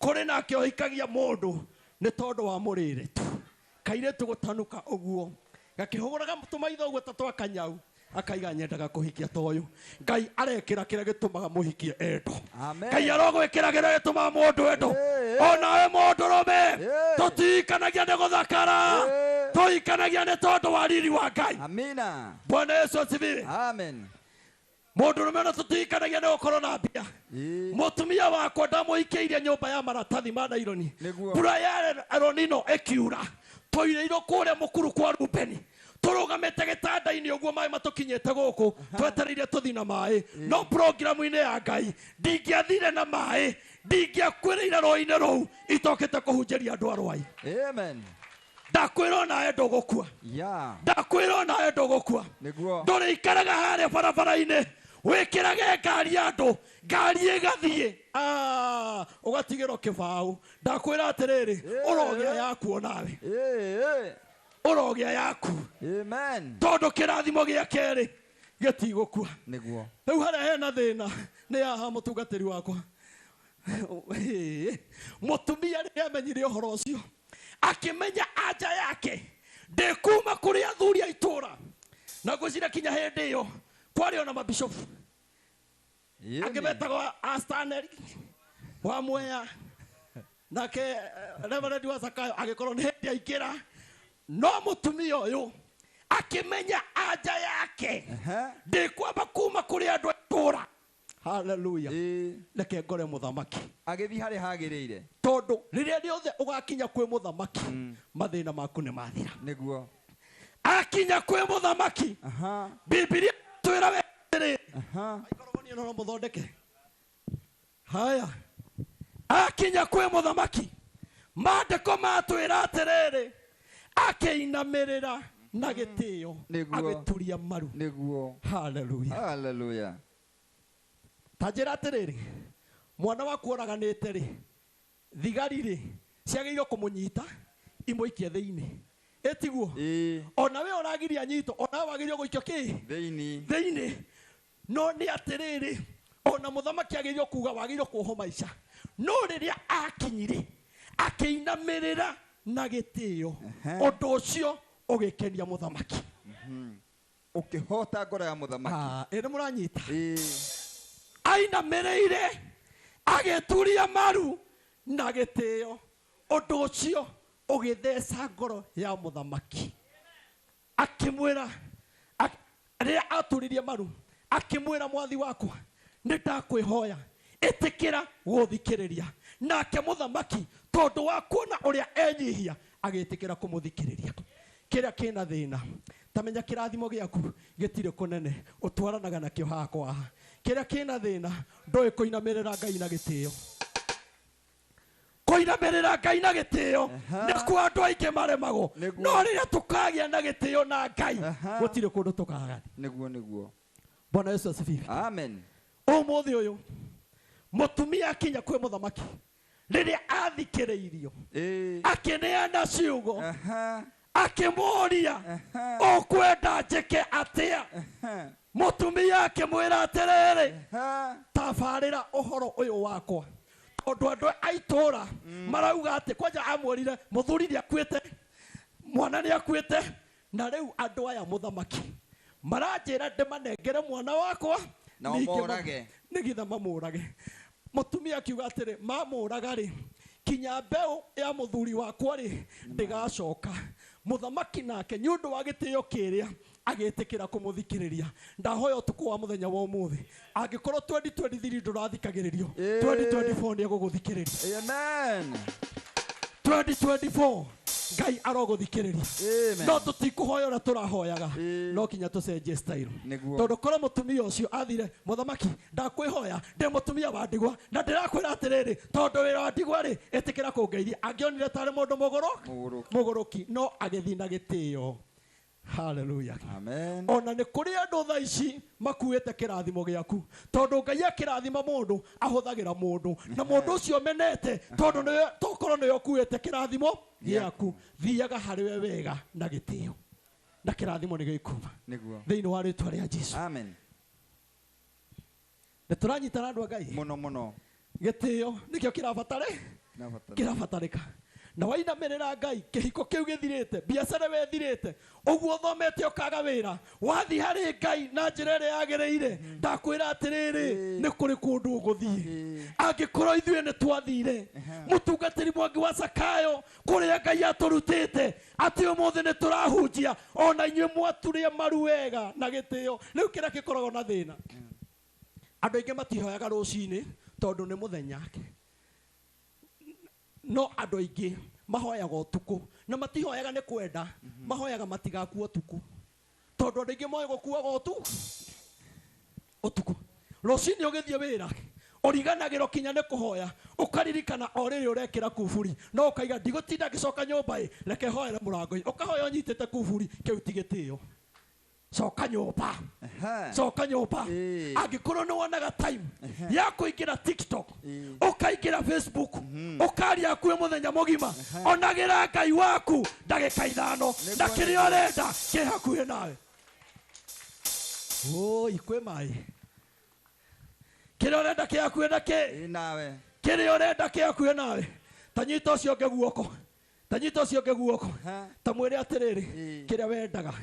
kũrĩ nake ũhikagia mũndũ nĩ tondũ wa mũrĩre tu. Kairĩtu gũtanuka ũguo gakĩhũgũraga tũmaitho ũguo ta twa kanyau akaiga nyendaga kũhikia ta ũyũ. Ngai arekĩra kĩrĩa gĩtũmaga mũhikie endo. Ngai arogwĩkĩra kĩrĩa gĩtũmaga mũndũ endo. Onawe mũndũrũme tũtikanagia nĩ gũthakara, tũhikanagia nĩ tondũ wa riri wa Ngai. Amina. Bwana Yesu asifiwe. Amen. Mũndũrũme ona tũtikanagia nĩ gũkorwo na mbia. Mũtumia wakwa ndamũikĩirie nyũmba ya maratathi ma naironi. Mbura ya El Nino ĩkiura tũirĩirwo kũrĩa mũkuru kwa Rubeni tũrũgamĩte gĩtanda-inĩ ũguo maĩ matũkinyĩte gũkũ twetereire tũthiĩ na maĩ no programu-inĩ ya Ngai ndingĩathire na maĩ ndingĩakuĩrĩire rũĩ-inĩ rũu itokĩte kũhunjĩria andũ a Rwai. Amen. Ndakwĩra onawe ndũgũkua. Ndakwĩra onawe ndũgũkua. Ndũrĩikaraga harĩa barabara-inĩ wĩkĩrage ngari ya andũ ngari ĩgathiĩ ũgatigĩrwo kĩbaũ. Ndakwĩra atĩrĩrĩ ũrogĩa yaku onawe ũrogĩa yaku. Amen. Tondũ kĩrathimo gĩa kerĩ gĩtigũkua. Nĩguo. Rĩu harĩa hena thĩna nĩ haha mũtungatĩri wakwa. Mũtumia rĩrĩa amenyire ũhoro ũcio akĩmenya anja yake ndĩkuma kũrĩ athuri a itũũra na ngwĩciria kinya hĩndĩ ĩyo kwarĩ ona mabishofu angĩ metagwo Astaneri wa Mwea nake Reverend wa Zakayo agĩkorwo nĩ hĩndĩ aingĩra no mũtumia ũyũ akĩmenya anja yake ndĩkwamba kuma kũrĩ andũ a itũũra. Hallelujah. Reke ngore mũthamaki agĩthiĩ harĩa hagĩrĩire tondũ rĩrĩa rĩothe ũgakinya kwĩ mũthamaki mathĩna maku nĩ mathira. Nĩguo. Akinya kwĩ mũthamaki Bibilia twĩra we atĩrĩ aikorwo niĩ no mũthondeke haya. Akinya kwĩ mũthamaki maandĩko matwĩra atĩrĩrĩ akĩinamĩrĩra Na gĩtĩo agĩturia maru. Nĩguo. Hallelujah. Hallelujah. Ta njĩra atĩrĩrĩ, mwana waku oraganĩte rĩ, thigari rĩ ciagĩrĩirwo kũmũnyita imũikie thĩinĩ. Ĩtiguo? Ona we ũragiria nyito, ona we wagĩrĩirwo gũikio kĩ? Thĩinĩ. Thĩinĩ. No nĩ atĩrĩrĩ, ona mũthamaki agĩrĩirwo kuga wagĩrĩirwo kuohwo maica. No rĩrĩa akinyire akĩinamĩrĩra na gĩtĩo, ũndũ ũcio ũgĩkenia mũthamaki. Ũkĩhota ngoro ya mũthamaki. Ĩ nĩ mũranyita? Ainamĩrĩire agĩturia maru na gĩtĩo, ũndũ ũcio ũgĩtheca ngoro ya mũthamaki. Akĩmwĩra, rĩrĩa aturirie maru akĩmwĩra, mwathi wakwa nĩ ndakwĩhoya ĩtĩkĩra gũthikĩrĩria. Nake mũthamaki tondũ wa kuona ũrĩa enyihia agĩtĩkĩra kũmũthikĩrĩria. Kĩrĩa kĩna thĩna, tamenya kĩrathimo gĩaku gĩtirĩ kũnene, ũtwaranaga nakĩo haha kwa haha. Kĩrĩa kĩna thĩna, ndũĩ kũinamĩrĩra Ngai na gĩtĩo. Kũinamĩrĩra Ngai na gĩtĩo nĩkuo andũ aingĩ maremagwo. No rĩrĩa tũkagĩa na gĩtĩo na Ngai, gũtirĩ kũndũ tũkaga. Nĩguo, nĩguo. Bwana Yesu asifiwe. Amen. Ũmũthĩ ũyũ mũtumia akinya kwĩ mũthamaki, rĩrĩa athikĩrĩirio akĩneana ciugo, akĩmũũria, ũkwenda njĩke atĩa? Mũtumia akĩmwĩra atĩrĩrĩ, tabarĩra ũhoro ũyũ wakwa, tondũ andũ a itũũra marauga atĩ kwanja amwĩrire mũthuri nĩakuĩte, mwana nĩakuĩte, na rĩu andũ aya mũthamaki maranjĩra ndĩmanengere mwana wakwa na mamũrage, nĩgetha mamũrage. Mũtumia akiuga atĩrĩ, mamũraga rĩ, kinya mbeũ ya mũthuri wakwa rĩ ndĩgacoka. Mũthamaki nake nĩ ũndũ wa gĩtĩo kĩrĩa agĩtĩkĩra kũmũthikĩrĩria. Ndahoya ũtukũ wa mũthenya wa ũmũthĩ, angĩkorwo 2023 ndũrathikagĩrĩrio, 2024 nĩ egũgũthikĩrĩria. Amen. 2024 Ngai arogũthikĩrĩria. No tũtikũhoya ũrĩa tũrahoyaga, no kinya tũcenjie style. Tondũ korwo mũtumia ũcio athire, mũthamaki ndakwĩhoya, ndĩ mũtumia wa ndigwa na ndĩrakwĩra atĩrĩrĩ, tondũ wĩra wa ndigwa rĩ, ĩtĩkĩra kũngeithia. Angĩonire tarĩ mũndũ mũgũrũki, no agĩthiĩ na gĩtĩo. Hallelujah. Amen. Ona nĩ kũrĩ andũ thaa ici makuĩte kĩrathimo gĩaku, tondũ Ngai akĩrathima mũndũ ahũthagĩra mũndũ, na mũndũ ũcio menete tondũ nĩwe, tokorwo nĩwe ũkuĩte kĩrathimo gĩaku. Thiaga harĩ we wega na gĩtĩo, na kĩrathimo nĩ gĩkuma thĩinĩ wa rĩtwa rĩa Jesu. Amen. Nĩ tũranyitana andũ a Ngai mũno mũno. Gĩtĩo nĩkĩo kĩrabatarĩka. Na wainamĩrĩra Ngai, kĩhiko kĩu gĩthirĩte, biacara wethirĩte, ũguo ũthomete ũkaga wĩra, wathiĩ harĩ Ngai na njĩra ĩrĩa yagĩrĩire, ndakwĩra atĩrĩrĩ, nĩ kũrĩ kũndũ ũgũthiĩ. Angĩkorwo ithuĩ nĩ twathire, mũtungatĩri Mwangi wa Zakayo kũrĩa Ngai atũrutĩte atĩ ũmũthĩ nĩ tũrahunjia, ona inyuĩ mwaturia maru wega na gĩtĩo. Rĩu kĩrĩa gĩkoragwo na thĩna, andũ aingĩ matihoyaga rũcinĩ tondũ nĩ mũthenya, no andũ aingĩ mahoyaga ũtukũ, na matihoyaga nĩ kwenda, mahoyaga matigakua ũtukũ, tondũ andũ aingĩ moĩ gũkuaga ũtukũ. Rũcinĩ ũgĩthiĩ wĩra ũriganagĩrwo kinya nĩ kũhoya, ũkaririkana o rĩrĩ ũrekĩra kuburi, no ũkaiga ndigũtinda ngĩcoka nyũmba ĩ, reke hoere mũrango-inĩ. Ũkahoya ũnyitĩte kuburi, kĩu ti gĩtĩo. Coka nyũmba, coka nyũmba. Angĩkorwo nĩ wonaga time ya kũingĩra TikTok, ũkaingĩra Facebook, ũkaria hakuhĩ mũthenya mũgima, onagĩra Ngai waku ndagĩka 5, na kĩrĩa ũrenda kĩ hakuhĩ nawe. Oi, kwĩ maĩ. Kĩrĩa ũrenda kĩ hakuhĩ na kĩ? Nawe. Kĩrĩa ũrenda kĩ hakuhĩ nawe. Ta nyita ũcio ũngĩ guoko, ta nyita ũcio ũngĩ guoko, ta mwĩre atĩrĩrĩ, kĩrĩa wendaga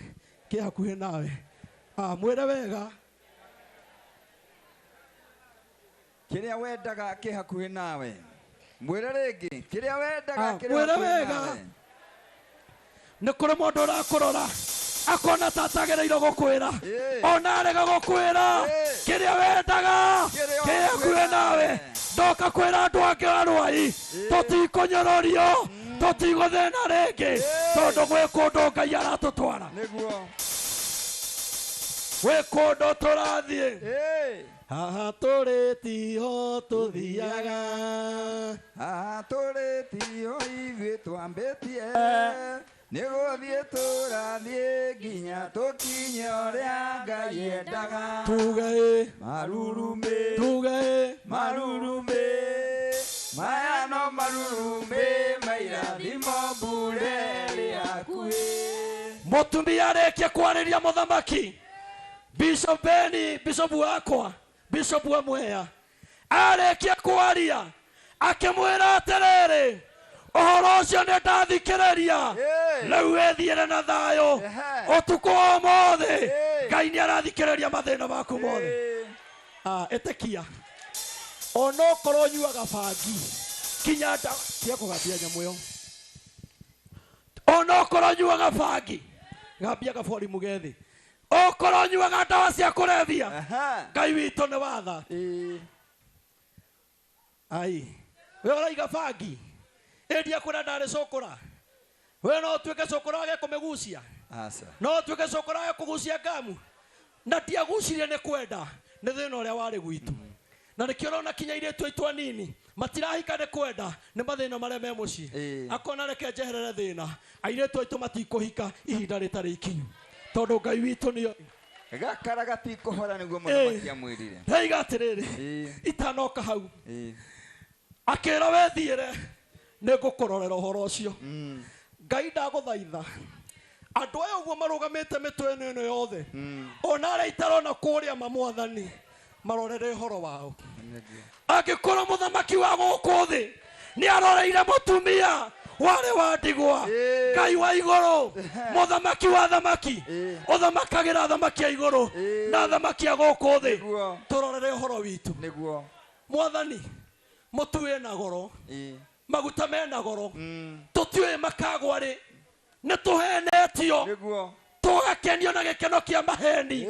kĩ hakuhĩ nawe. Mwĩre wega. Kĩrĩa wendaga kĩ hakuhĩ nawe. Mwĩre rĩngĩ, kĩrĩa wendaga kĩrĩ Mwĩre hakuhĩ wega. nawe. Nĩ kũrĩ mũndũ ũrakũrora akona ta atagĩrĩirwo gũkwĩra, ona arega gũkwĩra, kĩrĩa wendaga kĩ hakuhĩ nawe. Ndoka kwĩra andũ angĩ arwai, tũtikũnyororio, tũtigũthĩna rĩngĩ, tondũ gwĩ kũndũ Ngai aratũtwara. Nĩguo. Gwĩ kũndũ tũrathiĩ. Haha tũrĩ tiho tũthiaga, haha tũrĩ tiho ithuĩ twambĩtie, Nĩgũthiĩ tũrathiĩ nginya tũkinye ũrĩa Ngai endaga. Tuge ĩ. Marurumĩ. Tuge ĩ. Marurumĩ. Maya no marurumĩ mairathimo mbura ĩrĩ hakuhĩ. Mũtumia arĩkia kwarĩria mũthamaki Bishop Beni, Bishop wakwa, Bishop wa Mwea, arĩkia kwaria akĩmwĩra atĩrĩrĩ, ũhoro ũcio nĩ ndathikĩrĩria, rĩu wĩthiĩre na thayũ ũtukũ wa ũmũthĩ. Ngai nĩ arathikĩrĩria mathĩna maku mothe. Ĩtĩkia onokorwo ũnyuaga bangi kinya nda tia kũgambia nyamũ ĩyo, onokorwo ũnyuaga bangi gambia gabori mũgethi, okorwo ũnyuaga ndawa cia kũrebia, Ngai witũ nĩ watha. Ai we ũraiga bangi endia kũrĩa ndarĩ cũkũra, we no ũtuĩke cũkũra wage kũmĩgucia, no ũtuĩke cũkũra wage kũgucia ngamu, na ndiagucirie nĩ kwenda, nĩ thĩna ũrĩa warĩ gwitũ. Na nĩkĩo ũrona kinya airĩtu aitũ anini matirahika nĩ kwenda, nĩ mathĩna marĩa me mũciĩ. Akona reke njeherere thĩna, airĩtu aitũ matikũhika ihinda rĩtarĩ ikinyu, tondũ Ngai witũ nĩoĩ. Gakara gatikũhora nĩguo mũthamaki amwĩrire. Ndaiga atĩrĩrĩ, itanoka hau akĩra wethiĩre nĩngũkũrorera ũhoro ũcio. Ngai ndagũthaitha andũ aya ũguo marũgamĩte mĩtwe ĩno yothe, ona arĩa itarona kũrĩa mamwathani marorere ũhoro wao. Angĩkorwo mũthamaki wa gũkũ thĩ nĩ aroreire mũtumia warĩ wa ndigwa, Ngai wa igũrũ, mũthamaki wa thamaki, ũthamakagĩra thamaki a igũrũ na thamaki a gũkũ thĩ, tũrorere ũhoro witũ. Mwathani, mũtu wĩna goro, maguta mena goro, tũtiũĩ makagwa rĩ, nĩ tũhenetio, tũgakenio na gĩkeno kĩa maheni.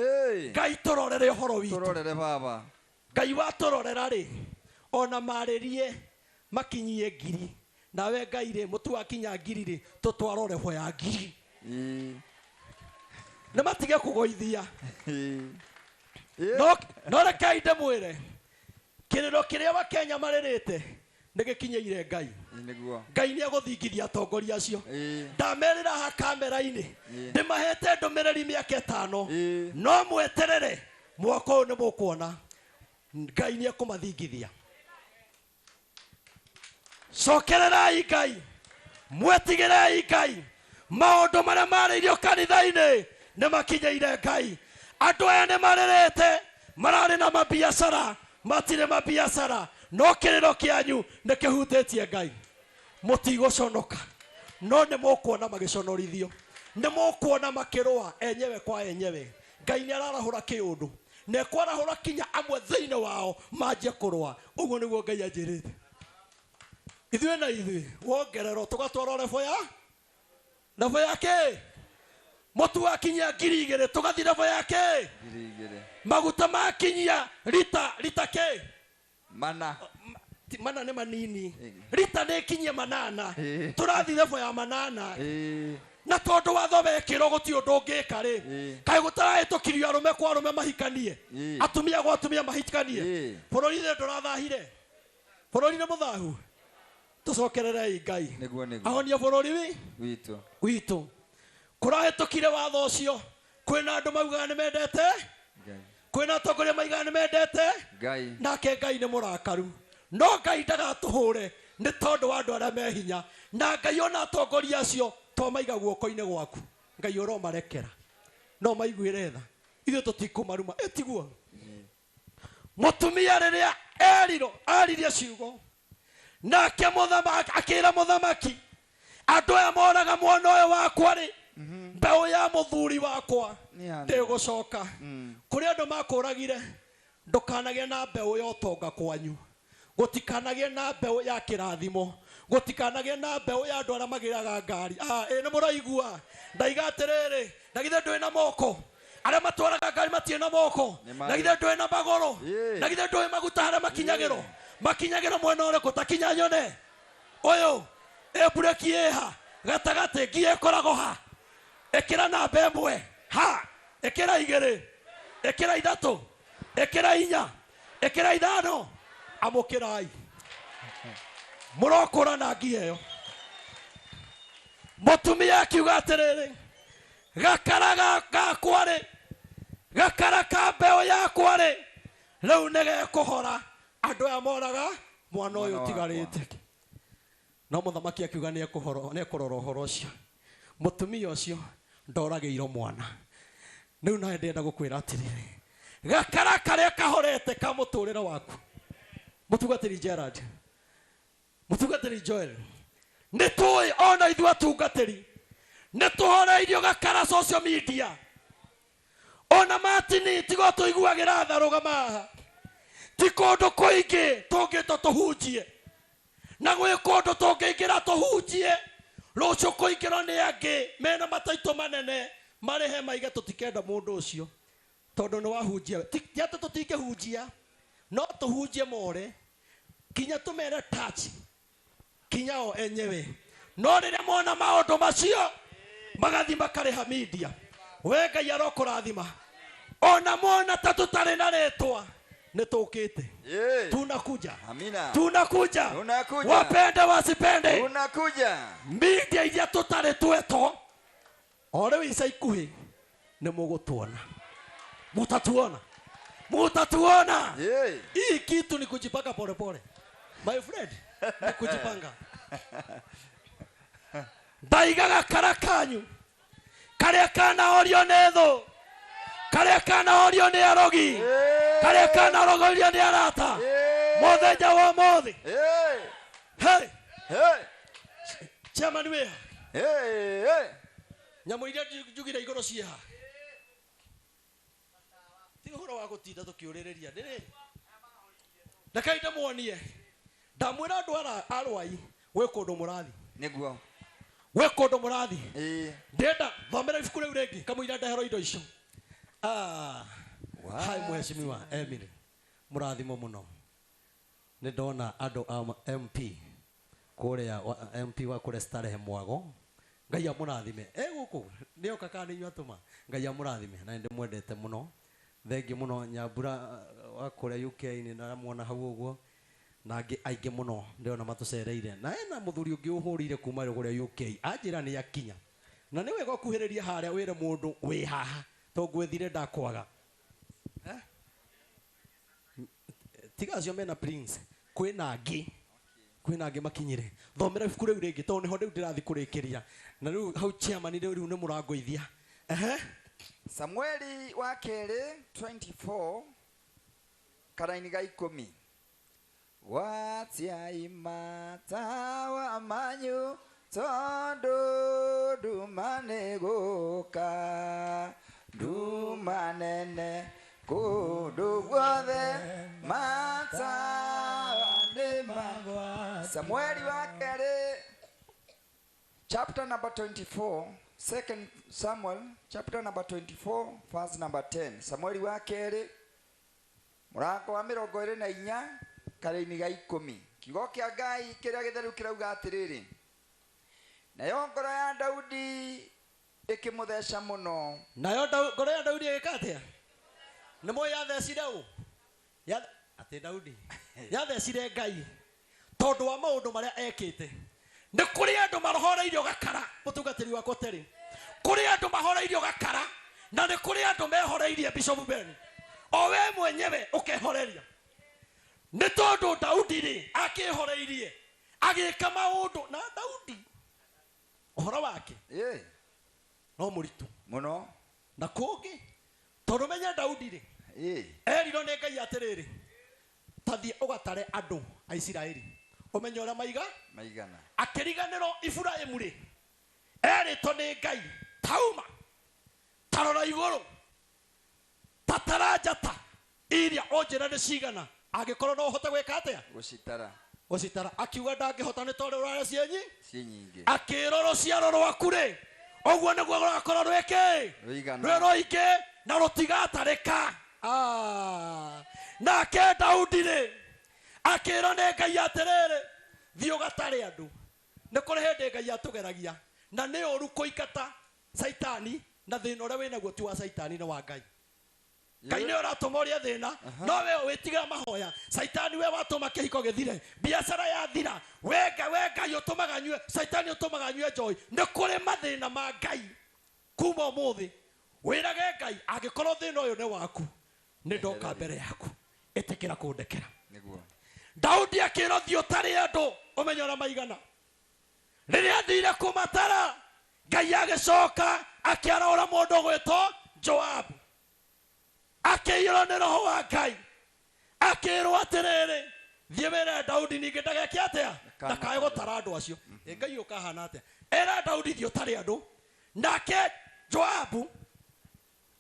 Ngai tũrorere ũhoro witũ. Tũrorere baba. Ngai watũrorera rĩ, ona marĩrie makinyie ngiri, nawe Ngai rĩ, mũtu wakinya ngiri rĩ, tũtwarwo rebo ya ngiri. Nĩ matige kũgũithia. No rekei ndĩmwĩre, kĩrĩro kĩrĩa Wakenya marĩrĩte nĩ gĩkinyĩire Ngai. Ngai nĩ egũthingithia atongoria acio. Ndamerĩra haha kamera-inĩ, ndĩmahete ndũmĩrĩri mĩaka 5, no mweterere mwaka ũyũ nĩ mũkuona Ngai nĩ ekũmathingithia. Cokererai Ngai, mwetigĩrei Ngai, maũndũ marĩa marĩirio kanitha-inĩ nĩ makinyĩire Ngai. Andũ aya nĩ marĩrĩte, mararĩ na mabiacara, matirĩ mabiacara, no kĩrĩro kĩanyu nĩ kĩhutĩtie Ngai. Mũtigũconoka, no nĩ mũkuona magĩconorithio, nĩ mũkuona makĩrũa enyewe kwa enyewe. Ngai nĩ ararahũra kĩũndũ, na ekwarahũra kinya amwe thĩinĩ wao manjie kũrũa. Ũguo nĩguo Ngai anjĩrĩte. Ithuĩ na ithuĩ wongererwo tũgatwarwo rebo ya rebo ya kĩ, mũtu wakinyia 2000 tũgathiĩ rebo ya kĩ, maguta makinyia rita rita kĩ, mana mana nĩ manini, rita nĩ ikinyie 8, tũrathiĩ rebo ya 8. Na tondũ watho wekĩrwo gũtirĩ ũndũ ũngĩka rĩ, kaĩ gũtarahĩtũkirio arũme kwa arũme mahikanie, atumia gwa atumia mahikanie. Bũrũri-inĩ ndũrathahire, bũrũri nĩ mũthahu. Tũcokererei Ngai ahonie bũrũri witũ. Kũrahĩtũkire watho ũcio, kwĩna andũ maugaga nĩ mendete, kwĩna atongoria maigaga nĩ mendete Ngai, nake Ngai nĩ mũrakaru. No Ngai ndagatũhũre nĩ tondũ wa andũ arĩa me hinya, na Ngai ona atongoria acio twamaiga guoko-inĩ gwaku, Ngai ũromarekera, no maiguĩre tha, ithuĩ tũtikũmaruma. Ĩtiguo mũtumia rĩrĩa erirwo aririe ciugo, nake mũthamaki akĩra mũthamaki, andũ aya moraga mwana ũyũ wakwa rĩ, mbeũ ya mũthuri wakwa ndĩgũcoka. Kũrĩ andũ makũragire, ndũkanagĩe na mbeũ ya ũtonga kwanyu, gũtikanagĩe na mbeũ ya kĩrathimo, gũtikanagĩe na mbeũ ya andũ arĩa magĩraga ngari. Ĩ nĩ mũraigua ndaiga atĩrĩrĩ, na githĩ ndũĩ na moko, arĩa matwaraga ngari matirĩ na moko, na githĩ ndũĩ na magũrũ, na githĩ ndũĩ maguta harĩa makinyagĩrwo, makinyagĩrwo mwena ũrĩkũ, ta kinya nyone ũyũ, ĩ mbureki ĩha gatagatĩ, ngia ĩkoragwo ha, ĩkĩra namba 1 ha, ĩkĩra 2, ĩkĩra 3, ĩkĩra 4, ĩkĩra 5, amũkĩrai mũrokũra na ngia ĩyo. Mũtumia akiuga atĩrĩrĩ, gakara gakwa rĩ, gakara ka mbeũ yakwa rĩ, rĩu nĩ gekũhora. Andũ aya moraga mwana ũyũ ũtigarĩte. No mũthamaki akiuga nĩ ekũrora ũhoro ũcio. Mũtumia ũcio ndoragĩirwo mwana. Rĩu nawe ndĩrenda gũkwĩra atĩrĩrĩ, gakara karĩa kahorete ka mũtũrĩre waku, mũtungatĩri Gerard, mũtungatĩri Joel, nĩ tũĩ ona ithuĩ atungatĩri nĩ tũhoreirio gakara social media. Ona Martin tigo tũiguagĩra tha, rũgama haha. Ti kũndũ kũingĩ tũngĩtwo tũhunjie, na gwĩ kũndũ tũngĩingĩra tũhunjie, rũciũ kũingĩrwo nĩ angĩ mena mataitũ manene marĩhe maige tũtikenda mũndũ ũcio tondũ nĩ wahunjia. Ti atĩ tũtingĩhunjia, no tũhunjie more kinya tũmere touch kinya o enyewe. No rĩrĩa mona maũndũ macio magathi makarĩha media. We Ngai arokũrathima. Ona mona ta tũtarĩ na rĩtwa, nĩ tũkĩte. Tunakuja. Amina. Tunakuja. Tunakuja. Wapende wasipende. Tunakuja. Media iria tũtarĩ twetwo, o rĩu ica ikuhĩ nĩ mũgũtuona. Mutatuona. Mutatuona. Hii kitu ni kujipanga pole pole. My friend, ni kujipanga. Ndaiga gakara kanyu karĩa kanahorio nĩ thũ, karĩa kanahorio nĩ arogi, karĩa kanarogorio nĩ arata, mũthenya wa ũmũthĩ. Hey. Chairman wĩha. Nyamũ iria njugire igũrũ ciĩha. Ti ũhoro wa gũtinda tũkĩũrĩrĩria ndĩrĩ. Rekei ndĩmuonie. Ndamwĩra andũ arwai gwĩ kũndũ mũrathi. Nĩguo. Gwĩ kũndũ mũrathi. Ndĩrenda thomera ibuku rĩu rĩngĩ kamũira ndeherwo indo icio. Hai mheshimiwa Emily, mũrathimo mũno. Nĩ ndona andũ a MP kũrĩa MP wa kũrĩa Starehe Mwago. Ngai amũrathime. Gũkũ nĩoka kana nĩ inyuĩ atũma. Ngai amũrathime na nĩndĩmwendete mũno. Thengiũ mũno Nyambura wa kũrĩa UK nĩ ndĩramuona hau ũguo, na angĩ aingĩ mũno ndĩrona matũcereire. Na hena mũthuri ũngĩ ũhũrĩire kuma kũrĩa UK anjĩra nĩ akinya. Na nĩ wega ũkuhĩrĩria harĩa wĩre mũndũ wĩ haha, tondũ ngwĩthire ndakwaga. Tiga acio mena Prince, kwĩna angĩ. Kwĩna angĩ makinyire. Thomera ibuku rĩu rĩngĩ tondũ nĩho rĩu ndĩrathiĩ kũrĩkĩria. Na rĩu hau chairman rĩu nĩ mũrangoithia. Samueli wa kerĩ 24 karaini ga 10. Watiai matawa manyu tondũ nduma nĩ gũka, nduma nene kũndũ guothe matawa nĩ magwa. Samueli wa kerĩ chapter number 24, Second Samuel chapter number 24 verse number 10. Samueli wa kerĩ mũrango wa 24 karaini ga 10. Kiugo kĩa Ngai kĩrĩa gĩtheru kĩrauga atĩrĩrĩ, nayo ngoro ya Daudi ĩkĩmũtheca mũno. Nayo ngoro ya Daudi ĩgĩka atĩa? Nĩ mũĩ yathecire ũ? Atĩ Daudi yathecire Ngai tondũ wa maũndũ marĩa ekĩte. Nĩ kũrĩ andũ mahoreirio gakara, mũtungatĩri wakwa Terry. Kũrĩ andũ mahoreirio gakara, na nĩ kũrĩ andũ mehoreirie Bishop Ben. O we mwenyewe ũkehoreria. Nĩ tondũ Daudi rĩ akĩhoreirie agĩka maũndũ, na Daudi ũhoro wake no mũritũ mũno. Na kũngĩ tondũ menya Daudi rĩ erirwo nĩ Ngai atĩrĩrĩ, tathiĩ ũgatare andũ a Isiraeli ũmenye ũrĩa maigana. Akĩriganĩrwo Iburahĩmu rĩ erĩtwo nĩ Ngai, tauma tarora igũrũ tatara njata iria ũnjĩre nĩ cigana, angĩkorwo no ũhote gwĩka atĩa? Gũcitara. Gũcitara. Akiuga ndangĩhota nĩ tondũ ũrarĩa ciĩ nyingĩ. Akĩrwo rũciaro rwaku rĩ ũguo nĩguo rũgakorwo rwĩ kĩ? Rwĩ rũingĩ na rũtigatarĩka. Nake Daudi rĩ akĩrwo nĩ Ngai atĩrĩrĩ, thiĩ ũgatare andũ. Nĩ kũrĩ hĩndĩ Ngai atũgeragia, na nĩ ũru kũingata Caitani, na thĩna ũrĩa wĩnaguo ti wa Caitani nĩ wa Ngai. Ngai nĩ ũratũma ũrĩe thĩna, no we wĩtigĩra mahoya. Caitani we watũma kĩhiko gĩthire, biacara yathira, we Ngai ũtũmaga nyue, Caitani ũtũmaga nyue njohi. Nĩ kũrĩ mathĩna ma Ngai kuma ũmũthĩ. Wĩrage Ngai angĩkorwo thĩna ũyũ nĩ waku, nĩ ndoka mbere yaku, ĩtĩkĩra kũndekera. Nĩguo. Daudi akĩrwo thiĩ ũtarĩ andũ ũmenye ũrĩa maigana. Rĩrĩa athire kũmatara, Ngai agĩcoka akĩarahũra mũndũ ũgwĩtwo Joabu. Akĩiyũrwo nĩ roho wa Ngai, akĩrwo atĩrĩrĩ, thiĩ wĩre Daudi ningĩ ndageke atĩa, ndakae gũtara andũ acio. Ĩ Ngai ũkahana atĩa? Ĩra Daudi thiĩ ũtarĩ andũ. Nake Joabu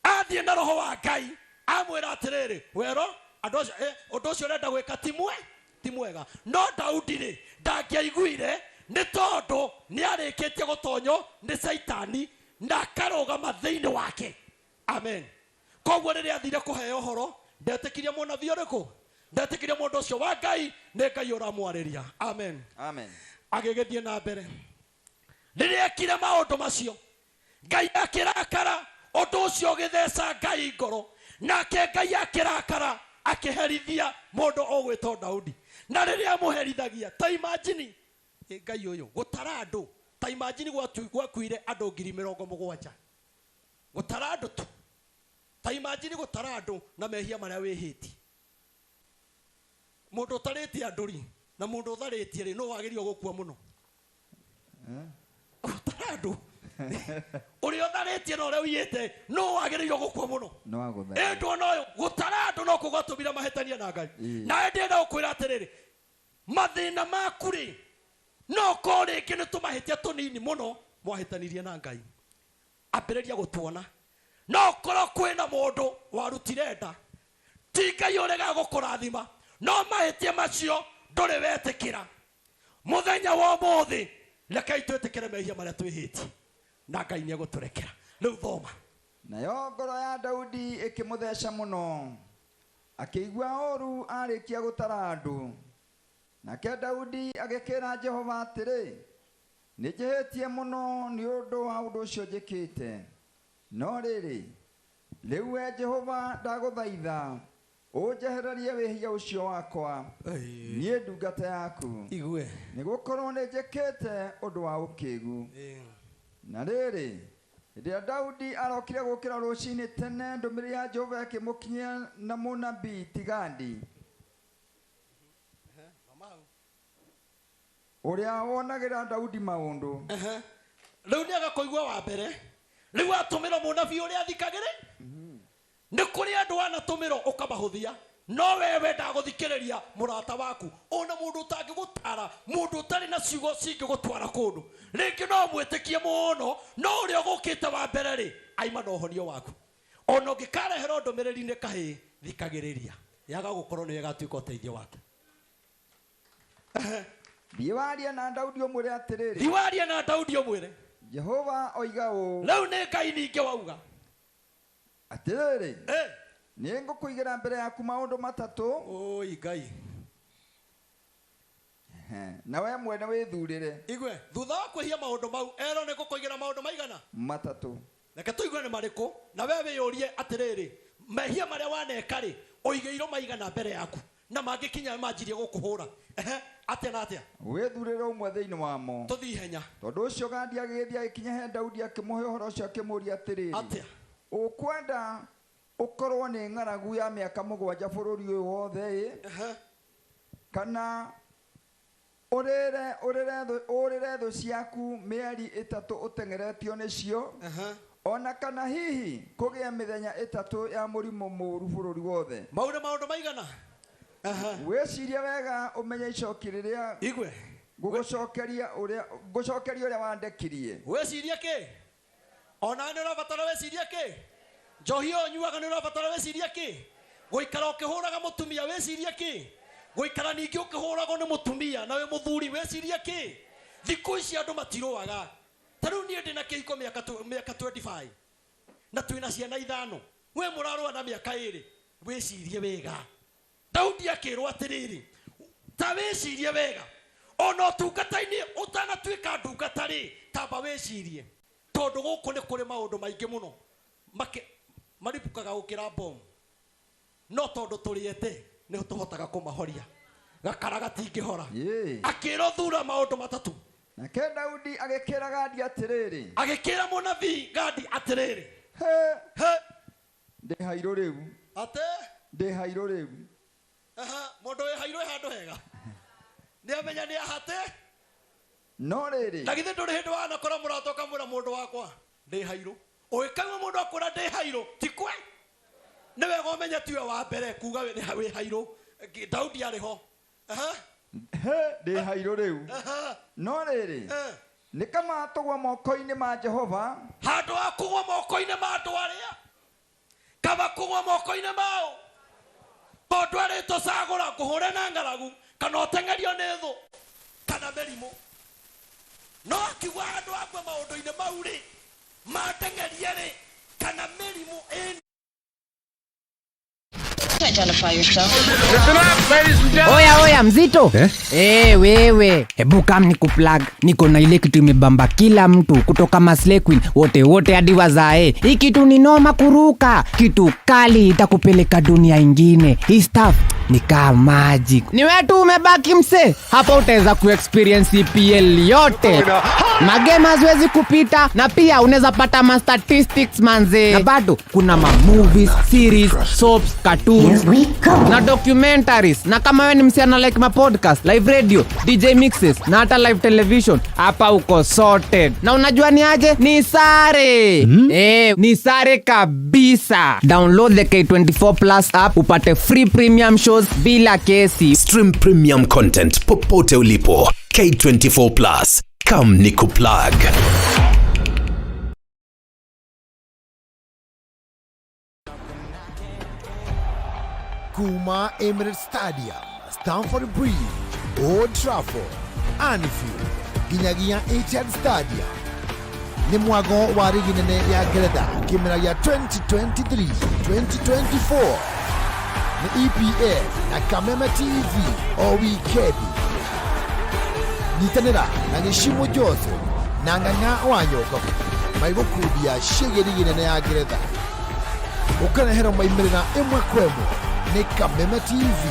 athiĩ na roho wa Ngai amwĩra atĩrĩrĩ, wero andũ acio, ũndũ ũcio ũrenda gwĩka ti mwega. No Daudi rĩ ndangĩaiguire, nĩ tondũ nĩarĩkĩtie gũtonywo nĩ Caitani na akarũgama thĩinĩ wake. Amen. Koguo rĩrĩa athire kũheo ũhoro, ndetĩkirie mũnabii ũrĩkũ, ndetĩkirie mũndũ ũcio wa Ngai, nĩ Ngai ũramwarĩria. Amen. Amen. Agĩgĩthiĩ na mbere. Rĩrĩa ekire maũndũ macio, Ngai akĩrakara, ũndũ ũcio ũgĩtheca Ngai ngoro. Nake Ngai akĩrakara, akĩherithia mũndũ ũgwĩtwo Daudi. Na rĩrĩa amũherithagia, ta imagine, Ngai ũyũ gũtara andũ, ta imagine gwakuire andũ 70,000. Gũtara andũ tu. Ta imagine gũtara andũ na mehia marĩa wĩhĩtie. Mũndũ ũtarĩtie andũ rĩ, na mũndũ ũtharĩtie rĩ, nũ wagĩrĩirwo gũkua mũno? Gũtara andũ. Ũrĩa ũtharĩtie na ũrĩa ũiyĩte, nũ wagĩrĩirwo gũkua mũno? No agũtharie. Ĩndĩ ona ũyũ, gũtara andũ no kuo gwatũmire mahĩtanie na Ngai. Na ĩndĩ ĩno ũkwĩra atĩrĩrĩ, mathĩna maku rĩ, no korwo rĩngĩ nĩ tũmahĩtia tũnini mũno mwahĩtanirie na Ngai. Ambĩrĩria gũtuona. No korwo kwĩna mũndũ warutire nda, ti Ngai ũregaga gũkũrathima, no mahĩtia macio ndũrĩ wetĩkĩra. Mũthenya wa ũmũthĩ, rekei twĩtĩkĩre mehia marĩa twĩhĩtie, na Ngai nĩegũtũrekera. Rĩu thoma. Nayo ngoro ya Daudi ĩkĩmũtheca mũno, akĩigua ũũru arĩkia gũtara andũ. Nake Daudi agĩkĩra Jehova atĩrĩ, nĩnjĩhĩtie mũno nĩ ũndũ wa ũndũ ũcio njĩkĩte. No rĩrĩ, rĩu we Jehova ndagũthaitha, ũnjehererie wĩhia ũcio wakwa, niĩ ndungata yaku. Igue. Nĩgũkorwo nĩnjĩkĩte ũndũ wa ũkĩgu. Na rĩrĩ, hĩndĩ ĩrĩa Daudi arokire gũkĩra rũcinĩ tene, ndũmĩrĩri ya Jehova ĩkĩmũkinyĩra na mũnabii ti Gadi, ũrĩa wonagĩra Daudi maũndũ. Rĩu nĩagakũigua wa mbere. Rĩu atũmĩrwo mũnabii ũrĩa athikagĩrĩ. Nĩ kũrĩ andũ wanatũmĩrwo ũkamahũthia, no we wendaga gũthikĩrĩria mũrata waku, ona mũndũ ũtangĩgũtara, mũndũ ũtarĩ na ciugo cingĩgũtwara kũndũ. Rĩngĩ no mwĩtĩkie mũno, no ũrĩa ũgũkĩte wa mbere rĩ, aima na ũhonio waku. Ona ũngĩkareherwo ndũmĩrĩri nĩ kahĩĩ, thikagĩrĩria. Yaga gũkorwo nĩyo ĩgatuĩka ũteithio waku. Thiĩ warie na Daudi ũmwĩre atĩrĩrĩ. Thiĩ warie na Daudi ũmwĩre. Jehova oiga ũũ. Rĩu nĩ Ngai ningĩ wauga. Atĩrĩrĩ, nĩ ngũkũigĩra mbere yaku maũndũ matatũ. Oi Ngai. Na we mwene wĩthurĩre. Igue, thutha wa kwĩhia maũndũ mau, erwo nĩ ngũkũigĩra maũndũ maigana? Matatũ. Reke tũigue nĩ marĩkũ, na we wĩyũrie atĩrĩrĩ, mehia marĩa waneka rĩ, ũigĩirwo maigana mbere yaku, na mangĩkinya manjirie gũkũhũra. Atĩa na atĩa? Wĩthurĩre ũmwe thĩinĩ wamo. Tũthiĩ ihenya. Tondũ ũcio Gadi agĩgĩthiĩ agĩkinya he Daudi akĩmũhe ũhoro ũcio akĩmũũria atĩrĩrĩ. Atĩa? Ũkwenda ũkorwo nĩ ng'aragu ya mĩaka 7 bũrũri ũyũ wothe ĩ? Kana ũrĩre thũ ciaku mĩeri 3 ũteng'eretio nĩcio? Ona kana hihi kũgĩe mĩthenya 3 ya mũrimũ mũũru bũrũri wothe. Mau nĩ maũndũ maigana? Wĩcirie wega ũmenye icoki rĩrĩa Igue. ngũgũcokeria ũrĩa wandekirie. Wĩcirie kĩ? Ona nĩ ũrabatara wĩcirie kĩ? Njohi ĩyo ũnyuaga nĩ ũrabatara wĩcirie kĩ? Gũikara ũkĩhũraga mũtumia wĩcirie kĩ? Gũikara ningĩ ũkĩhũragwo nĩ mũtumia na wĩ mũthuri wĩcirie kĩ? Thikũ ici andũ matirũaga. Ta rĩu niĩ ndĩna kĩhiko mĩaka 25 na twĩna ciana 5. We mũrarũa na mĩaka 2, wĩcirie wega. Daudi akĩrwo atĩrĩrĩ, ta wĩcirie wega. Ona ũtungata-inĩ ũtanatuĩka ndungata rĩ, tamba wĩcirie. Tondũ gũkũ nĩ kũrĩ maũndũ maingĩ mũno. Maripukaga gũkĩra bomu. No tondũ tũrĩ ete nĩ tũhotaga kũmahoria. Gakara gatingĩhora. Akĩrwo thura maũndũ matatũ. Nake Daudi agĩkĩra Gadi atĩrĩrĩ. Agĩkĩra mũnabii Gadi atĩrĩrĩ. He. Ndĩ hairũ rĩu. Ate? Ndĩ hairũ rĩu. Aha, mũndũ wĩ hairũ e handũ hega. Nĩamenya nĩ ahate. No rĩrĩ. Na githĩ ndũrĩ hĩndĩ wanakora mũrata ũkamwĩra mũndũ wakwa ndĩ hairũ. Ũgĩkaigua mũndũ akwĩra ndĩ hairũ, ti kwe. Nĩ wega ũmenye tiwe wa mbere kuga wĩ hairũ. Daudi arĩ ho. Aha. He, ndĩ hairũ rĩu. No rĩrĩ. Nĩ kama tũgwa moko-inĩ ma Jehova. Handũ ha kũgwa moko-inĩ ma andũ arĩa. Kaba kũgwa moko-inĩ mao. Tondũ arĩ tũcagũra ngũhũre na ng'aragu kana ũteng'erio nĩ thũ kana mĩrimũ. No akiuga handũ akue maũndũ-inĩ mau rĩ, mateng'erie rĩ, kana mĩrimũ ĩ. Oya oya mzito. Eh? Wewe. Hebu kam nikuplug. Niko na ile kitu imebamba kila mtu kutoka Maslay Queen wote wote hadi wazae. Hii kitu ni noma kuruka. Kitu kali itakupeleka dunia ingine. Hii stuff ni kama magic. Ni wewe tu umebaki mse. Hapa utaweza kuexperience EPL yote. Magema haziwezi kupita na pia unaweza pata ma statistics manze. Na bado kuna ma movies, series, soaps, cartoons na documentaries. Na kama wewe ni msiana like ma podcast, live radio, DJ mixes na hata live television, hapa uko sorted. Na unajua ni aje? Ni sare. Ni sare kabisa. Download the K24 Plus app upate free premium shows bila kesi. Stream premium content popote ulipo. K24 Plus. Come nikuplug. Kuma Emirates Stadium, Stamford Bridge, Old Trafford, Anfield, nginyagia Etihad Stadium. Nĩ mwago wa rigi nene ya Ngeretha kĩmera gĩa 2023-2024. Nĩ EPL na Kameme TV o wikendi. Nyitanĩra na Gĩcimo Joseph na Ng'ang'a wa Nyongogo maigũkundia ciĩgiĩ rigi nene ya Ngeretha. Ũkareherwo maimĩrĩra ĩmwe kwa ĩmwe nĩ Kameme TV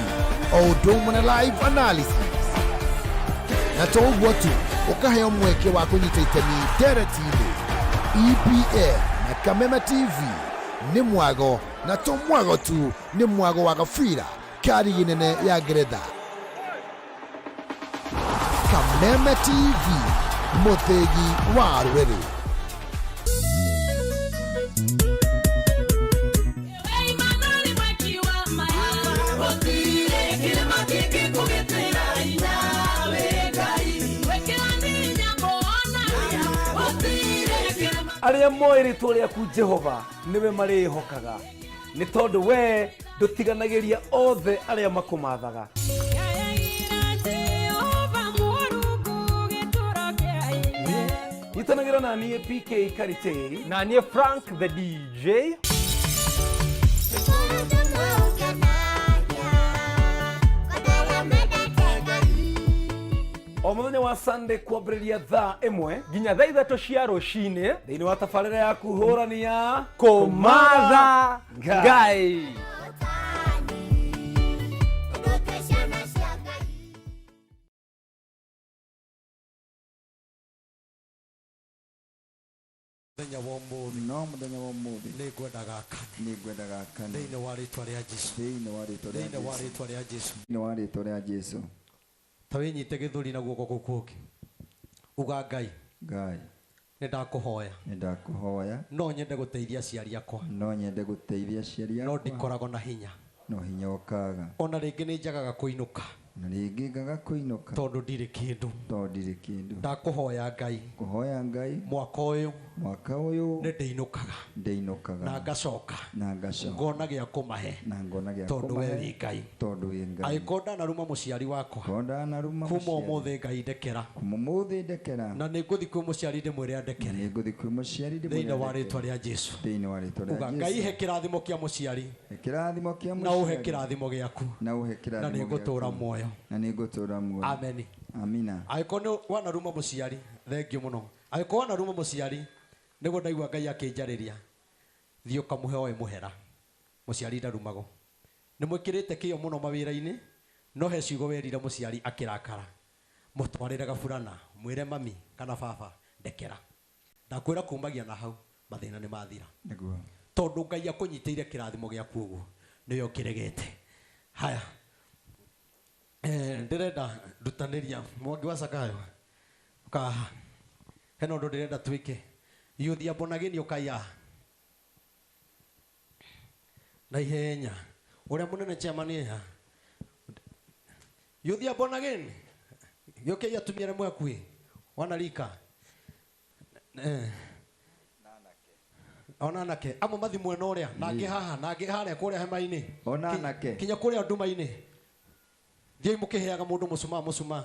o ũndũ ũmwe na live analysis. Na to ũguo tu, ũkaheo mweke wa kũnyita itemi ndereti-inĩ. EPL na Kameme TV nĩ mwago, na to mwago tu, nĩ mwago wa gabira ka rigi nene ya Ngeretha. Kameme TV, mũthĩgi wa rũrĩrĩ. Arĩa moĩ rĩtwa rĩaku Jehova nĩwe marĩĩhokaga, nĩ tondũ we ndũtiganagĩria othe arĩa makũmathaga. Nyitanagĩra na niĩ PK Karitei na niĩ Frank the DJ. O mũthenya wa Sunday kwambĩrĩria thaa 1 nginya thaa 3 cia rũcinĩ thĩinĩ wa tabarĩra ya kũhũrania Kũmatha Ngai. Mũthenya wa ũmũthĩ. No mũthenya wa ũmũthĩ. Nĩngwendaga akane. Nĩngwendaga akane. Thĩinĩ wa rĩtwa rĩa Jesũ. Thĩinĩ wa rĩtwa rĩa Thĩinĩ wa rĩtwa rĩa Jesũ. Thĩinĩ wa rĩtwa rĩa Jesũ. Ta wĩnyite gĩthũri na guoko kũu kũngĩ. Uga Ngai. Ngai. Nĩndakũhoya. Nĩndakũhoya. No nyende gũteithia aciari akwa. No nyende gũteithia aciari akwa. No ndikoragwo na hinya. No hinya ũkaga. Ona rĩngĩ nĩnjagaga kũinũka. Na rĩngĩ ngaga kũinũka. Tondũ ndirĩ kĩndũ. Tondũ ndirĩ kĩndũ. Ndakũhoya Ngai. Kũhoya Ngai. Mwaka ũyũ. Mwaka ũyũ. Nĩndĩinũkaga. Ndĩinũkaga. Na ngacoka. Na ngacoka. Ngona gĩa kũmahe. Na ngona gĩa kũmahe. Tondũ we wĩ Ngai. Tondũ wĩ Ngai. Angĩkorwo ndanaruma mũciari wakwa. Korwo ndanaruma mũciari. Kuma ũmũthĩ Ngai ndekera. Kuma ũmũthĩ ndekera. Na nĩngũthiĩ kwĩ mũciari ndĩmwĩre andekere. Na nĩngũthiĩ kwĩ mũciari ndĩmwĩre Thĩinĩ wa rĩtwa rĩa Jesũ. Thĩinĩ wa rĩtwa rĩa Uga Jesũ. Ngai he kĩrathimo kĩa mũciari. Kĩrathimo kĩa mũciari. Na ũhe kĩrathimo gĩaku. Na ũhe kĩrathimo Na nĩngũtũũra muoyo. Na nĩngũtũũra muoyo. Amen. Amina. Angĩkorwo nĩ wanaruma mũciari, thengiũ mũno. Angĩkorwo wanaruma mũciari, nĩguo ndaigua Ngai akĩnjarĩria. Thiĩ ũkamũhe oe mũhera. Mũciari ndarumagwo. Nĩ mwĩkĩrĩte kĩyo mũno mawĩra-inĩ, no he ciugo werire mũciari akĩrakara. Mũtwarĩre gaburana, mwĩre mami kana baba ndekera. Ndakwĩra kumagia na hau mathĩna nĩ mathira. Nĩguo. Tondũ Ngai akũnyitĩire kĩrathimo gĩaku ũguo nĩwe ũkĩregete. Haya. Ndĩrenda ndutanĩria Mwangi wa Zakayo. Ũkaha. Hena ũndũ ndĩrenda twĩke. Yuthi ambonagĩni ũkaiya. Na ihenya. Ũrĩa mũnene chairman ĩha. Yuthi ambonagĩni. Gĩũkei atumia arĩa mwĩ hakuhĩ. Wanarika. Ona anake amwe mathi mwena ũrĩa na angĩ haha na angĩ harĩa kũrĩa hema-inĩ. Ona anake. Kinya kũrĩa nduma-inĩ. Thiĩi mũkĩheaga mũndũ mũcumaa mũcumaa.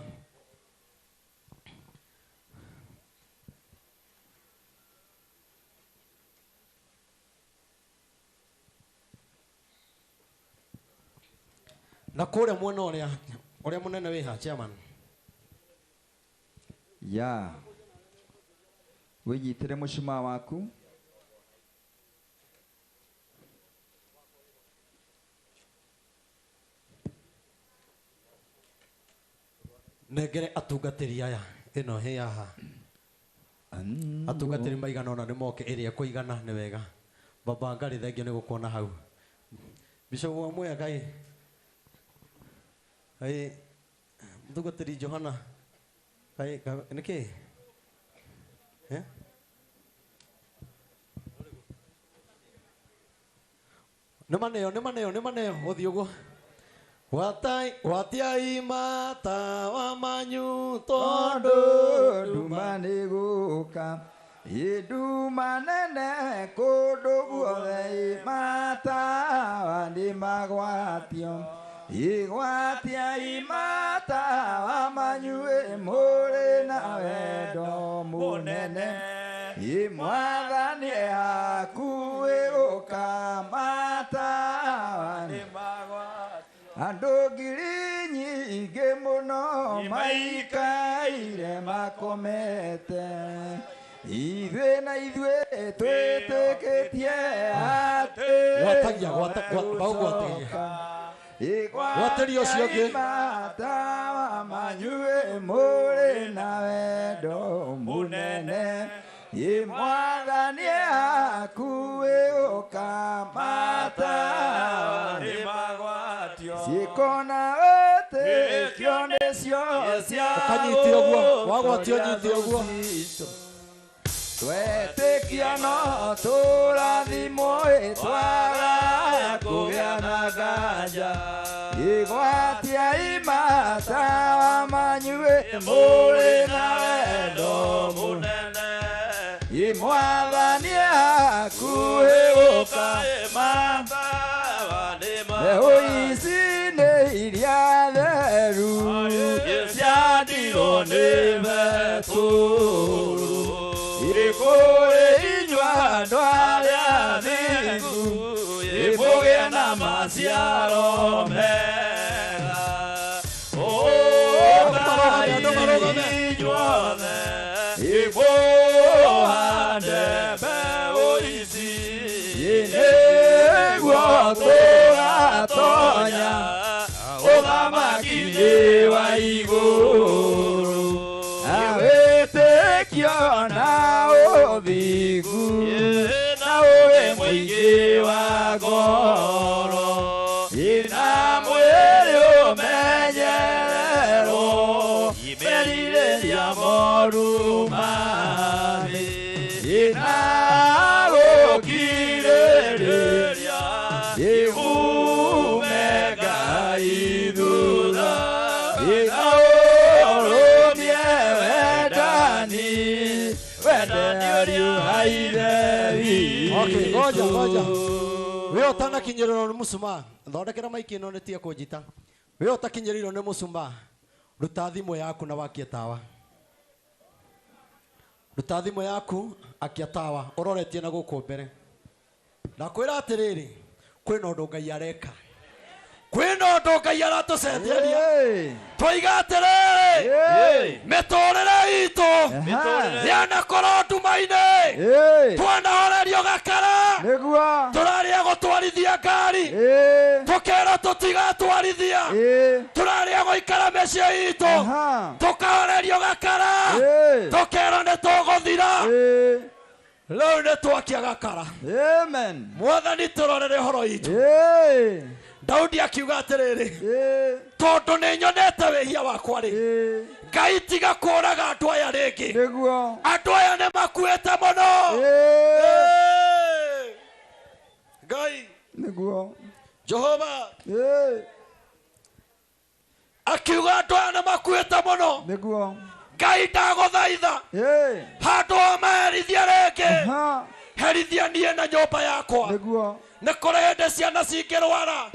Na kũrĩa mwena ũrĩa ũrĩa mũnene wĩ ha chairman. Ya. Wĩnyitĩre mũcumaa waku. Nengere atungatĩri aya ĩno ĩ haha. Atungatĩri maigana ũna nĩ moke ĩrĩa ĩkũigana nĩ wega. Baba Ngarĩ thengio nĩ gũkuona hau. Bishop wa Mwea Ngai. Ngai mũtungatĩri Johana. Ngai nĩ kĩ? Eh? Nĩ maneo nĩ maneo nĩ maneo ũthiĩ ũguo. Watiai matawa manyu tondu nduma nĩ gũka. Ĩ nduma nene kũndũ guothe ĩ matawa nĩ magwatio. Ĩ gwatiai matawa manyu ĩ mũrĩ na wendo mũnene. Ĩ mwathani e hakuhĩ gũka matawa nĩ andũ ngiri nyingĩ mũno maikaire makomete. Ithuĩ na ithuĩ twĩtĩkĩtie atĩ Gwatagia, gwatagia. Gwatĩria ũcio ũngĩ. Matawa manyu ĩ mũrĩ na wendo mũnene. Ĩ mwathani e hakuhĩ gũka matawa nĩ magwatio. Ciĩko na wĩtĩkio nĩcio cia Ũkanyite ũguo, wagwatio nyite ũguo. Twetĩkia no tũrathimwo ĩ twaga kũgĩa na nganja. Ĩgwatiai matawa manyu ĩ mũrĩ na wendo mũnene. Ĩ mwathani e hakuhĩ gũka mbeũ ici nĩ iria theru ciandirwo nĩ Petũrũ. Ĩ kũrĩ inyuĩ andũ arĩa athingu ĩ mũgĩe na maciaro mega. Ũkai inyuothe ĩ mũhande mbeũ ici nĩguo tũgatonya ũthamaki-inĩ wa igũrũ. Wĩtĩkio na ũthingu na ũũgĩ mũingĩ wa ngoro na mwĩrĩ ũmenyererwo merirĩria moru ma thĩ na gũkirĩrĩria uume Ngai thutha na ũrũmie wendani wendani ũrĩa wa Ithe witũ. Okay, ngoja ngoja. We ũtanakinyĩrĩrwo nĩ mũcumaa, thondekera maiki ĩno nĩtige kũnjita. We ũtakinyĩrĩirwo nĩ mũcumaa, ruta thimũ yaku na wakie tawa. Ruta thimũ yaku, akia tawa, ũroretie na gũkũ mbere. Ndakwĩra atĩrĩrĩ, kwĩna ũndũ Ngai areka. Kwĩna ũndũ Ngai aratũcenjeria. Twoiga atĩrĩrĩ, mĩtũrĩre itũ yanakorwo nduma-inĩ, twanahorerio gakara. Nĩguo. Tũrarĩ a gũtwarithia ngari. Tũkerwo tũtigatwarithia. Tũrarĩ a gũikara mĩciĩ itũ. Tũkahorerio gakara. Tũkerwo nĩ tũgũthira. Rĩu nĩ twakia gakara. Amen. Mwathani tũrorere ũhoro witũ. Daudi akiuga atĩrĩrĩ, tondũ nĩ nyonete wĩhia wakwa rĩ, Ngai tiga kũraga andũ aya rĩngĩ. Nĩguo. Andũ aya nĩ makuĩte mũno. Ngai. Nĩguo. Jehova. Akiuga andũ aya nĩ makuĩte mũno. Nĩguo. Ngai ndagũthaitha. Handũ ha maherithia rĩngĩ, herithia niĩ na nyũmba yakwa. Nĩguo. Nĩ kũrĩ hĩndĩ ciana cingĩrwara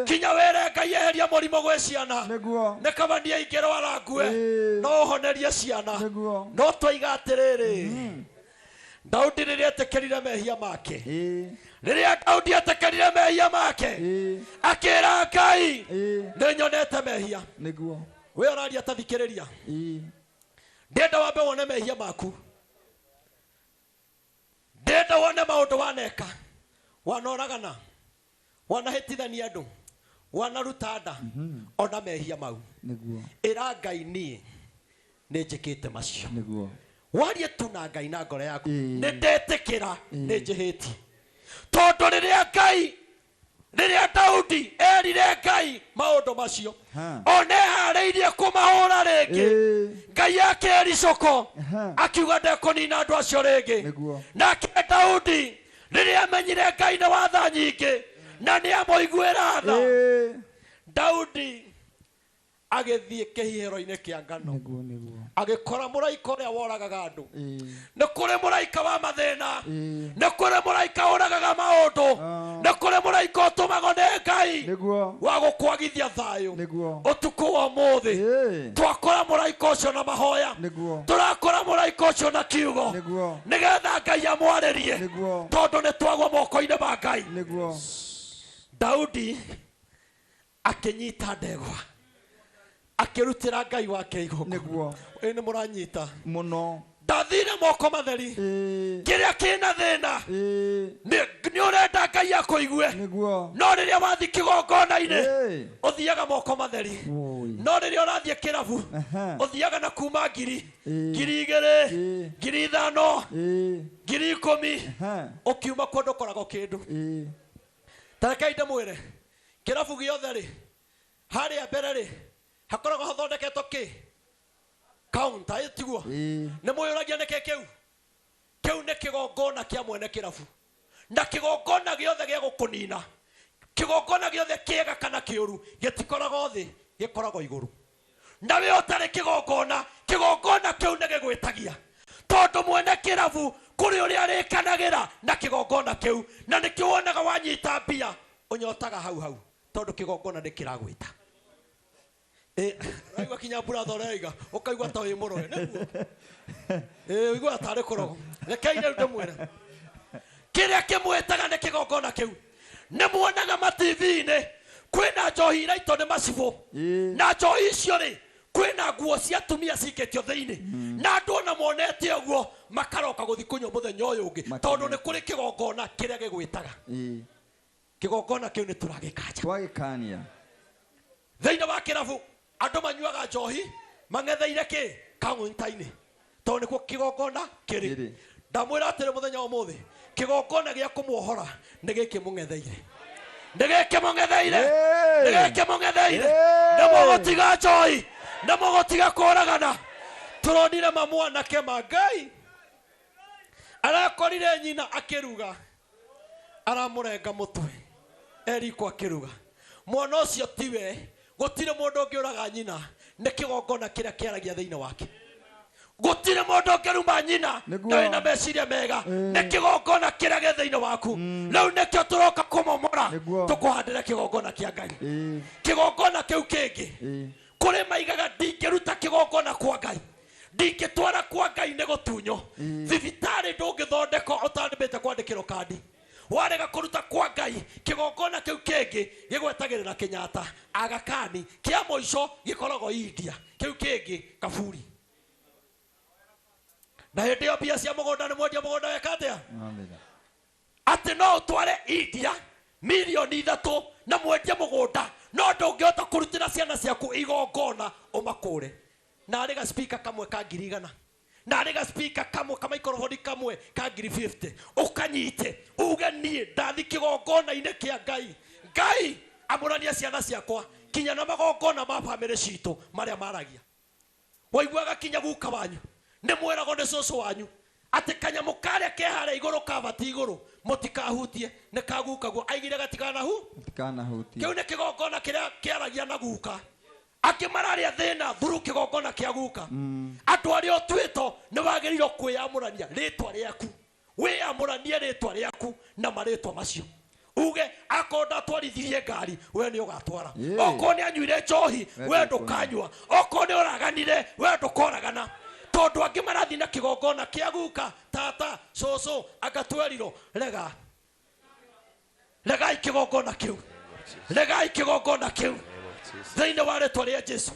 kinya wĩre Ngai eheria mũrimũ gwĩ ciana. Nĩguo. Nĩ kaba niĩ ingĩrwara ngue no ũhonerie ciana. No twaiga atĩrĩrĩ, Daudi rĩrĩa etĩkĩrire mehia make, rĩrĩa Daudi etĩkĩrire mehia make, akĩra Ngai nĩ nyonete mehia. Nĩguo. We ũraria ta thikĩrĩria, ndĩrenda wambe wone mehia maku, ndĩrenda wone maũndũ waneka, wanoragana, wanahĩtithania andũ, wanaruta nda, ona mehia mau. Nĩguo. Ĩra Ngai niĩ nĩ njĩkĩte macio. Nĩguo. Warie tu na Ngai na ngoro yaku, nĩ ndetĩkĩra nĩ njĩhĩtie. Tondũ rĩrĩa Ngai, rĩrĩa Daudi erire Ngai maũndũ macio, ona eharĩirie kũmahũra rĩngĩ, Ngai akĩericũko akiuga ndekũnina andũ acio rĩngĩ. Nake Daudi rĩrĩa amenyire Ngai nĩ wa tha nyingĩ na nĩ amũiguĩra tha, Daudi agĩthiĩ kĩhihĩro-inĩ kĩa ngano, agĩkora mũraika ũrĩa woragaga andũ. Nĩ kũrĩ mũraika wa mathĩna, nĩ kũrĩ mũraika ũragaga maũndũ, nĩ kũrĩ mũraika ũtũmagwo nĩ Ngai wa gũkwagithia thayũ. Ũtukũ wa ũmũthĩ twakora mũraika ũcio na mahoya, tũrakora mũraika ũcio na kiugo, nĩgetha Ngai amwarĩrie, tondũ nĩ twagwa moko-inĩ ma Ngai. Daudi akĩnyita ndegwa, akĩrutĩra Ngai wake igongona. Ĩ nĩ mũranyita mũno. Ndathire moko matheri. Kĩrĩa kĩna thĩna nĩ ũrenda Ngai akũigue, no rĩrĩa wathiĩ kĩgongona-inĩ ũthiaga moko matheri, no rĩrĩa ũrathiĩ kĩrabu ũthiaga na kuma 1,000, 2,000, 5,000, 10,000, ũkiuma kuo ndũkoragwo kĩndũ. Ta rekei ndĩmwĩre, kĩrabu gĩothe rĩ, harĩa mbere rĩ, hakoragwo hathondeketwo kĩ counter, ĩ tiguo? Nĩ mwĩyũragia nĩkĩ kĩu? Kĩu nĩ kĩgongona kĩa mwene kĩrabu, na kĩgongona gĩothe gĩa gũkũnina, kĩgongona gĩothe kĩega kana kĩũru gĩtikoragwo thĩ, gĩkoragwo igũrũ. Na we ũtarĩ kĩgongona, kĩgongona kĩu nĩ gĩgwĩtagia, tondũ mwene kĩrabu kũrĩ ũrĩa arĩkanagĩra na kĩgongona kĩu, na nĩkĩo wonaga wanyita mbia ũnyotaga hau hau, tondũ kĩgongona nĩ kĩragwĩta. Ũraigua kinya brother ũraiga, ũkaigua ta wĩ mũroe, nĩguo? Ũiguaga tarĩ kũrogwo. Rekei rĩu ndĩmwĩre, kĩrĩa kĩmwĩtaga nĩ kĩgongona kĩu. Nĩ muonaga ma TV-inĩ kwĩna njohi iraitwo nĩ macibũ, na njohi icio rĩ, kwĩna nguo cia atumia cikĩtio thĩinĩ, na andũ ona monete ũguo makaroka gũthiĩ kũnyua mũthenya ũyũ ũngĩ, tondũ nĩ kũrĩ kĩgongona kĩrĩa gĩgwĩtaga. Kĩgongona kĩu nĩ tũragĩkanja. Twagĩkania. Thĩinĩ wa kĩrabu andũ manyuaga njohi mang'etheire kĩ kaunta-inĩ, tondũ nĩkuo kĩgongona kĩrĩ. Ndamwĩra atĩrĩ mũthenya wa ũmũthĩ, kĩgongona gĩa kũmuohora nĩ gĩkĩ mũng'etheire, nĩ gĩkĩ mũng'etheire, nĩ gĩkĩ mũng'etheire. Nĩ mũgũtiga njohi, nĩ mũgũtiga kũragana. Tũronire mamwanake ma Ngai arakorire nyina akĩruga, aramũrenga mũtwe eriko akĩruga. Mwana ũcio tiwe, gũtirĩ mũndũ ũngĩũraga nyina, nĩ kĩgongona kĩrĩa kĩaragia thĩinĩ wake. Gũtirĩ mũndũ ũngĩruma nyina na wĩna meciria mega, nĩ kĩgongona kĩrĩa gĩ thĩinĩ waku. Rĩu nĩkĩo tũroka kũmomora, tũkũhandĩre kĩgongona kĩa Ngai. Kĩgongona kĩu kĩngĩ kũrĩ maigaga ndingĩruta kĩgongona kwa Ngai, ndingĩtwara kwa Ngai nĩ gũtunywo. Thibitarĩ ndũngĩthondekwo ũtambĩte kwandĩkĩrwo kandi. Warega kũruta kwa Ngai, kĩgongona kĩu kĩngĩ gĩgwetagĩrĩra Kenyatta, Aga Khan, kĩa mũico gĩkoragwo India, kĩu kĩngĩ kaburi. Na hĩndĩ ĩyo mbia cia mũgũnda nĩ mwendia mũgũnda weka atĩa? Atĩ Atĩ no ũtware India milioni 3 na mwendie mũgũnda no ndũngĩhota kũrutĩra ciana ciaku igongona ũmakũre. Na arĩ ga speaker kamwe ka 100,000 na arĩ ga speaker kamwe ka microphone kamwe ka 50,000 ũkanyite uge niĩ ndathi kĩgongona-inĩ kĩa Ngai. Ngai amũrania ciana ciakwa kinya na magongona ma bamĩrĩ citũ marĩa maragia. Waiguaga kinya guka wanyu nĩ mwĩragwo nĩ cũcũ wanyu atĩ kanyamũ karĩa ke harĩa igũrũ kabati igũrũ mũtikahutie nĩ kagukaguo aigire gatikanahu Tikanahutie. Kĩu nĩ kĩgongona kĩrĩa kĩaragia na guka. Angĩ mararĩa thĩna through kĩgongona kĩa guka. Andũ arĩa ũtuĩtwo nĩ wagĩrĩirwo kwĩyamũrania rĩtwa rĩaku. Wĩyamũranie rĩtwa rĩaku na marĩtwa macio. Uge akorwo ndatwarithirie ngari we nĩ ũgatwara. Okorwo nĩ anyuire njohi we ndũkanyua. Okorwo nĩ ũraganire we ndũkoragana. Tondũ angĩ marathiĩ na kĩgongona kĩa guka tata cũcũ agatwerirwo rega. Regai kĩgongona kĩu. Regai kĩgongona kĩu. Thĩinĩ wa rĩtwa rĩa Jesu.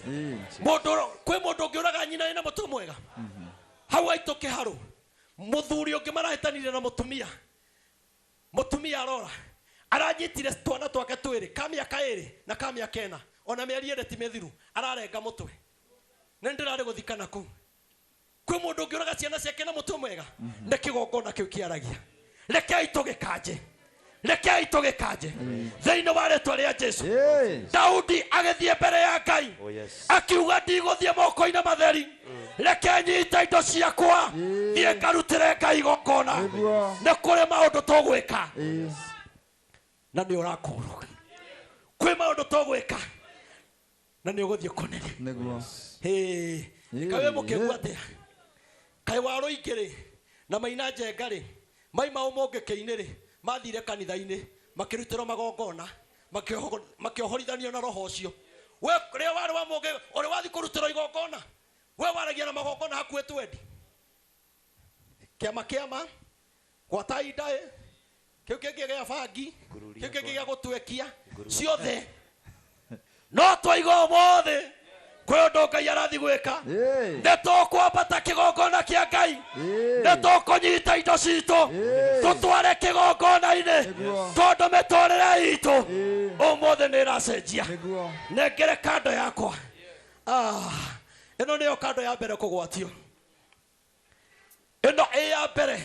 Mũndũ kwĩ mũndũ ũngĩũraga nyina ĩna mũtwe mwega. Hau aitũ kĩharũ mũthuri ũngĩ marahĩtanire na mũtumia. Mũtumia arora aranyitire twana twake twĩrĩ ka mĩaka 2 na ka mĩaka 4 ona mĩeri 2 ti mĩthiru ararenga mũtwe. Nĩ ndĩrarĩ gũthikana kũu. Kwĩ mũndũ ũngĩũraga ciana ciake na mũtwe mwega nĩ kĩgongona kĩu kĩaragia. Rekei tũgĩkanje. Rekei tũgĩkanje thĩinĩ wa rĩtwa rĩa Jesu. Daudi agĩthiĩ mbere ya Ngai akiuga ndigũthiĩ moko-inĩ matheri. Reke nyite indo ciakwa thiĩ ngarutĩre Ngai igongona. Nĩ kũrĩ maũndũ tũgwĩka na nĩ ũrakũrwo. Kwĩ maũndũ tũgwĩka na nĩ ũgũthiĩ kũnene. Nĩguo. Kaĩ wĩ mũkĩgu atĩa? Kaĩ warũingĩ rĩ na maina njenga rĩ maima ũmũngĩkĩ-inĩ rĩ mathire kanitha-inĩ makĩrutĩrwo magongona makĩohorithanio na roho ũcio. We rĩrĩa warĩ wa mũngĩ ũrĩ wathiĩ kũrutĩrwo igongona we waragia na magongona hakuhĩ twendi. Kĩama kĩama gwata indaĩ kĩu kĩngĩ gĩa bangi kĩu kĩngĩ gĩa gũtwekia ciothe no twaiga ũmũthĩ kwĩ ũndũ Ngai arathiĩ gwĩka. Nĩ tũkwambata kĩgongona kĩa Ngai. Nĩ tũkũnyita indo citũ tũtware kĩgongona-inĩ tondũ mĩtũrĩre itũ ũmũthĩ nĩ ĩracenjia. Nengere kando yakwa. Ĩno nĩyo kando ya mbere kũgwatio. Ĩno ĩ ya mbere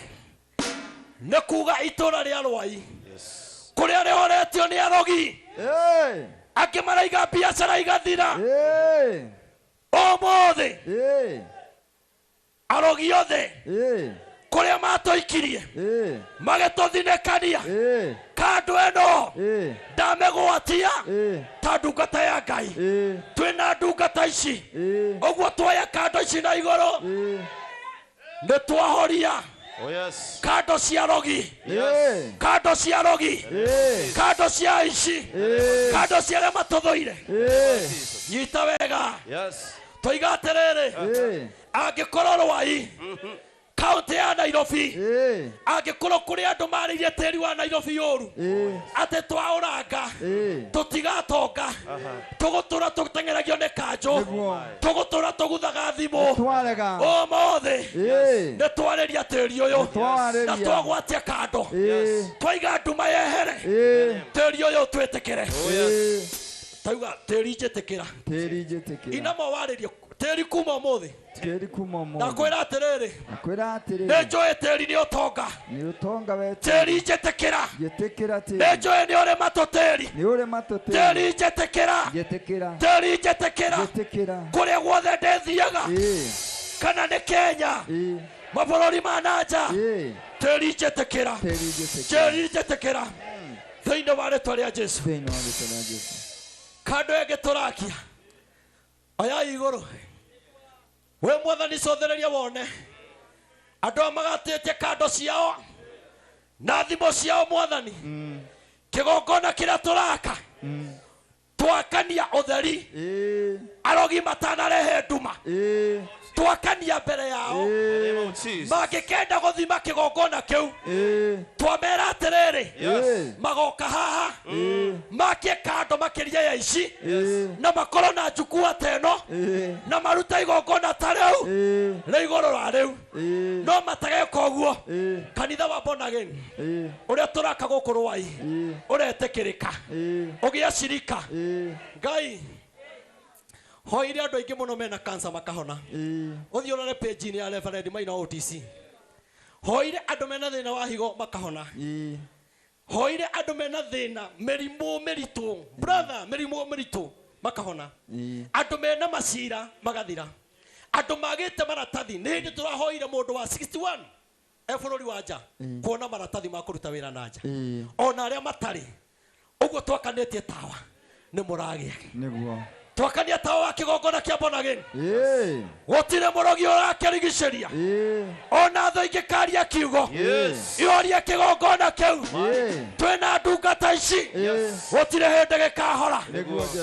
nĩ kuga itũra rĩa Rwai kũrĩa rĩhoretio nĩ arogi. Angĩ maraiga biacara igathira. Ũmũthĩ arogi othe kũrĩa matũikirie magĩtũthinĩkania kando ĩno ndamĩgwatia ta ndungata ya Ngai. Twĩna ndungata ici ũguo twoya kando ici na igũrũ nĩ twahoria kando cia rogi, kando cia rogi, kando cia ici, kando cia arĩa matũthũire. Nyita wega. Toiga atĩrĩrĩ, angĩkorwo Rwai kaunti ya Nairobi angĩkorwo kũrĩ andũ marĩirie tĩri wa Nairobi ũru atĩ twaũranga tũtigatonga tũgũtũra tũteng'eragio nĩ kanjũ tũgũtũra tũguthaga thimũ ũmũthĩ nĩ twarĩria tĩri ũyũ na twagwatia kando twaiga nduma yehere tĩri ũyũ twĩtĩkĩre. Tauga tĩri njĩtĩkĩra. Tĩri njĩtĩkĩra. Inama warĩrio tĩri kuma ũmũthĩ. Tĩri kuma ũmũthĩ. Ndakwĩra atĩrĩrĩ. Ndakwĩra atĩrĩrĩ. Nĩ njũĩ tĩri nĩ ũtonga. Nĩ ũtonga we tĩri njĩtĩkĩra. Njĩtĩkĩra tĩri. Nĩ njũĩ nĩ ũrĩ matũ tĩri. Nĩ ũrĩ matũ tĩri. Tĩri njĩtĩkĩra. Njĩtĩkĩra. Tĩri njĩtĩkĩra. Njĩtĩkĩra. Kũrĩa guothe ndĩthiaga. Kana nĩ Kenya. Mabũrũri ma na nja. Tĩri njĩtĩkĩra. Tĩri njĩtĩkĩra. Thĩinĩ wa rĩtwa rĩa Jesu. Thĩinĩ wa rĩtwa rĩa Jesu. Kando ĩngĩ tũrakia oya igũrũ we mwathani cothereria wone andũ aya magatĩtie kando ciao na thimũ ciao mwathani kĩgongona kĩrĩa tũraka Twakania ũtheri. Arogi matanarehe nduma. Twakania mbere yao. Mangĩkenda gũthima kĩgongona kĩu. Twamera atĩrĩrĩ. Magoka haha. Makie kando makĩria ya ici. Na makorwo na njukua ta ĩno. Na maruta igongona ta rĩu. Rĩ igũrũ ra rĩu. No matageka ũguo. Kanitha wa Born Again. Ũrĩa tũraka gũkũ Rwai. Ũretĩkĩrĩka. Ũgĩa cirika. Ngai hoire andũ aingĩ mũno mena cancer makahona. Ũthiĩ ũrore page-inĩ ya Reverend Maina OTC. Hoire andũ mena thĩna wa higo makahona. Hoire andũ mena thĩna mĩrimũ mĩritũ, brother, mĩrimũ mĩritũ makahona. Andũ mena macira magathira. Andũ magĩte maratathi. Nĩ hĩndĩ tũrahoire mũndũ wa 61 e bũrũri wa nja kuona maratathi ma kũruta wĩra na nja. Ona arĩa matarĩ. Ũguo twakanĩtie tawa nĩ mũragĩa. Nĩguo. Twakania tawa wa kĩgongona kĩa Born Again. Gũtirĩ mũrogi ũrakĩrigicĩria. Ona thũ ingĩkaria kiugo. Iorie kĩgongona kĩu. Twĩna ndungata ici. Gũtirĩ hĩndĩ gĩkahora.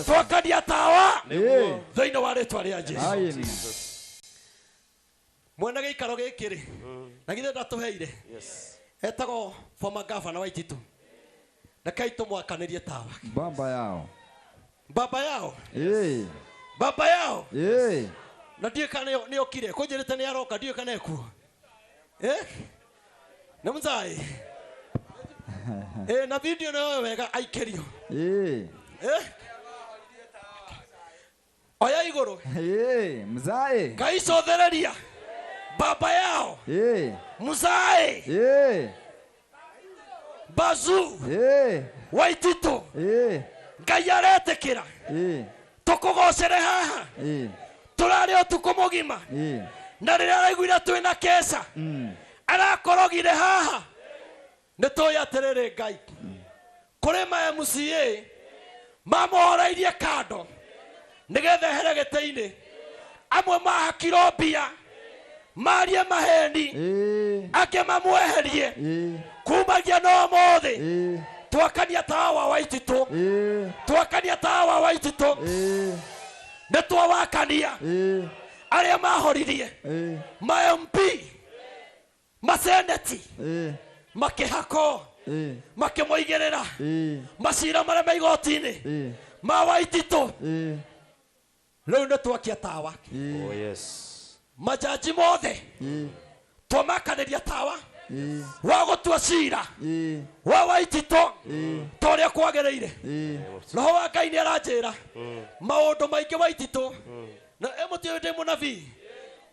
Twakania tawa thĩinĩ wa rĩtwa rĩa Jesũ. Mwene gĩikaro gĩkĩ rĩ, na githĩ ndatũheire. Etagwo former governor wa Waititu. Rekei tũmwakanĩrie tawa. Baba yao. Baba yao. Baba yao. Na ndiũĩ kana nĩ okire. Kũnjĩrĩte nĩ aroka, ndiũĩ kana ekuo. Nĩ mũthai. Na video nĩyo wega aikĩrio. Oya igũrũ. Mzae. Ngai cothereria. Baba yao. Mzae. Bazu. Waititu. Ngai aretĩkĩra. Tũkũgocere haha. Tũrarĩ ũtukũ mũgima. Na rĩrĩa araiguire twĩna keca. Arakorogire haha. Nĩ tũĩ atĩrĩrĩ Ngai. Kũrĩ ma MCA mamũhoreirie kando nĩgetha ehere gĩtĩ-inĩ. Amwe mahakirwo mbia marie maheni. Angĩ mamweherie. Kumagia no ũmũthĩ. Twakania tawa wa Waititu. Twakania tawa wa Waititu. Nĩ twawakania. Arĩa mahoririe. Ma MP. Maseneti. Makĩhakwo. Makĩmũigĩrĩra. Macira marĩa me igoti-inĩ. Ma Waititu. Rĩu nĩ twakia tawa. Majaji mothe. Twamakanĩria tawa. Wa gũtua cira. Wa Waititu. Ta ũrĩa kwagĩrĩire. Roho wa Ngai nĩ aranjĩra. Maũndũ maingĩ Waititu. Na mũtiũĩ ndĩ mũnabii.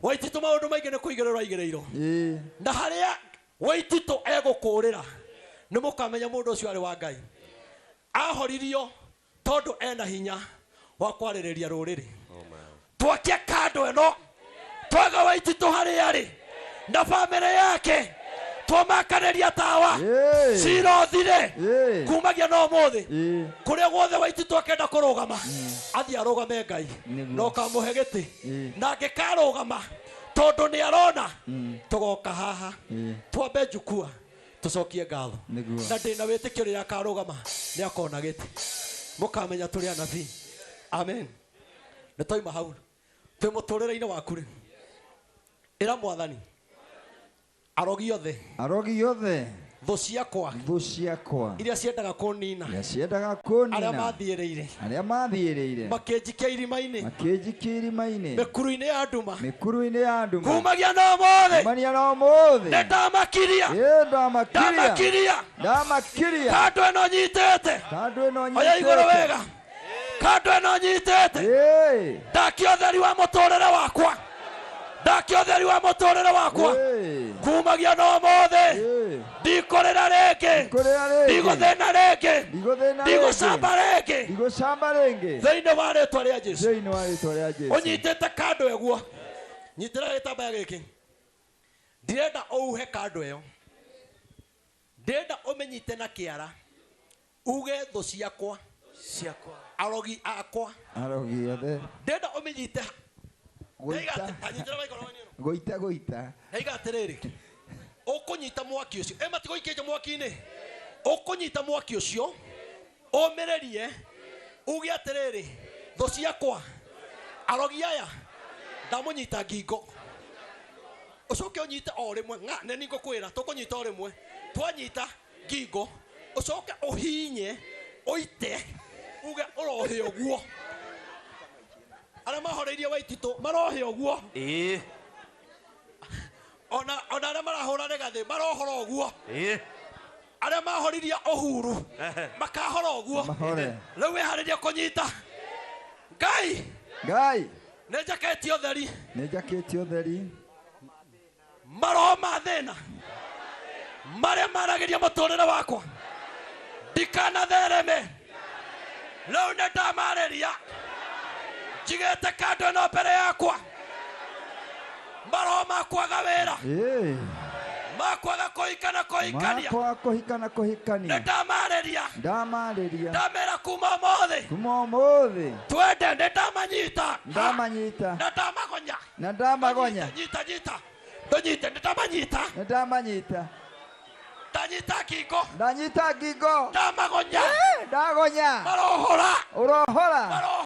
Waititu maũndũ maingĩ nĩ kũigĩrĩrwo aigĩrĩirwo. Na harĩa Waititu egũkũrĩra nĩ mũkamenya mũndũ ũcio arĩ wa Ngai. Ahoririo tondũ ena hinya wa kwarĩrĩria rũrĩrĩ. Twakia kando ĩno. Twaga Waititu harĩa arĩ na bamĩrĩ yake. Twamakanĩria tawa. Cira ũthire. Kumagia no ũmũthĩ. Kũrĩa guothe Waititu akenda kũrũgama. Athiĩ arũgame Ngai. Na ũkamũhe gĩtĩ. Na angĩkarũgama tondũ nĩ arona tũgoka haha. Twambe njukua tũcokie ngatho. Na ndĩna wĩtĩkio rĩrĩa akarũgama nĩ akona gĩtĩ. Mũkamenya tũrĩ anabii. Amen. Nĩ twaima hau. Twĩ mũtũrĩre-inĩ waku rĩ. Ĩra Mwathani. Arogi othe. Arogi othe. Thũ ciakwa. Thũ ciakwa. Iria ciendaga kũnina. Iria ciendaga kũnina. Arĩa mathiĩrĩire. Arĩa mathiĩrĩire. Makĩnjikia irima-inĩ. Makĩnjikia irima-inĩ. Mĩkuru-inĩ ya nduma. Mĩkuru-inĩ ya nduma. Kumagia na ũmũthĩ. Kumagia na ũmũthĩ. Nĩ ndamakiria. Ĩ ndamakiria. Ndamakiria. Ndamakiria. Kando ĩno nyitĩte. Kando ĩno nyitĩte. Oya igũrũ wega. Kando ĩno nyitĩte. Ndakia ũtheri wa mũtũrĩre wakwa. Ndakia ũtheri wa mũtũrĩre wakwa. Kumagia na ũmũthĩ. Ndikũrĩra rĩngĩ. Ndigũthĩna rĩngĩ. Ndigũcamba rĩngĩ. Ndigũcamba rĩngĩ. Thĩinĩ wa rĩtwa rĩa Jesũ. Thĩinĩ wa rĩtwa rĩa Jesũ. Ũnyitĩte kando ĩguo. Nyitĩra gĩtambaya gĩkĩ. Ndirenda ũuhe kando ĩyo. Ndĩrenda ũmĩnyite na kĩara. Uge thũ ciakwa. Ciakwa. Arogi akwa. Arogi othe. Ndĩrenda ũmĩnyite. Goita. Goita goita. Ndaiga atĩrĩrĩ. Ũkũnyita mwaki ũcio. Ĩ matigũikĩte mwaki-inĩ. Ũkũnyita mwaki ũcio. Ũmĩrĩrie Uge atĩrĩrĩ, thũ ciakwa, arogi aya, ndamũnyita ngingo. Ũcoke ũnyite o rĩmwe, ng'a, nĩ niĩ ngũkwĩra, tũkũnyita o rĩmwe. Twanyita ngingo, ũcoke ũhinye, ũite, uge ũrohe ũguo. Arĩa mahoreirie Waititũ marohe ũguo. Ĩĩ. Ona arĩa marahũra rĩgathĩ marohora ũguo. Ĩĩ. Arĩa mahoririe Uhuru makahora ũguo. Mahore. Rĩu wĩharĩrie kũnyita. Ngai, Ngai, nĩ njakĩtie ũtheri. nĩ njakĩtie ũtheri. Maroho ma thĩna marĩa maragĩria mũtũrĩre wakwa ndikanathereme. Rĩu nĩ ndamarĩria, njigĩte kando ĩno mbere yakwa. Maroho ma kwaga wĩra, Ĩĩ. ma kwaga kũhika na kũhikania, Makwa kũhika na kũhikania. nĩ ndamarĩria, Ndamarĩria. ndamera kuma ũmũthĩ Kuma ũmũthĩ. twende, nĩ ndamanyita, Ndamanyita. na ndamagonya. Na ndamagonya. Nyita, nyita, ndũnyite, nĩ ndamanyita, Nĩ ndamanyita. ndanyita ngingo, Ndanyita ngingo. Ndamagonya. Ndagonya. Marohora. Ũrohora.